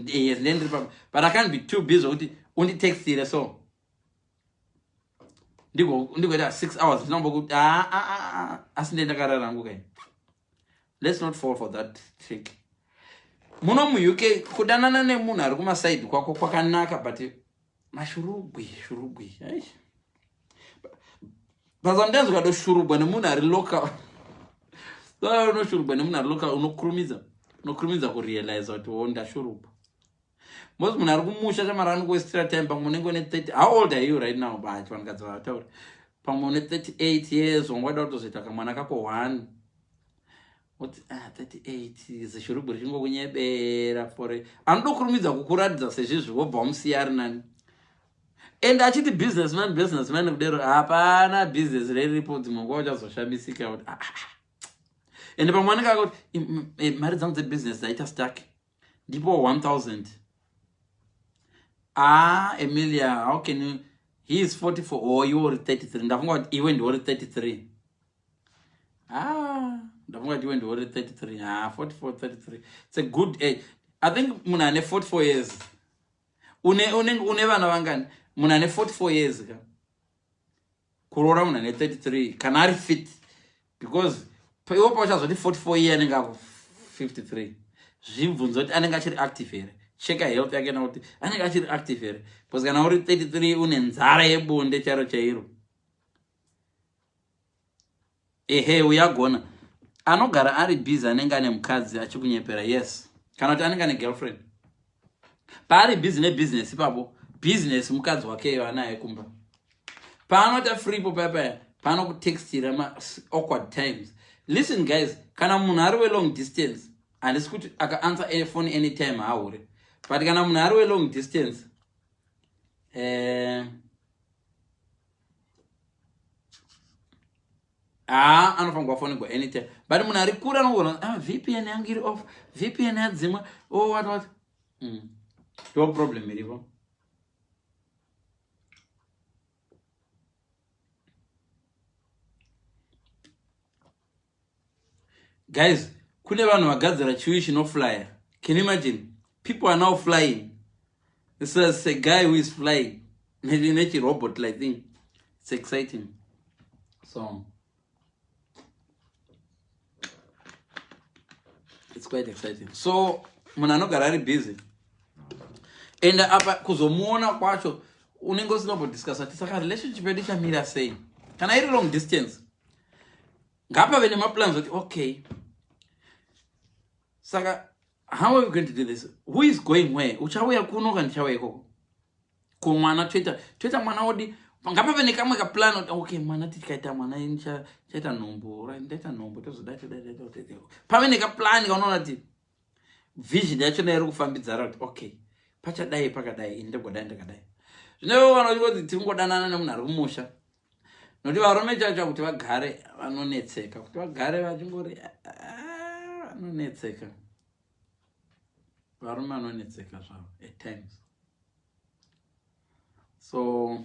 yes, ndendiri pa, but I can't be too busy kuti unditextire, so ndigoita 6 hours ndinombokuti, ah, ah, ah, asi ndee ndakarara hangu kai. Let's not fall for that trick. Muno muUK, kudanana nemunhu ari kumasaidhi kwako kwakanaka, but mashurugwi, shurugwi. But sometimes ukadoshurugwa nemunhu ari local, unoshurugwa nemunhu ari local, unokurumidza kurealize kuti wo ndashurugwa. Most munhu ari kumusha chamara anokuwestira time. Pamwe unenge une 30, how old are you right now? But vanhukadzi vataura, pamwe une 38 years, wanga wada kutozoita kamwana kako one, oti, "Ah, 38." Zishurugwi richingokunyebera for anodokurumidza kukuratidza sezvizvi, wobva wamusiya ari nani. And achiti businessman, businessman kudero, hapana business riripo. Dzimwe nguva uchazoshamisika kuti, ah, ah, ah. Ende pamwe anenge akuti, "Mari dzangu dzebusiness dzaita stuck, ndipo 1000." Ah, Emilia, how can you? He is 44. Oh, iwe uri 33. Ndafunga kuti iwe ndiuri 33. Ah, ndafunga kuti iwe ndiuri 33. Ah, 44, 33, it's a good age, I think. Munhu ane 44 years, une vana vangani? Munhu ane 44 years ka, kuroora munhu ane 33 kana ari fit, because iwo pauchazoti 44 iye anenge aku 53. Zvibvunzo kuti anenge achiri active here, cheka health yake nakuti anenge achiri active here, because kana uri 33 une nzara yebonde chairo chairo. Ehe, uyagona anogara ari busy anenge ane mukadzi achikunyepera, yes, kana kuti anenge ane girlfriend. Paari busy nebusiness ipapo, business mukadzi wakeyo anaye kumba. Paanoita freepo paya paanokutextira ma-awkward times. Listen guys, kana munhu ari welong distance, handisi kuti akaanswer phone anytime hahure, but kana munhu ari welong distance, haa, anofanirwa kufonegwa anytime. But munhu ari kure anogona, "Ah, VPN yangu iri off, VPN yadzimwa." Oh, what what. Ndo problem iripo. Guys, kune vanhu vagadzira chiwi chinoflya. Can you imagine? People are now flying. This is a guy who is flying nechirobot like thing. It's exciting. So it's quite exciting. So munhu anogara ari busy, and apa kuzomuona kwacho unenge usina kumbodiscussa kuti saka relationship yedu ichamira sei. Kana iri long distance, ngapave nemaplans kuti okay, saka how are we going to do this? Who is going where? Uchauya kuno kana ndichauya ikoko? Ko mwana toita mwana odi? Ngapave nekamwe kaplan kuti okay, mwana tikaita mwana, chaita nhumbu, right? Ndaita nhumbu, tozodai, todai, todai. Pave nekaplan kaunoona kuti vision yachona iri kufambidzana, kuti okay, pachadai, pakadai, ini ndogodai, ndakadai. Zvino vana vachingoti tingodanana nemunhu ari kumusha, nokuti varume chacho kuti vagare vanonetseka, kuti vagare vachingori, ah, vanonetseka. Varume vanonetseka zvavo at times. So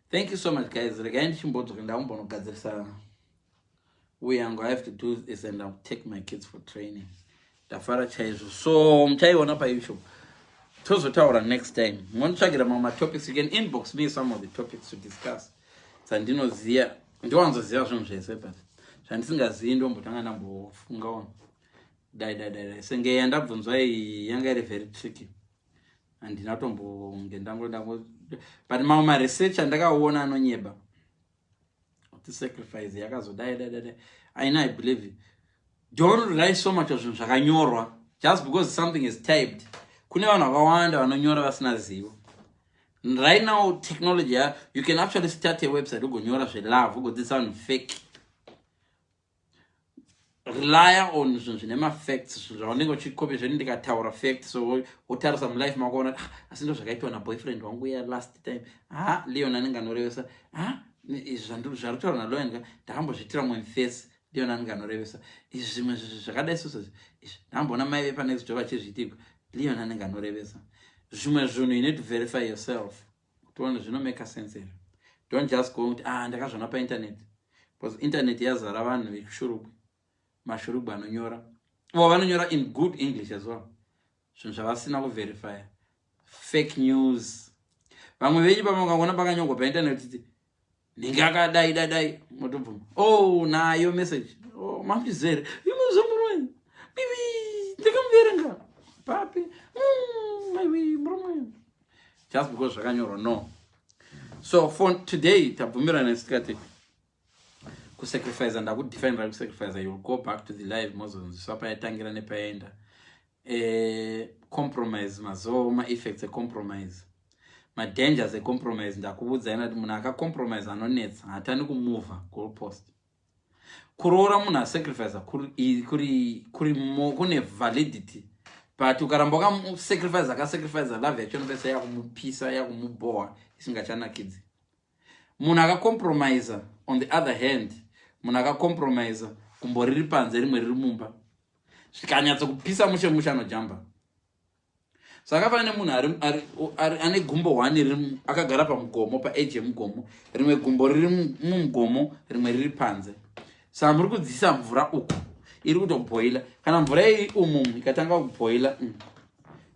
thank you so much, guys. Regai ndichimbodzoka, ndakumbonogadzirisa uyangu. I have to do this and I'll take my kids for training. Ndafara chaizvo. So muchaiona paYouTube. Tozotaura next time. Mondotsvagira mamwe matopics. You can inbox me some of the topics to discuss dzandinoziva. Ndiwanzoziva zvinhu zvese, but zvandisingazivi ndombotanga ndambofungawo. Dai dai dai dai senge yandabvunzwa iyi yanga iri very tricky, handina tombonge ndango ndango, but mamwe maresearch andakaona anonyeba kuti sacrifice yakazodai dai dai dai. I know, I believe, don't rely so much zvinhu zvakanyorwa. Just because something is typed, kune vanhu vakawanda vanonyora vasina zivo. Right now technology ya, you can actually start a website, ugonyora zvelove, ugodzidzisa vanhu fake. Rely on zvinhu zvine mafacts, zvinhu zvaunenge uchikopi zveni. Ndikataura fact, so wotarisa mulife mako, ona, ah, asi ndo zvakaitwa naboyfriend wangu ya last time. Ha, Leon anenge anorevesa. Ha, izvi zvari kutaura naLeon, ndakambozviitira mumwe mface. Leon anenge anorevesa. Izvi zvimwe zvakadai soso izvi, ndamboona mai vepanext door vachizviitikwa. Leon anenge anorevesa. Zvimwe zvinhu you need to verify yourself kuti one zvinomaka sense here. Don't just go kuti, ah, ndakazvona painternet, because internet yazara vanhu vekushurugwi, mashurugwi anonyora. Vo vanonyora in good English as well, zvinhu zvavasina kuverifya, fake news. Vamwe venyu pamangaona pakanyorwa painternet kuti nhinge akadai dai dai, motobvuma. Oh, nayo message. Oh, mamuchizere imuzomurume bibi, ndakamuverenga papi? Maiwi murume, just because zvakanyorwa, no. So for today tabvumirana tikati kusacrifice, ndakudefine right. Kusacrifice, you will go back to the live, mozonzwiswa payatangira nepaenda. Compromise, mazuva maeffects ecompromise, madangers ecompromise. Ndakuudzai nati munhu akacompromise anonetsa, hatani kumuvha goalpost. Kuroora munhu asacrifice kuri kune validity, but ukaramba wakasacrifice, akasacrifice, love yacho inopesa yakumupisa, yakumubohwa, isingachanakidzi. Munhu akacompromisa, on the other hand, munhu akacompromisa, gumbo riri panze, rimwe riri mumba, zvikanyatsokupisa mushe mushe, anojamba. Zvakafanana nemunhu ane gumbo one riri akagara pamugomo, paedge yemugomo, rimwe gumbo riri mumugomo, rimwe riri panze. Saka muri kudzisa mvura uku iri kutobhoila. Kana mvura iri umumu ikatanga kubhoila,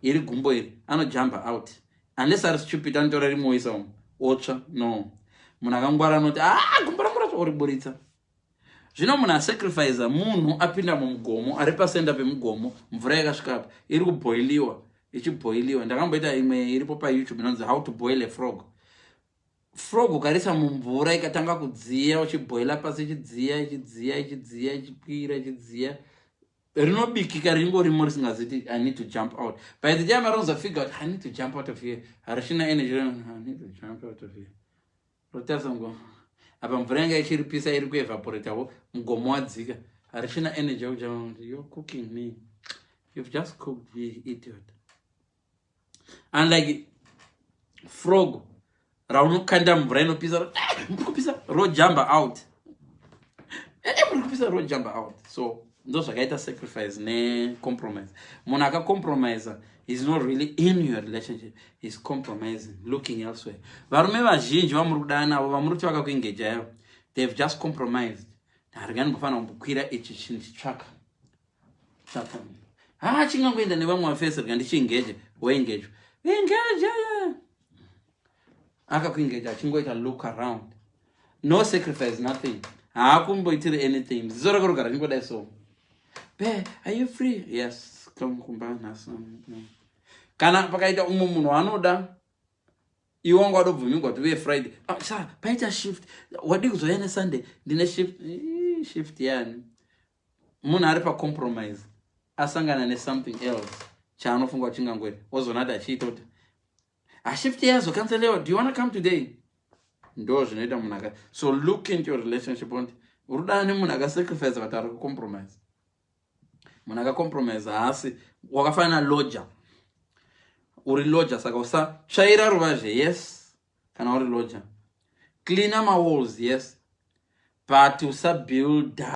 iri gumbo iri anojamba out, unless ari stupid, anotora rimwe oisa umu, otsva. No, munhu akangwara anoti, ah, gumbo rangu ratsva, oriburitsa. Zvino munhu asacrifica, munhu apinda mumugomo, ari pasenda pemugomo, mvura yakasvika apa, iri kubhoiliwa, ichibhoiliwa. Ndakamboita imwe iripo paYouTube inonzi "How to Boil a Frog". Frog ukarisa mumvura ikatanga kudziya, uchibhoila pasi, ichidziya, ichidziya, ichidziya, ichikwira, ichidziya, rinobikika ringorimo risingaziti, "I need to jump out." By the time arinozofigure out, "I need to jump out of here," harichina energy. "I need to jump out of here," rotarisa mugomo apa, mvura yanga ichiripisa, iri kuevaporatawo, mugomo wadzika, harichina energy yekujamba. "You're cooking me. You've just cooked me, idiot." Unlike frog raunokanda mvura inopisa, ah, muri kupisa, rojamba out. Muri kupisa, rojamba out. So ndo zvakaita sacrifice necompromise. Munhu akacompromisa is not really in your relationship, is compromising, looking elsewhere. Varume vazhinji vamuri kudana navo, vamuri kuti vakakuengeja yavo, they've just compromised. Rega ndimbofanira kumbokwira ichi chinhu chitsvaka tsvaka. Ha, chingangoenda nevamwe vafesi. Rega ndichiengeje. Woengejwa, engeje. Akakuengeja achingoita look around, no sacrifice, nothing. Haakumboitiri anything. Ziso rako rogara chingodai. So, "Bae, are you free?" "Yes, come kumba nhasi." Kana pakaita umwe munhu waanoda, iwe wanga wadobvumigwa kuti uye Friday. "Ah, sa paita shift, wadii kuzouya neSunday? Ndine shift." Shift yani? Munhu ari pacompromise asangana nesomething else chaanofunga kuti chingangoita, wozoona kuti achiita kuti hashift yazocancelewa. "Do you wanna come today?" Ndo zvinoita munhu aka. So look into your relationship onti uri kudana nemunhu akasacrifice, kuti ari kucompromise. Munhu akacompromise haasi wakafanana lodger. Uri lodger, saka usatsvaira ruvazhe. Yes, kana uri lodger, cleana mawalls, yes, but usabuilda.